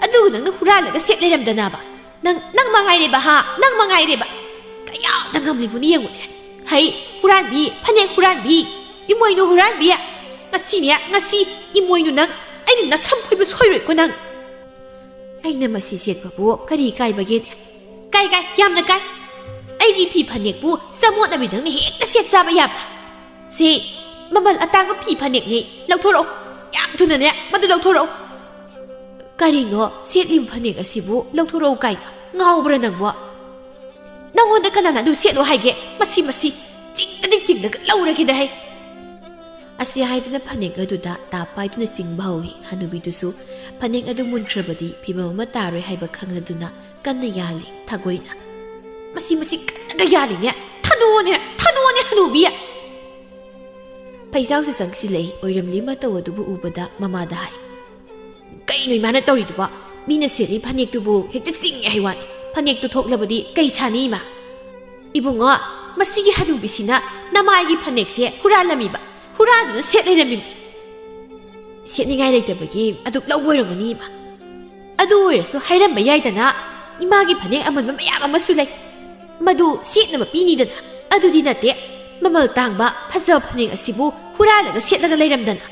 ꯑꯗꯨꯒ ꯅꯪꯅ ꯍꯨꯔꯥꯜꯂꯒ ꯁꯦꯠ ꯂꯩꯔꯝꯗꯅꯕ꯫ ꯅꯪ, ꯅꯪ ꯃꯉꯥꯏꯔꯦꯕ ꯍꯥ? ꯅꯪ ꯃꯉꯥꯏꯔꯦꯕ꯫ ꯀꯌꯥꯗ ꯉꯝꯂꯤꯕꯅꯤ ꯌꯦꯡꯉꯨꯅꯦ꯫ ꯍꯩ, ꯍꯨꯔꯥꯟꯕꯤ, ꯐꯅꯦꯛ ꯍꯨꯔꯥꯟꯕꯤ, ꯏꯃꯣꯏꯅꯨ ꯍꯨꯔꯥꯟꯕꯤ꯫ ꯉꯁꯤꯅꯦ, ꯉꯁꯤ ꯏꯃꯣꯏꯅꯨ ꯅꯪ ꯑꯩꯅ ꯅꯁꯝ ꯐꯣꯏꯕ ꯁꯣꯏꯔꯣꯏꯀꯣ ꯅꯪ꯫ ꯑꯩꯅ ꯃꯁꯤ ꯁꯦꯠꯄꯕꯨ ꯀꯔꯤ ꯀꯥꯏꯕꯒꯦꯅꯦ? ꯀꯥꯏ, ꯀꯥꯏ, ꯌꯥꯝꯅ ꯀꯥꯏ꯫ ꯑꯩꯒꯤ ꯐꯤ ꯐꯅꯦꯛꯄꯨ ꯆꯃꯣꯠꯅꯕꯤ ꯅꯪꯅ ꯍꯦꯛꯇ ꯁꯦꯠ ꯆꯥꯕ ꯌꯥꯕ꯭ꯔꯥ? ꯁꯤ ꯃꯃꯜ ꯑꯇꯥꯡꯕ ꯐꯤ ꯐꯅꯦꯛꯅꯤ꯫ ꯂꯧꯊꯣꯔꯛꯑꯣ꯫ ꯌꯥꯝ ꯊꯨꯅꯅꯦ ꯃꯗꯨ ꯂꯧꯊꯣꯔꯛꯑꯣ꯫" "ꯀꯔꯤꯅꯣ ꯁꯦꯠꯂꯤꯕ ꯐꯅꯦꯛ ꯑꯁꯤꯕꯨ ꯂꯧꯊꯣꯔꯛꯎ ꯀꯥꯏꯅ? ꯉꯥꯎꯕ꯭ꯔꯥ ꯅꯪꯕꯣ? ꯅꯪꯉꯣꯟꯗ ꯀꯅꯥꯅ ꯑꯗꯨ ꯁꯦꯠꯂꯣ ꯍꯥꯏꯒꯦ? ꯃꯁꯤ, ꯃꯁꯤ ꯆꯤꯡꯗꯗꯤ ꯆꯤꯡꯂꯒ ꯂꯧꯔꯒꯦꯗ ꯍꯩ!" ꯑꯁꯤ ꯍꯥꯏꯗꯨꯅ ꯐꯅꯦꯛ ꯑꯗꯨꯗ ꯇꯥꯞ ꯄꯥꯏꯗꯨꯅ ꯆꯤꯡꯕ ꯍꯧꯏ꯫ ꯍꯅꯨꯕꯤꯗꯨꯁꯨ ꯐꯅꯦꯛ ꯑꯗꯨ ꯃꯨꯟꯈ꯭ꯔꯕꯗꯤ ꯐꯤꯕꯝ ꯑꯃ ꯇꯥꯔꯣꯏ ꯍꯥꯏꯕ ꯈꯪꯂꯗꯨꯅ ꯀꯟꯅ ꯌꯥꯜꯂꯤ꯫ ꯊꯥꯒꯣꯏꯅ, "ꯃꯁꯤ, ꯃꯁꯤ ꯀꯟꯅꯒ ꯌꯥꯜꯂꯤꯅꯦ! ꯊꯥꯗꯣꯛꯑꯣꯅꯦ, ꯊꯥꯗꯣꯛꯑꯣꯅꯦ ꯍꯅꯨꯕꯤ!" ꯐꯩꯖꯥꯎꯁꯨ ꯆꯪꯁꯤꯜꯂꯛꯏ꯫ ꯑꯣꯏꯔꯝꯂꯤ ꯃꯇꯧ ꯑꯗꯨꯕꯨ ꯎꯕꯗ ꯃꯃꯥꯗ ꯍꯥꯏ, "ꯀꯩꯅꯣ ꯏꯃꯥꯅ ꯇꯧꯔꯤꯗꯨꯕꯣ? ꯃꯤꯅ ꯁꯦꯠꯂꯤ ꯐꯅꯦꯛꯇꯨꯕꯨ ꯍꯦꯛꯇ ꯆꯤꯡꯉꯦ ꯍꯥꯏ ꯋꯥꯅꯤ꯫ ꯐꯅꯦꯛꯇꯨ ꯊꯣꯛꯂꯕꯗꯤ ꯀꯩ ꯁꯥꯅꯤ ꯏꯃꯥ?" "ꯏꯕꯨꯡꯉꯣ, ꯃꯁꯤꯒꯤ ꯍꯅꯨꯕꯤꯁꯤꯅ ꯅꯃꯥꯏꯒꯤ ꯐꯅꯦꯛꯁꯦ ꯍꯨꯔꯥꯜꯂꯝꯃꯤꯕ, ꯍꯨꯔꯥꯟꯗꯨꯅ ꯁꯦꯠ ꯂꯩꯔꯝꯃꯤꯕꯅꯤ꯫ ꯁꯦꯠꯅꯤꯡꯉꯥꯏ ꯂꯩꯇꯕꯒꯤ ꯑꯗꯨꯛ ꯂꯧꯕ ꯑꯣꯏꯔꯝꯒꯅꯤ ꯏꯃꯥ꯫ ꯑꯗꯨ ꯑꯣꯏꯔꯁꯨ ꯍꯥꯏꯔꯝꯕ ꯌꯥꯏꯗꯅ, ꯏꯃꯥꯒꯤ ꯐꯅꯦꯛ ꯑꯃꯟꯕ ꯃꯌꯥꯝ ꯑꯃꯁꯨ ꯂꯩ꯫ ꯃꯗꯨ ꯁꯦꯠꯅꯕ ꯄꯤꯅꯤꯗꯅ꯫ ꯑꯗꯨꯗꯤ ꯅꯠꯇꯦ, ꯃꯃꯜ ꯇꯥꯡꯕ ꯐꯖꯕ ꯐꯅꯦꯛ ꯑꯁꯤꯕꯨ ꯍꯨꯔꯥꯜꯂꯒ ꯁꯦꯠꯂꯒ ꯂꯩꯔꯝꯗꯅ꯫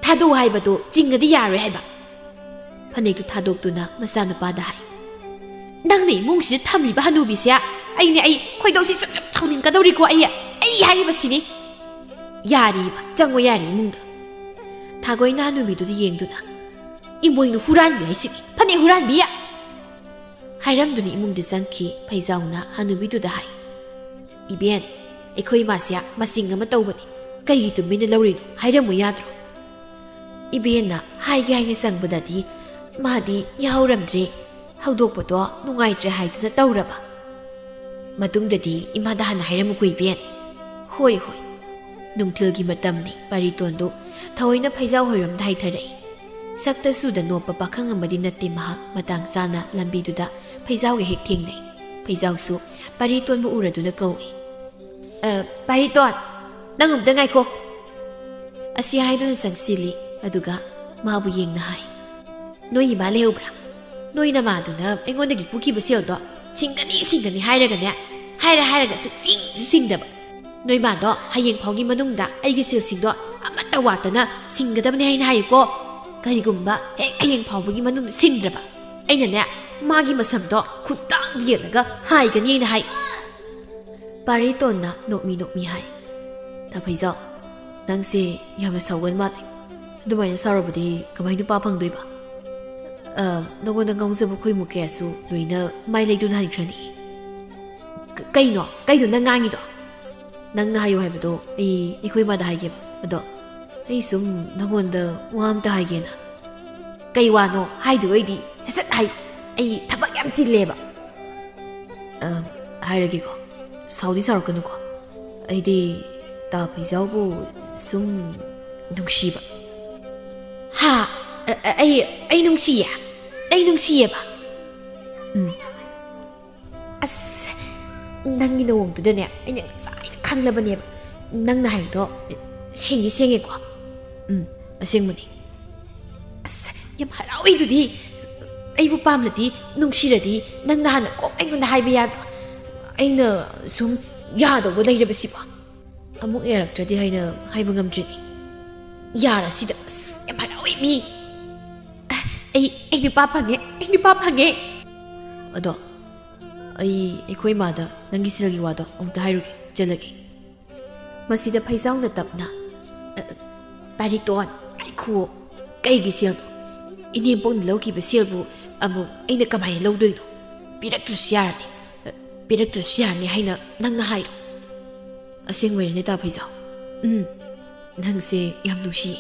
ꯊꯥꯗꯣꯛ ꯍꯥꯏꯕꯗꯨ ꯆꯤꯡꯉꯗꯤ ꯌꯥꯔꯣꯏ ꯍꯥꯏꯕ꯫" ꯐꯅꯦꯛꯇꯨ ꯊꯥꯗꯣꯛꯇꯨꯅ ꯃꯆꯥꯅꯨꯄꯥꯗ ꯍꯥꯏ, ꯅꯪꯅ ꯏꯃꯨꯡꯁꯤꯗ ꯊꯝꯃꯤꯕ ꯍꯅꯨꯕꯤꯁꯦ, ꯑꯩꯅꯦ, ꯑꯩ ꯈꯣꯏꯗꯧꯁꯤ ꯁꯨꯝ ꯁꯨꯝ ꯁꯥꯎꯅꯤꯡꯀꯗꯧꯔꯤꯀꯣ꯫ ꯑꯩ, ꯑꯩ ꯍꯥꯏꯔꯤꯕꯁꯤꯅꯤ꯫ ꯌꯥꯔꯤꯕ, ꯆꯪꯉꯣ ꯌꯥꯔꯦ ꯏꯃꯨꯡꯗ꯫ ꯊꯥꯒꯣꯏꯅ ꯍꯅꯨꯕꯤꯗꯨꯗ ꯌꯦꯡꯗꯨꯅ, "ꯏꯃꯣꯏꯅꯨ ꯍꯨꯔꯥꯟꯕꯤ ꯍꯥꯏꯁꯤꯅꯤ, ꯐꯅꯦꯛ ꯍꯨꯔꯥꯟꯕꯤ!" ꯍꯥꯏꯔꯝꯗꯨꯅ ꯏꯃꯨꯡꯗ ꯆꯪꯈꯤ꯫ ꯐꯩꯖꯥꯎꯅ ꯍꯅꯨꯕꯤꯗꯨꯗ ꯍꯥꯏ, "ꯏꯕꯦꯟ, ꯑꯩꯈꯣꯏ ꯏꯃꯥꯁꯦ ꯃꯆꯤꯡ ꯑꯃ ꯇꯧꯕꯅꯤ, ꯀꯩꯒꯤ ꯇꯨꯃꯤꯟꯅ ꯂꯧꯔꯤꯅꯣ? ꯍꯥꯏꯔꯝꯃꯨ ꯌꯥꯗ꯭ꯔꯣ?" ꯏꯕꯦꯟꯅ ꯍꯥꯏꯒꯦ ꯍꯥꯏꯅ ꯆꯪꯕꯗꯗꯤ ꯃꯥꯗꯤ ꯌꯥꯍꯧꯔꯝꯗ꯭ꯔꯦ꯫ ꯍꯧꯗꯣꯛꯄꯗꯣ ꯅꯨꯡꯉꯥꯏꯇ꯭ꯔꯦ ꯍꯥꯏꯗꯨꯅ ꯇꯧꯔꯕ꯫ "ꯃꯇꯨꯡꯗꯗꯤ ꯏꯃꯥꯗ ꯍꯥꯟꯅ ꯍꯥꯏꯔꯝꯃꯨꯀꯣ ꯏꯕꯦꯟ꯫" "ꯍꯣꯏ, ꯍꯣꯏ꯫" ꯅꯨꯡꯊꯤꯜꯒꯤ ꯃꯇꯝꯅꯤ꯫ ꯄꯥꯔꯤꯇꯣꯟꯗꯨ ꯊꯑꯣꯏꯅ ꯐꯩꯖꯥꯎ ꯍꯣꯏꯔꯣꯝꯗ ꯍꯥꯏꯊꯔꯛꯏ꯫ ꯁꯛꯇ ꯆꯨꯗ ꯅꯣꯞꯄ ꯄꯥꯈꯪ ꯑꯃꯗꯤ ꯅꯠꯇꯦ ꯃꯍꯥꯛ꯫ ꯃꯇꯥꯡ ꯆꯥꯅ ꯂꯝꯕꯤꯗꯨꯗ ꯐꯩꯖꯥꯎꯒ ꯍꯦꯛ ꯊꯦꯡꯅꯩ꯫ ꯐꯩꯖꯥꯎꯁꯨ ꯄꯥꯔꯤꯇꯣꯟꯕꯨ ꯎꯔꯗꯨꯅ ꯀꯧꯏ, "ꯑ, ꯄꯥꯔꯤꯇꯣꯟ, ꯅꯪ ꯑꯝꯇ ꯉꯥꯏꯈꯣ꯫" ꯑꯁꯤ ꯍꯥꯏꯗꯨꯅ ꯆꯪꯁꯤꯜꯂꯤ꯫ ꯑꯗꯨꯒ ꯃꯥꯕꯨ ꯌꯦꯡꯅ ꯍꯥꯏ, "ꯅꯣꯏ ꯏꯃꯥ ꯂꯩꯍꯧꯕ꯭ꯔꯥ? ꯅꯣꯏ ꯅꯃꯥꯗꯨꯅ ꯑꯩꯉꯣꯟꯗꯒꯤ ꯄꯨꯈꯤꯕ ꯁꯦꯜꯗꯣ ꯁꯤꯡꯒꯅꯤ, ꯁꯤꯡꯒꯅꯤ ꯍꯥꯏꯔꯒꯅꯦ, ꯍꯥꯏꯔ ꯍꯥꯏꯔꯒ ꯁꯨꯛꯁꯤꯡꯁꯨ ꯁꯤꯡꯗꯕ꯫ ꯅꯣꯏ ꯃꯥꯗꯣ ꯍꯌꯦꯡ ꯐꯥꯎꯒꯤ ꯃꯅꯨꯡꯗ ꯑꯩꯒꯤ ꯁꯦꯜꯁꯤꯡꯗꯣ ꯑꯃꯠꯇ ꯋꯥꯠꯇꯅ ꯁꯤꯡꯒꯗꯕꯅꯤ ꯍꯥꯏꯅ ꯍꯥꯏꯌꯨꯀꯣ꯫ ꯀꯔꯤꯒꯨꯝꯕ ꯍꯦꯛ ꯍꯌꯦꯡ ꯐꯥꯎꯕꯒꯤ ꯃꯅꯨꯡꯗ ꯁꯤꯡꯗ꯭ꯔꯕ, ꯑꯩꯅꯅꯦ, ꯃꯥꯒꯤ ꯃꯁꯝꯗꯣ ꯈꯨꯠꯇꯥꯡ ꯌꯦꯜꯂꯒ ꯍꯥꯏꯒꯅꯤ" ꯍꯥꯏꯅ ꯍꯥꯏ꯫ ꯄꯥꯔꯤꯇꯣꯟꯅ ꯅꯣꯛꯃꯤ ꯅꯣꯛꯃꯤ ꯍꯥꯏ, "ꯇꯥ ꯐꯩꯖꯥꯎ, ꯅꯪꯁꯦ ꯌꯥꯝꯅ ꯁꯥꯎꯒꯟ ꯃꯥꯜꯂꯦ꯫ ꯑꯗꯨꯃꯥꯏꯅ ꯁꯥꯎꯔꯕꯗꯤ ꯀꯃꯥꯏ ꯅꯨꯄꯥ ꯐꯪꯗꯣꯏꯕ? ꯑ, ꯅꯉꯣꯟꯗ ꯉꯥꯎꯖꯕ ꯈꯣꯏꯃꯨ ꯀꯌꯥꯁꯨ ꯂꯣꯏꯅ ꯃꯥꯏ ꯂꯩꯗꯨꯅ ꯍꯟꯈ꯭ꯔꯅꯤ꯫" "ꯀ-, ꯀꯩꯅꯣ? ꯀꯩꯅꯣ ꯅꯪ ꯉꯥꯡꯉꯤꯗꯣ?" "ꯅꯪꯅ ꯍꯥꯏꯌꯨ ꯍꯥꯏꯕꯗꯣ ꯑꯩ ꯑꯩꯈꯣꯏ ꯃꯥꯗ ꯍꯥꯏꯒꯦꯕ꯫ ꯑꯗꯣ ꯑꯩ ꯁꯨꯝ ꯅꯉꯣꯟꯗ ꯋꯥ ꯑꯝꯇ ꯍꯥꯏꯒꯦꯅ꯫" "ꯀꯩ ꯋꯥꯅꯣ? ꯍꯥꯏꯗꯣꯏ ꯑꯣꯏꯗꯤ ꯁꯠ ꯁꯠ ꯍꯥꯏ꯫ ꯑꯩ ꯊꯕꯛ ꯌꯥꯝ ꯆꯤꯜꯂꯦꯕ꯫" "ꯑ, ꯍꯥꯏꯔꯒꯦꯀꯣ꯫ ꯁꯥꯎꯗꯤ ꯁꯥꯎꯔꯛꯀꯅꯨꯀꯣ꯫ ꯑꯩꯗꯤ ꯇꯥ ꯐꯩꯖꯥꯎꯕꯨ ꯁꯨꯝ ꯅꯨꯡꯁꯤꯕ꯫" "ꯍꯥ? ꯑ, ꯑ, ꯑꯩ, ꯑꯩ ꯅꯨꯡꯁꯤꯌꯦ? ꯑꯩ ꯅꯨꯡꯁꯤꯌꯦꯕ?" "ꯎꯝ꯫" "ꯑꯁ, ꯅꯪꯒꯤ ꯅꯑꯣꯡꯗꯨꯗꯅꯦ ꯑꯩꯅ ꯉꯁꯥꯏꯅ ꯈꯪꯂꯕꯅꯦꯕ꯫ ꯅꯪꯅ ꯍꯥꯏꯗꯣ ꯁꯦꯡꯗꯤ ꯁꯦꯡꯉꯦꯀꯣ꯫" "ꯎꯝ, ꯑꯁꯦꯡꯕꯅꯤ꯫" "ꯑꯁ, ꯌꯥꯝ ꯍꯔꯥꯎꯋꯦ ꯑꯗꯨꯗꯤ꯫ ꯑꯩꯕꯨ ꯄꯥꯝꯂꯗꯤ, ꯅꯨꯡꯁꯤꯔꯗꯤ ꯅꯪꯅ ꯍꯥꯟꯅ ꯀꯣꯛ ꯑꯩꯉꯣꯟꯗ ꯍꯥꯏꯕ ꯌꯥꯗ꯭ꯔꯣ? ꯑꯩꯅ ꯁꯨꯝ ꯌꯥꯗꯧꯕ ꯂꯩꯔꯕꯁꯤꯕꯣ?" "ꯑꯃꯨꯛ ꯌꯥꯔꯛꯇ꯭ꯔꯗꯤ ꯍꯥꯏꯅ ꯍꯥꯏꯕ ꯉꯝꯗ꯭ꯔꯤꯅꯤ꯫" "ꯌꯥꯔꯁꯤꯗ꯫ ꯑꯁ, ꯌꯥꯝ ꯍꯔꯥꯎꯋꯦ ꯃꯤ꯫ ꯑꯩ, ꯑꯩ ꯅꯨꯄꯥ ꯐꯪꯉꯦ, ꯑꯩ ꯅꯨꯄꯥ ꯐꯪꯉꯦ꯫" ꯑꯗꯣ ꯑꯩ ꯑꯩꯈꯣꯏ ꯏꯃꯥꯗ ꯅꯪꯒꯤ ꯁꯦꯜꯒꯤ ꯋꯥꯗꯣ ꯑꯃꯨꯛꯇ ꯍꯥꯏꯔꯨꯒꯦ, ꯆꯠꯂꯒꯦ꯫ ꯃꯁꯤꯗ ꯐꯩꯖꯥꯎꯅ ꯇꯞꯅ, "ꯑ, ꯄꯥꯔꯤꯇꯣꯟ, ꯉꯥꯏꯈꯨꯑꯣ꯫ ꯀꯩꯒꯤ ꯁꯦꯜꯅꯣ? ꯏꯅꯦꯝꯄꯣꯛꯅ ꯂꯧꯈꯤꯕ ꯁꯦꯜꯕꯨ ꯑꯃꯨꯛ ꯑꯩꯅ ꯀꯃꯥꯏꯅ ꯂꯧꯗꯣꯏꯅꯣ? ꯄꯤꯔꯛꯇ꯭ꯔꯁꯨ ꯌꯥꯔꯅꯤ, ꯑ, ꯄꯤꯔꯛꯇ꯭ꯔꯁꯨ ꯌꯥꯔꯅꯤ ꯍꯥꯏꯅ ꯅꯪꯅ ꯍꯥꯏꯔꯣ꯫ ꯑꯁꯦꯡꯕꯩꯔꯅꯦ, ꯇꯥ ꯐꯩꯖꯥꯎ? ꯎꯝ, ꯅꯪꯁꯦ ꯌꯥꯝ ꯅꯨꯡꯁꯤꯌꯦ"꯫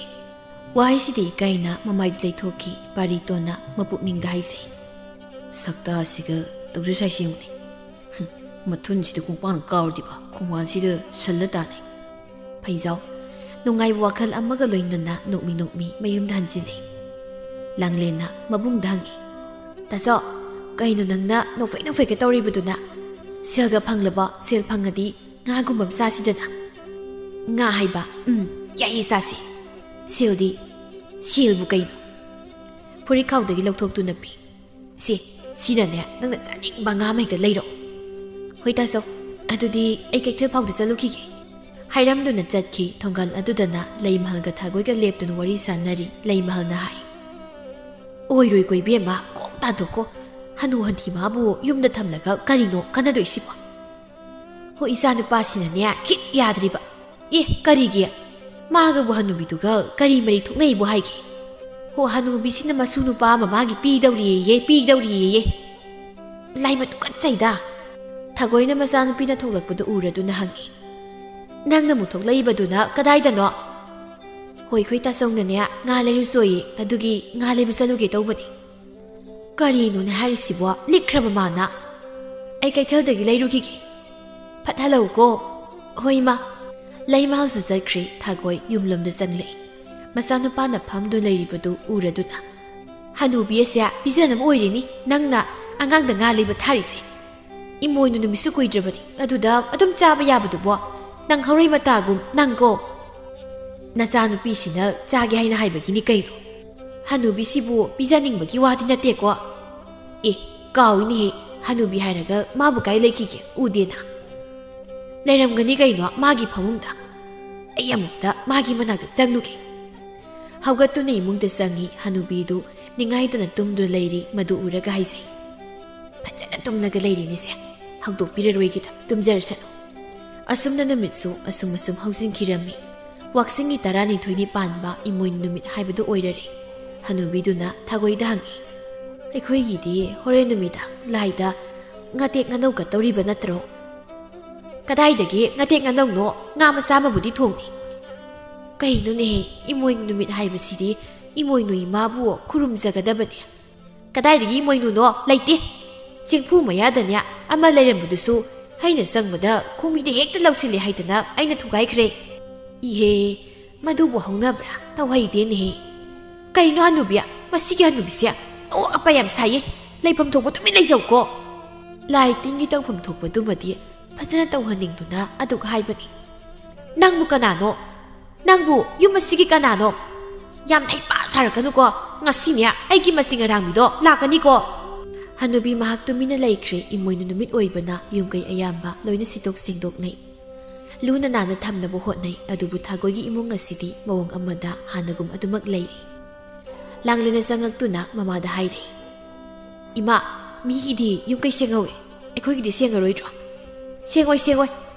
ꯋꯥꯍꯩꯁꯤꯗ ꯏꯀꯥꯏꯅ ꯃꯃꯥꯏꯗ ꯂꯩꯊꯣꯛꯈꯤ ꯄꯥꯔꯤꯇꯣꯟꯅ ꯃꯄꯨꯛꯅꯤꯡꯗ ꯍꯥꯏꯖꯩ꯫ "ꯁꯛꯇꯥꯁꯤꯒ ꯇꯧꯖ ꯁꯥꯏꯁꯤ ꯌꯦꯡꯉꯨꯅꯦ꯫ ꯍꯨꯝ, ꯃꯊꯨꯟꯁꯤꯗ ꯈꯣꯡꯄꯥꯛꯅ ꯀꯥꯎꯔꯗꯤꯕ, ꯈꯣꯡꯕꯥꯟꯁꯤꯗ ꯁꯜꯂ ꯇꯥꯅꯤ"꯫ ꯐꯩꯖꯥꯎ ꯅꯨꯡꯉꯥꯏꯕ ꯋꯥꯈꯜ ꯑꯃꯒ ꯂꯣꯏꯅꯅ ꯅꯣꯛꯃꯤ ꯅꯣꯛꯃꯤ ꯃꯌꯨꯝꯗ ꯍꯟꯖꯤꯜꯂꯦ꯫ ꯂꯥꯡꯂꯦꯟꯅ ꯃꯕꯨꯡꯗ ꯍꯪꯉꯤ, "ꯇꯥꯆꯧ, ꯀꯩꯅꯣ ꯅꯪꯅ ꯅꯣꯛꯐꯦꯠ ꯅꯣꯛꯐꯦꯠꯀ ꯇꯧꯔꯤꯕꯗꯨꯅ? ꯁꯦꯜꯒ ꯐꯪꯂꯕ? ꯁꯦꯜ ꯐꯪꯉꯗꯤ ꯉꯥꯒꯨꯝꯕ ꯑꯃ ꯆꯥꯁꯤꯗꯅ"꯫ "ꯉꯥ ꯍꯥꯏꯕ? ꯎꯝ, ꯌꯥꯏꯌꯦ, ꯆꯥꯁꯤ꯫ ꯁꯦꯜꯗꯤ, ꯁꯦꯜꯕꯨ ꯀꯩꯅꯣ?" ꯐꯨꯔꯤꯠꯈꯥꯎꯗꯒꯤ ꯂꯧꯊꯣꯛꯇꯨꯅ ꯄꯤ꯫ "ꯁꯤ, ꯁꯤꯅꯅꯦ, ꯅꯪꯅ ꯆꯥꯅꯤꯡꯕ ꯉꯥ ꯑꯃ ꯍꯦꯛꯇ ꯂꯩꯔꯣ"꯫ "ꯍꯣꯏ ꯇꯥꯆꯧ, ꯑꯗꯨꯗꯤ ꯑꯩ ꯀꯩꯊꯦꯜ ꯐꯥꯎꯗ ꯆꯠꯂꯨꯈꯤꯒꯦ"꯫ ꯍꯥꯏꯔꯝꯗꯨꯅ ꯆꯠꯈꯤ꯫ ꯊꯣꯡꯒꯥꯜ ꯑꯗꯨꯗꯅ ꯂꯩꯃꯍꯜꯒ ꯊꯥꯒꯣꯏꯒ ꯂꯦꯞꯇꯨꯅ ꯋꯥꯔꯤ ꯁꯥꯟꯅꯔꯤ꯫ ꯂꯩꯃꯍꯜꯅ ꯍꯥꯏ, "ꯑꯣꯏꯔꯣꯏꯀꯣ ꯏꯕꯦꯝꯃ, ꯀꯣꯛ ꯇꯥꯟꯊꯣꯛꯀꯣ꯫ ꯍꯅꯨ ꯍꯟꯊꯤ ꯃꯥꯕꯨ ꯌꯨꯝꯗ ꯊꯝꯂꯒ ꯀꯔꯤꯅꯣ ꯀꯥꯟꯅꯗꯣꯏꯁꯤꯕꯣ?" "ꯍꯣ, ꯏꯆꯥꯅꯨꯄꯥꯁꯤꯅꯅꯦ ꯈꯤꯠ ꯌꯥꯗ꯭ꯔꯤꯕ꯫ ꯑꯦ, ꯀꯔꯤꯒꯤ? ꯃꯥꯒꯕꯨ ꯍꯅꯨꯕꯤꯗꯨꯒ ꯀꯔꯤ ꯃꯔꯤ ꯊꯣꯛꯅꯩꯕꯨ ꯍꯥꯏꯒꯦ? ꯍꯣ, ꯍꯅꯨꯕꯤꯁꯤꯅ ꯃꯁꯨ ꯅꯨꯄꯥ ꯑꯃ ꯃꯥꯒꯤ ꯄꯤꯗꯧꯔꯤꯌꯦ, ꯄꯤꯗꯧꯔꯤꯌꯦ"꯫ "ꯂꯥꯏꯃ ꯇꯨꯀꯠꯆꯩꯗ"꯫ ꯊꯥꯒꯣꯏꯅ ꯃꯆꯥꯅꯨꯄꯤꯅ ꯊꯣꯛꯂꯛꯄꯗꯨ ꯎꯔꯗꯨꯅ ꯍꯪꯉꯤ, "ꯅꯪꯅ ꯑꯃꯨꯛ ꯊꯣꯛꯂꯛꯏꯕꯗꯨꯅ ꯀꯗꯥꯏꯗꯅꯣ?" "ꯍꯣꯏ, ꯑꯩꯈꯣꯏ ꯇꯥꯆꯧꯅꯅꯦ ꯉꯥ ꯂꯩꯔꯨꯆꯣꯌꯦ, ꯑꯗꯨꯒꯤ ꯉꯥ ꯂꯩꯕ ꯆꯠꯂꯨꯒꯦ ꯇꯧꯕꯅꯤ"꯫ "ꯀꯔꯤꯅꯣꯅꯦ ꯍꯥꯏꯔꯤꯁꯤꯕꯣ? ꯂꯤꯛꯈ꯭ꯔꯕ ꯃꯥꯅ? ꯑꯩ ꯀꯩꯊꯦꯜꯗꯒꯤ ꯂꯩꯔꯨꯈꯤꯒꯦ꯫ ꯐꯠ ꯍꯜꯂꯛꯎꯀꯣ"꯫ "ꯍꯣꯏ, ꯏꯃꯥ"꯫ ꯂꯩꯃꯍꯜꯁꯨ ꯆꯠꯈ꯭ꯔꯦ꯫ ꯊꯥꯒꯣꯏ ꯌꯨꯝꯂꯣꯝꯗ ꯆꯪꯂꯛꯏ꯫ ꯃꯆꯥꯅꯨꯄꯥꯅ ꯐꯝꯗꯨꯅ ꯂꯩꯔꯤꯕꯗꯨ ꯎꯔꯗꯨꯅ, "ꯍꯅꯨꯕꯤ ꯑꯁꯦ ꯄꯤꯖꯅꯕ ꯑꯣꯏꯔꯤꯅꯤ ꯅꯪꯅ ꯑꯉꯥꯡꯗ ꯉꯥ ꯂꯩꯕ ꯊꯥꯔꯤꯁꯦ꯫ ꯏꯃꯣꯏꯅꯨ ꯅꯨꯃꯤꯠꯁꯨ ꯀꯨꯏꯗ꯭ꯔꯕꯅꯤ, ꯑꯗꯨꯗ ꯑꯗꯨꯝ ꯆꯥꯕ ꯌꯥꯕꯗꯨꯕꯣ? ꯅꯪ ꯍꯧꯔꯩ ꯃꯇꯥꯒꯨꯝ ꯅꯪꯀꯣ"꯫ "ꯅꯆꯥꯅꯨꯄꯤꯁꯤꯅ ꯆꯥꯒꯦ ꯍꯥꯏꯅ ꯍꯥꯏꯕꯒꯤꯅꯤ ꯀꯩꯅꯣ꯫ ꯍꯅꯨꯕꯤꯁꯤꯕꯨ ꯄꯤꯖꯅꯤꯡꯕꯒꯤ ꯋꯥꯗꯤ ꯅꯠꯇꯦꯀꯣ꯫ ꯑꯦ, ꯀꯥꯎꯏꯅꯦꯍꯦ, ꯍꯅꯨꯕꯤ ꯍꯥꯏꯔꯒ ꯃꯥꯕꯨ ꯀꯥꯏ ꯂꯩꯈꯤꯒꯦ? ꯎꯗꯦꯅ"꯫ "ꯂꯩꯔꯝꯒꯅꯤ ꯀꯩꯅꯣ, ꯃꯥꯒꯤ ꯐꯃꯨꯡꯗ꯫ ꯑꯩ ꯑꯃꯨꯛꯇ ꯃꯥꯒꯤ ꯃꯅꯥꯛꯇ ꯆꯪꯂꯨꯒꯦ"꯫ ꯍꯧꯒꯠꯇꯨꯅ ꯏꯃꯨꯡꯗ ꯆꯪꯉꯤ꯫ ꯍꯅꯨꯕꯤꯗꯨ ꯅꯤꯡꯉꯥꯏꯗꯅ ꯇꯨꯝꯗꯨꯅ ꯂꯩꯔꯤ꯫ ꯃꯗꯨ ꯎꯔꯒ ꯍꯥꯏꯖꯩ, ꯇꯨꯝꯂꯒ ꯂꯩꯔꯤꯅꯤꯁꯦ, ꯍꯧꯗꯣꯛꯄꯤꯔꯔꯣꯏꯒꯦꯗ, ꯇꯨꯝꯖꯔꯁꯅꯨ꯫ ꯑꯁꯨꯝꯅ ꯅꯨꯃꯤꯠꯁꯨ ꯑꯁꯨꯝ ꯑꯁꯨꯝ ꯍꯧꯖꯤꯟꯈꯤꯔꯝꯃꯤ꯫ ꯋꯥꯛꯆꯤꯡꯒꯤ ꯇꯔꯥꯅꯤꯊꯣꯏꯅꯤ ꯄꯥꯟꯕ ꯏꯃꯣꯏꯅꯨ ꯅꯨꯃꯤꯠ ꯍꯥꯏꯕꯗꯨ ꯑꯣꯏꯔꯔꯦ꯫ ꯍꯅꯨꯕꯤꯗꯨꯅ ꯊꯥꯒꯣꯏꯗ ꯍꯪꯉꯤ, "ꯑꯩꯈꯣꯏꯒꯤꯗꯤ ꯍꯣꯔꯦꯟ ꯅꯨꯃꯤꯗꯥꯡ ꯂꯥꯏꯗ ꯉꯥꯇꯦꯛ ꯉꯥꯅꯧ ꯀꯠꯇꯧꯔꯤꯕ ꯅꯠꯇ꯭ꯔꯣ?" "ꯀꯗꯥꯏꯗꯒꯤ ꯉꯥꯇꯦꯛ ꯉꯥꯅꯧꯅꯣ? ꯉꯥ ꯃꯆꯥ ꯑꯃꯕꯨꯗꯤ ꯊꯣꯡꯅꯤ꯫" "ꯀꯩꯅꯣꯅꯦꯍꯦ, ꯏꯃꯣꯏꯅꯨ ꯅꯨꯃꯤꯠ ꯍꯥꯏꯕꯁꯤꯗꯤ ꯏꯃꯣꯏꯅꯨ ꯏꯃꯥꯕꯨ ꯈꯨꯔꯨꯝꯖꯒꯗꯕꯅꯦ꯫ ꯀꯗꯥꯏꯗꯒꯤ ꯏꯃꯣꯏꯅꯨꯅꯣ? ꯂꯩꯇꯦ꯫ ꯆꯦꯡꯐꯨ ꯃꯌꯥꯗꯅꯦ ꯑꯃ ꯂꯩꯔꯝꯕꯗꯨꯁꯨ ꯑꯩꯅ ꯆꯪꯕꯗ ꯈꯣꯡꯕꯤꯗ ꯍꯦꯛꯇ ꯂꯧꯁꯤꯜꯂꯦ ꯍꯥꯏꯗꯅ ꯑꯩꯅ ꯊꯨꯒꯥꯏꯈ꯭ꯔꯦ꯫" "ꯏꯍꯦ, ꯃꯗꯨꯕꯨ ꯍꯧꯅꯕ꯭ꯔꯥ? ꯇꯧꯍꯩꯗꯦꯅꯦꯍꯦ꯫ ꯀꯩꯅꯣ ꯍꯅꯨꯕꯤ, ꯃꯁꯤꯒꯤ ꯍꯅꯨꯕꯤꯁꯦ ꯑꯋꯥ ꯑꯄꯥ ꯌꯥꯝ ꯁꯥꯏꯌꯦ꯫ ꯂꯩꯐꯝ ꯊꯣꯛꯄ ꯇꯨꯃꯤꯟ ꯂꯩꯖꯧꯀꯣ꯫" ꯂꯥꯏ ꯇꯤꯟꯒꯤ ꯇꯧꯐꯝ ꯊꯣꯛꯄꯗꯨꯃꯗꯤ ꯐꯖꯅ ꯇꯧꯍꯟꯅꯤꯡꯗꯨꯅ ꯑꯗꯨꯛ ꯍꯥꯏꯕꯅꯤ꯫ "ꯅꯪꯕꯨ ꯀꯅꯥꯅꯣ? ꯅꯪꯕꯨ ꯌꯨꯝ ꯑꯁꯤꯒꯤ ꯀꯅꯥꯅꯣ? ꯌꯥꯝ ꯍꯩꯄꯥ ꯁꯥꯔꯛꯀꯅꯨꯀꯣ꯫ ꯉꯁꯤꯅꯦ ꯑꯩꯒꯤ ꯃꯆꯤꯡ ꯑꯔꯥꯡꯕꯤꯗꯣ ꯂꯥꯛꯀꯅꯤꯀꯣ꯫" ꯍꯅꯨꯕꯤ ꯃꯍꯥꯛ ꯇꯨꯃꯤꯟꯅ ꯂꯩꯈ꯭ꯔꯦ꯫ ꯏꯃꯣꯏꯅꯨ ꯅꯨꯃꯤꯠ ꯑꯣꯏꯕꯅ ꯌꯨꯝ ꯀꯩ ꯑꯌꯥꯝꯕ ꯂꯣꯏꯅ ꯁꯤꯠꯇꯣꯛ ꯁꯦꯡꯗꯣꯛꯅꯩ꯫ ꯂꯨꯅ ꯅꯥꯟꯅ ꯊꯝꯅꯕ ꯍꯣꯠꯅꯩ, ꯑꯗꯨꯕꯨ ꯊꯥꯒꯣꯏꯒꯤ ꯏꯃꯨꯡ ꯑꯁꯤꯗꯤ ꯃꯑꯣꯡ ꯑꯃꯗ ꯍꯥꯟꯅꯒꯨꯝ ꯑꯗꯨꯃꯛ ꯂꯩꯔꯤ꯫ ꯂꯥꯡꯂꯦꯟꯅ ꯆꯪꯉꯛꯇꯨꯅ ꯃꯃꯥꯗ ꯍꯥꯏꯔꯦ, "ꯏꯃꯥ, ꯃꯤꯒꯤꯗꯤ ꯌꯨꯝ ꯀꯩ ꯁꯦꯡꯍꯧꯋꯦ, ꯑꯩꯈꯣꯏꯒꯤꯗꯤ ꯁꯦꯡꯉꯔꯣꯏꯗ꯭ꯔꯣ?" "ꯁꯦꯡꯉꯣꯏ, ꯁꯦꯡꯉꯣꯏ꯫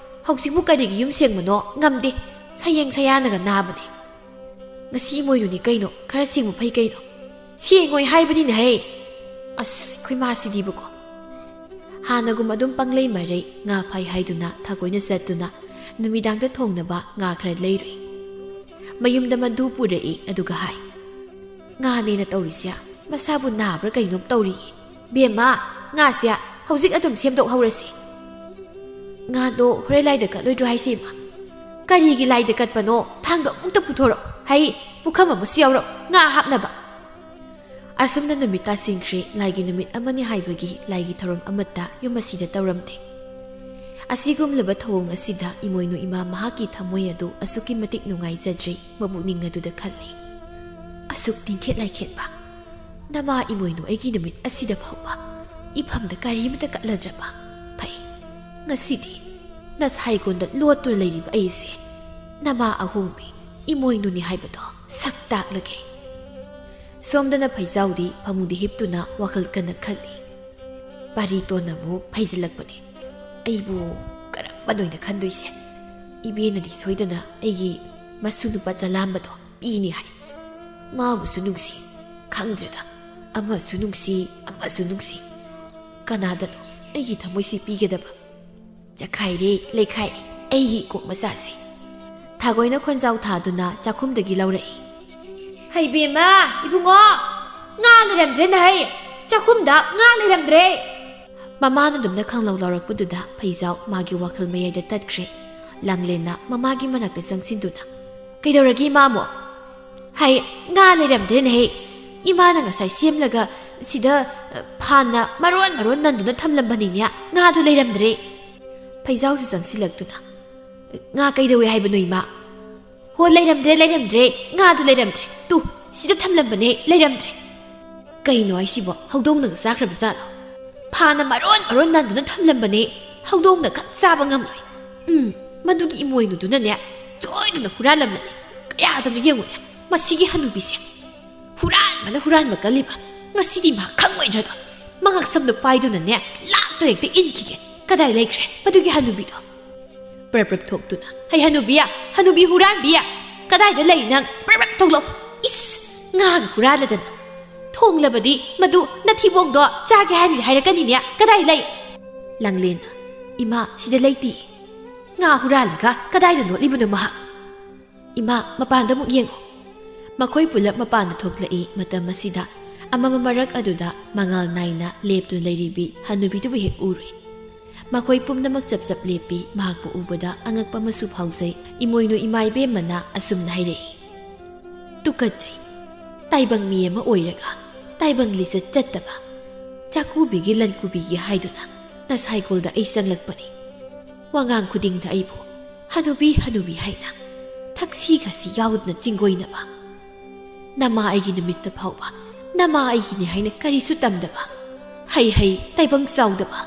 ꯍꯧꯖꯤꯛꯄꯨ ꯀꯔꯤꯒꯤ ꯌꯨꯝ ꯁꯦꯡꯕꯅꯣ? ꯉꯝꯗꯦ꯫ ꯁꯌꯦꯡ ꯁꯌꯥꯅꯒ ꯅꯥꯕꯅꯦ꯫" "ꯉꯁꯤ ꯏꯃꯣꯏꯅꯨꯅꯤ ꯀꯩꯅꯣ, ꯈꯔ ꯁꯦꯡꯕ ꯐꯩ ꯀꯩꯅꯣ꯫" "ꯁꯦꯡꯉꯣꯏ ꯍꯥꯏꯕꯅꯤꯅꯦꯍꯦ꯫" "ꯑꯁ, ꯑꯩꯈꯣꯏ ꯃꯥꯁꯤꯗꯤꯕꯀꯣ꯫" ꯍꯥꯟꯅꯒꯨꯝ ꯑꯗꯨꯝ ꯄꯪꯂꯩ ꯃꯔꯩ, ꯉꯥ ꯐꯥꯏ ꯍꯥꯏꯗꯨꯅ ꯊꯥꯒꯣꯏꯅ ꯆꯠꯇꯨꯅ ꯅꯨꯃꯤꯗꯥꯡꯗ ꯊꯣꯡꯅꯕ ꯉꯥ ꯈꯔ ꯂꯩꯔꯨꯏ꯫ ꯃꯌꯨꯝꯗ ꯃꯗꯨ ꯄꯨꯔꯛꯏ, ꯑꯗꯨꯒ ꯍꯥꯏ, "ꯉꯥꯅꯦꯅ ꯇꯧꯔꯤꯁꯦ ꯃꯁꯥꯕꯨ ꯅꯥꯕ꯭ꯔꯥ ꯀꯩꯅꯣꯝ ꯇꯧꯔꯤꯌꯦ꯫ ꯕꯦꯝꯃ, ꯉꯥꯁꯦ ꯍꯧꯖꯤꯛ ꯑꯗꯨꯝ ꯁꯦꯝꯗꯣꯛꯍꯧꯔꯁꯤ꯫" "ꯉꯥꯗꯣ ꯍꯣꯔꯦꯟ ꯂꯥꯏꯗ ꯀꯠꯂꯣꯏꯗ꯭ꯔꯣ ꯍꯥꯏꯁꯦ, ꯏꯃꯥ?" "ꯀꯔꯤꯒꯤ ꯂꯥꯏꯗ ꯀꯠꯄꯅꯣ? ꯊꯥꯡꯗꯣ ꯑꯃꯨꯛꯇ ꯄꯨꯊꯣꯔꯛꯑꯣ꯫ ꯍꯩ, ꯄꯨꯈꯝ ꯑꯃꯁꯨ ꯌꯥꯎꯔꯛꯑꯣ, ꯉꯥ ꯍꯥꯞꯅꯕ꯫" ꯑꯁꯨꯝꯅ ꯅꯨꯃꯤꯠ ꯇꯥꯁꯤꯟꯈ꯭ꯔꯦ꯫ ꯂꯥꯏꯒꯤ ꯅꯨꯃꯤꯠ ꯑꯃꯅꯤ ꯍꯥꯏꯕꯒꯤ ꯂꯥꯏꯒꯤ ꯊꯧꯔꯝ ꯑꯃꯠꯇ ꯌꯨꯝ ꯑꯁꯤꯗ ꯇꯧꯔꯝꯗꯦ꯫ ꯑꯁꯤꯒꯨꯝꯂꯕ ꯊꯧꯑꯣꯡ ꯑꯁꯤꯗ ꯏꯃꯣꯏꯅꯨ ꯏꯃꯥ ꯃꯍꯥꯛꯀꯤ ꯊꯃꯣꯏ ꯑꯗꯨ ꯑꯁꯨꯛꯀꯤ ꯃꯇꯤꯛ ꯅꯨꯡꯉꯥꯏꯖꯗ꯭ꯔꯦ꯫ ꯃꯄꯨꯛꯅꯤꯡ ꯑꯗꯨꯗ ꯈꯜꯂꯤ, "ꯑꯁꯨꯛ ꯇꯤꯡꯈꯦꯠ ꯂꯥꯏꯈꯦꯠꯄ ꯅꯃꯥ ꯏꯃꯣꯏꯅꯨ ꯑꯩꯒꯤ ꯅꯨꯃꯤꯠ ꯑꯁꯤꯗ ꯐꯥꯎꯕ ꯏꯐꯝꯗ ꯀꯔꯤꯃꯇ ꯀꯠꯂꯗ꯭ꯔꯕ ꯐꯩ꯫ ꯉꯁꯤꯗꯤ ꯅꯁꯥꯏꯒꯣꯟꯗ ꯂꯣꯠꯇꯨꯅ ꯂꯩꯔꯤꯕ ꯑꯩꯁꯦ ꯅꯃꯥ ꯑꯍꯣꯡꯕꯤ ꯏꯃꯣꯏꯅꯨꯅꯤ ꯍꯥꯏꯕꯗꯣ ꯁꯛ ꯇꯥꯛꯂꯒꯦ꯫" ꯁꯣꯝꯗꯅ ꯐꯩꯖꯥꯎꯗꯤ ꯐꯃꯨꯡꯗ ꯍꯤꯞꯇꯨꯅ ꯋꯥꯈꯜ ꯀꯟꯅ ꯈꯜꯂꯤ꯫ ꯄꯥꯔꯤꯇꯣꯟꯅ ꯑꯃꯨꯛ ꯐꯩꯖꯤꯜꯂꯛꯄꯅꯦ꯫ ꯑꯩꯕꯨ ꯀꯔꯝꯕꯅꯣꯅ ꯈꯟꯗꯣꯏꯁꯦ? ꯏꯕꯦꯟꯅꯗꯤ ꯁꯣꯏꯗꯅ ꯑꯩꯒꯤ ꯃꯁꯨ ꯅꯨꯄꯥ ꯆꯂꯥꯝꯕꯗꯣ ꯄꯤꯅꯤ ꯍꯥꯏ꯫ ꯃꯥꯕꯨꯁꯨ ꯅꯨꯡꯁꯤ, ꯈꯪꯗ꯭ꯔꯦꯗ, ꯑꯃꯁꯨ ꯅꯨꯡꯁꯤ, ꯑꯃꯁꯨ ꯅꯨꯡꯁꯤ꯫ ꯀꯅꯥꯗꯅꯣ ꯑꯩꯒꯤ ꯊꯃꯣꯏꯁꯤ ꯄꯤꯒꯗꯕ? ꯆꯈꯥꯏꯔꯦ, ꯂꯩꯈꯥꯏꯔꯦ ꯑꯩꯒꯤ ꯏꯀꯣꯛ ꯃꯆꯥꯁꯦ꯫ ꯊꯥꯒꯣꯏꯅ ꯈꯣꯟꯖꯥꯎ ꯊꯥꯗꯨꯅ ꯆꯥꯛꯈꯨꯝꯗꯒꯤ ꯂꯧꯔꯛꯏ꯫ "ꯍꯩꯕꯦꯝꯃ, ꯏꯕꯨꯡꯉꯣ, ꯉꯥ ꯂꯩꯔꯝꯗ꯭ꯔꯦꯅ ꯍꯩ, ꯆꯥꯛꯈꯨꯝꯗ ꯉꯥ ꯂꯩꯔꯝꯗ꯭ꯔꯦ!" ꯃꯃꯥꯅ ꯑꯗꯨꯝꯅ ꯈꯪꯂꯧ ꯂꯧꯔꯛꯄꯗꯨꯗ ꯐꯩꯖꯥꯎ ꯃꯥꯒꯤ ꯋꯥꯈꯜ ꯃꯌꯥꯏꯗ ꯇꯠꯈ꯭ꯔꯦ꯫ ꯂꯥꯡꯂꯦꯟꯅ ꯃꯃꯥꯒꯤ ꯃꯅꯥꯛꯇ ꯆꯪꯁꯤꯟꯗꯨꯅ, "ꯀꯩꯗꯧꯔꯒꯦ ꯏꯃꯥꯃꯣ?" "ꯍꯩ, ꯉꯥ ꯂꯩꯔꯝꯗ꯭ꯔꯦꯅꯦ ꯍꯩ꯫ ꯏꯃꯥꯅ ꯉꯁꯥꯏ ꯁꯦꯝꯂꯒ ꯁꯤꯗ, ꯑ, ꯐꯥꯟꯅ ꯃꯔꯣꯟ ꯃꯔꯣꯟ ꯅꯟꯗꯨꯅ ꯊꯝꯂꯝꯕꯅꯤꯅꯦ, ꯉꯥꯗꯨ ꯂꯩꯔꯝꯗ꯭ꯔꯦ꯫" ꯐꯩꯖꯥꯎꯁꯨ ꯆꯪꯁꯤꯜꯂꯛꯇꯨꯅ, "ꯉꯥ ꯀꯩꯗꯧꯋꯦ ꯍꯥꯏꯕꯅꯣ ꯏꯃꯥ?" "ꯍꯣ, ꯂꯩꯔꯝꯗ꯭ꯔꯦ, ꯂꯩꯔꯝꯗ꯭ꯔꯦ, ꯉꯥꯗꯨ ꯂꯩꯔꯝꯗ꯭ꯔꯦ꯫ ꯇꯨ, ꯁꯤꯗ ꯊꯝꯂꯝꯕꯅꯦ, ꯂꯩꯔꯝꯗ꯭ꯔꯦ꯫" "ꯀꯩꯅꯣ ꯍꯥꯏꯁꯤꯕꯣ? ꯍꯧꯗꯣꯡꯅꯒ ꯆꯥꯈ꯭ꯔꯕ ꯖꯥꯠꯂꯣ? ꯐꯥꯟꯅ ꯃꯔꯣꯟ ꯃꯔꯣꯟ ꯅꯟꯗꯨꯅ ꯊꯝꯂꯝꯕꯅꯦ, ꯍꯧꯗꯣꯡꯅ ꯈꯛ ꯆꯥꯕ ꯉꯝꯂꯣꯏ꯫ ꯎꯝ, ꯃꯗꯨꯒꯤ ꯏꯃꯣꯏꯅꯨꯗꯨꯅꯅꯦ, ꯁꯣꯏꯗꯅ ꯍꯨꯔꯥꯜꯂꯝꯂꯅꯤ꯫ ꯀꯌꯥꯗꯅꯣ ꯌꯦꯡꯉꯨꯅꯦ, ꯃꯁꯤꯒꯤ ꯍꯅꯨꯕꯤꯁꯦ꯫ ꯍꯨꯔꯥꯟꯕꯅ ꯍꯨꯔꯥꯟꯕ ꯀꯜꯂꯤꯕ꯫ ꯉꯁꯤꯗꯤ ꯃꯥ ꯈꯪꯉꯣꯏꯗ꯭ꯔꯗꯣ꯫ ꯃꯉꯛ ꯁꯝꯗꯣ ꯄꯥꯏꯗꯨꯅꯅꯦ, ꯂꯥꯛꯇ ꯍꯦꯛꯇ ꯏꯟꯈꯤꯒꯦ꯫ ꯀꯗꯥꯏ ꯂꯩꯈ꯭ꯔꯦ ꯃꯗꯨꯒꯤ ꯍꯅꯨꯕꯤꯗꯣ?" ꯄ꯭ꯔꯞ ꯄ꯭ꯔꯞ ꯊꯣꯛꯇꯨꯅ, "ꯍꯩ ꯍꯅꯨꯕꯤ, ꯍꯅꯨꯕꯤ ꯍꯨꯔꯥꯟꯕꯤ, ꯀꯗꯥꯏꯗ ꯂꯩ ꯅꯪ? ꯄ꯭ꯔꯞ ꯄ꯭ꯔꯞ ꯊꯣꯛꯂꯛꯑꯣ꯫ ꯏꯁ, ꯉꯥꯒ ꯍꯨꯔꯥꯜꯂꯗꯅ꯫ ꯊꯣꯡꯂꯕꯗꯤ ꯃꯗꯨ ꯅꯊꯤꯕꯣꯡꯗꯣ ꯆꯥꯒꯦ ꯍꯥꯏꯅꯗꯤ ꯍꯥꯏꯔꯛꯀꯅꯤꯅꯦ꯫ ꯀꯗꯥꯏ ꯂꯩ?" ꯂꯥꯡꯂꯦꯟꯅ, "ꯏꯃꯥ, ꯁꯤꯗ ꯂꯩꯇꯦ꯫ ꯉꯥ ꯍꯨꯔꯥꯜꯂꯒ ꯀꯗꯥꯏꯗ ꯂꯣꯠꯂꯤꯕꯅꯣ ꯃꯍꯥꯛ? ꯏꯃꯥ, ꯃꯄꯥꯟꯗ ꯑꯃꯨꯛ ꯌꯦꯡꯉꯨ꯫" ꯃꯈꯣꯏ ꯄꯨꯂꯞ ꯃꯄꯥꯟꯗ ꯊꯣꯛꯂꯛꯏ꯫ ꯃꯇꯝ ꯑꯁꯤꯗ ꯑꯃꯝꯕ ꯃꯔꯛ ꯑꯗꯨꯗ ꯃꯉꯥꯜ ꯅꯥꯏꯅ ꯂꯦꯞꯇꯨꯅ ꯂꯩꯔꯤꯕꯤ ꯍꯅꯨꯕꯤꯗꯨꯕꯨ ꯍꯦꯛ ꯎꯔꯨꯏ꯫ ꯃꯈꯣꯏ ꯄꯨꯝꯅꯃꯛ ꯆꯞ ꯆꯞ ꯂꯦꯞꯄꯤ꯫ ꯃꯍꯥꯛꯄꯨ ꯎꯕꯗ ꯑꯉꯛꯄ ꯑꯃꯁꯨ ꯐꯥꯎꯖꯩ꯫ ꯏꯃꯣꯏꯅꯨ ꯏꯃꯥ ꯏꯕꯦꯝꯃꯅ ꯑꯁꯨꯝꯅ ꯍꯥꯏꯔꯛꯏ, "ꯇꯨꯀꯠꯆꯩ꯫ ꯇꯥꯏꯕꯪ ꯃꯤ ꯑꯃ ꯑꯣꯏꯔꯒ ꯇꯥꯏꯕꯪ ꯂꯤꯆꯠ ꯆꯠꯇꯕ, ꯆꯥꯛꯀꯨꯕꯤꯒꯤ ꯂꯟꯀꯨꯕꯤꯒꯤ ꯍꯥꯏꯗꯨꯅ ꯅꯁꯥꯏꯀꯣꯜꯗ ꯑꯩ ꯆꯪꯂꯛꯄꯅꯤ꯫ ꯋꯥꯉꯥꯡ ꯈꯨꯗꯤꯡꯗ ꯑꯩꯕꯨ ꯍꯅꯨꯕꯤ, ꯍꯅꯨꯕꯤ ꯍꯥꯏꯅ ꯊꯛꯁꯤ ꯈꯥꯁꯤ ꯌꯥꯎꯗꯅ ꯆꯤꯡꯒꯣꯏꯅꯕ꯫ ꯅꯃꯥ ꯑꯩꯒꯤ ꯅꯨꯃꯤꯠꯇ ꯐꯥꯎꯕ ꯅꯃꯥ ꯑꯩꯒꯤꯅꯤ ꯍꯥꯏꯅ ꯀꯔꯤꯁꯨ ꯇꯝꯗꯕ, ꯍꯩ ꯍꯩ ꯇꯥꯏꯕꯪ ꯆꯥꯎꯗꯕ꯫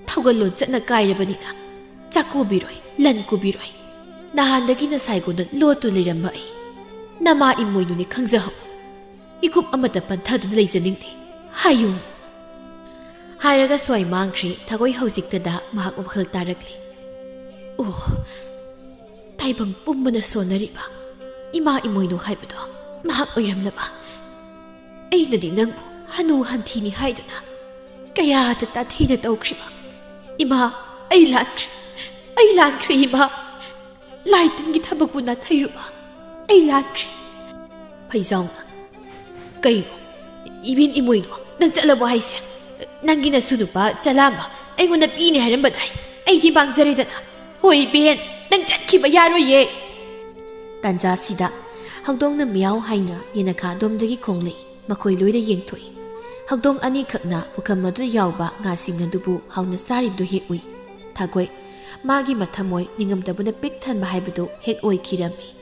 ꯊꯧꯒꯜꯂꯣꯟ ꯆꯠꯅ ꯀꯥꯏꯔꯕꯅꯤꯅ ꯆꯥꯛꯀꯨꯕꯤꯔꯣꯏ, ꯂꯟ ꯀꯨꯕꯤꯔꯣꯏ꯫ ꯅꯍꯥꯟꯗꯒꯤ ꯅꯁꯥꯏꯒꯣꯟꯗ ꯂꯣꯠꯇꯨ ꯂꯩꯔꯝꯕ ꯑꯩ ꯅꯃꯥ ꯏꯃꯣꯏꯅꯨꯅꯤ ꯈꯪꯖꯍꯧ꯫ ꯏꯀꯨꯞ ꯑꯃꯠꯇ ꯄꯟꯊꯗꯨꯅ ꯂꯩꯖꯅꯤꯡꯗꯦ꯫ ꯍꯥꯏꯌꯨ꯫" ꯍꯥꯏꯔꯒ ꯁ꯭ꯋꯥꯏ ꯃꯥꯡꯈ꯭ꯔꯦ꯫ ꯊꯥꯒꯣꯏ ꯍꯧꯖꯤꯛꯇꯗ ꯃꯍꯥꯛ ꯋꯥꯈꯜ ꯇꯥꯔꯛꯂꯤ꯫ ꯑꯣ, ꯇꯥꯏꯕꯪ ꯄꯨꯝꯕꯅ ꯁꯣꯟꯅꯔꯤꯕ ꯏꯃꯥ ꯏꯃꯣꯏꯅꯨ ꯍꯥꯏꯕꯗꯣ ꯃꯍꯥꯛ ꯑꯣꯏꯔꯝꯂꯕ꯫ ꯑꯩꯅꯗꯤ ꯅꯪꯕꯨ ꯍꯅꯨ ꯍꯟꯊꯤꯅꯤ ꯍꯥꯏꯗꯨꯅ ꯀꯌꯥꯗ ꯇꯥꯊꯤꯅ ꯇꯧꯈ꯭ꯔꯤꯕ꯫ ꯏꯃꯥ, ꯑꯩ ꯂꯥꯟꯈ꯭ꯔꯦ, ꯑꯩ ꯂꯥꯟꯈ꯭ꯔꯦ ꯏꯃꯥ꯫ ꯂꯥꯏ ꯇꯤꯟꯒꯤ ꯊꯕꯛꯄꯨ ꯅꯥꯊꯩꯔꯨꯕ ꯑꯩ ꯂꯥꯟꯈ꯭ꯔꯦ꯫ ꯐꯩꯖꯥꯎꯅ, ꯀꯩꯅꯣ? ꯏꯕꯦꯟ ꯏꯃꯣꯏꯅꯣ, ꯅꯪ ꯆꯠꯂꯕꯣ ꯍꯥꯏꯁꯦ? ꯅꯪꯒꯤ ꯅꯁꯨ ꯅꯨꯄꯥ ꯆꯂꯥꯝꯕ ꯑꯩꯉꯣꯟꯗ ꯄꯤꯅꯤ ꯍꯥꯏꯔꯝꯕꯗꯥꯏ? ꯑꯩꯗꯤ ꯃꯥꯡꯖꯔꯦꯗꯅ꯫ ꯍꯣꯏ ꯏꯕꯦꯟ, ꯅꯪ ꯆꯠꯈꯤꯕ ꯌꯥꯔꯣꯏꯌꯦ꯫ ꯇꯥꯟꯖꯥꯁꯤꯗ ꯍꯧꯗꯣꯡꯅ ꯃꯤꯌꯥꯎ ꯍꯥꯏꯅ ꯌꯦꯅꯈꯥ ꯑꯗꯣꯝꯗꯒꯤ ꯈꯣꯡꯂꯛꯏ꯫ ꯃꯈꯣꯏ ꯂꯣꯏꯅ ꯌꯦꯡꯊꯣꯛꯏ꯫ ꯍꯧꯗꯣꯡ ꯑꯅꯤꯈꯛꯅ ꯄꯨꯈꯝ ꯑꯗꯨꯗ ꯌꯥꯎꯕ ꯉꯥꯁꯤꯡ ꯑꯗꯨꯕꯨ ꯍꯥꯎꯅ ꯆꯥꯔꯤꯕꯗꯨ ꯍꯦꯛ ꯎꯏ꯫ ꯊꯥꯒꯣꯏ, ꯃꯥꯒꯤ ꯃꯊꯃꯣꯏ ꯅꯤꯡꯉꯝꯗꯕꯅ ꯄꯤꯛ ꯊꯟꯕ ꯍꯥꯏꯕꯗꯨ ꯍꯦꯛ ꯑꯣꯏꯈꯤꯔꯝꯃꯤ꯫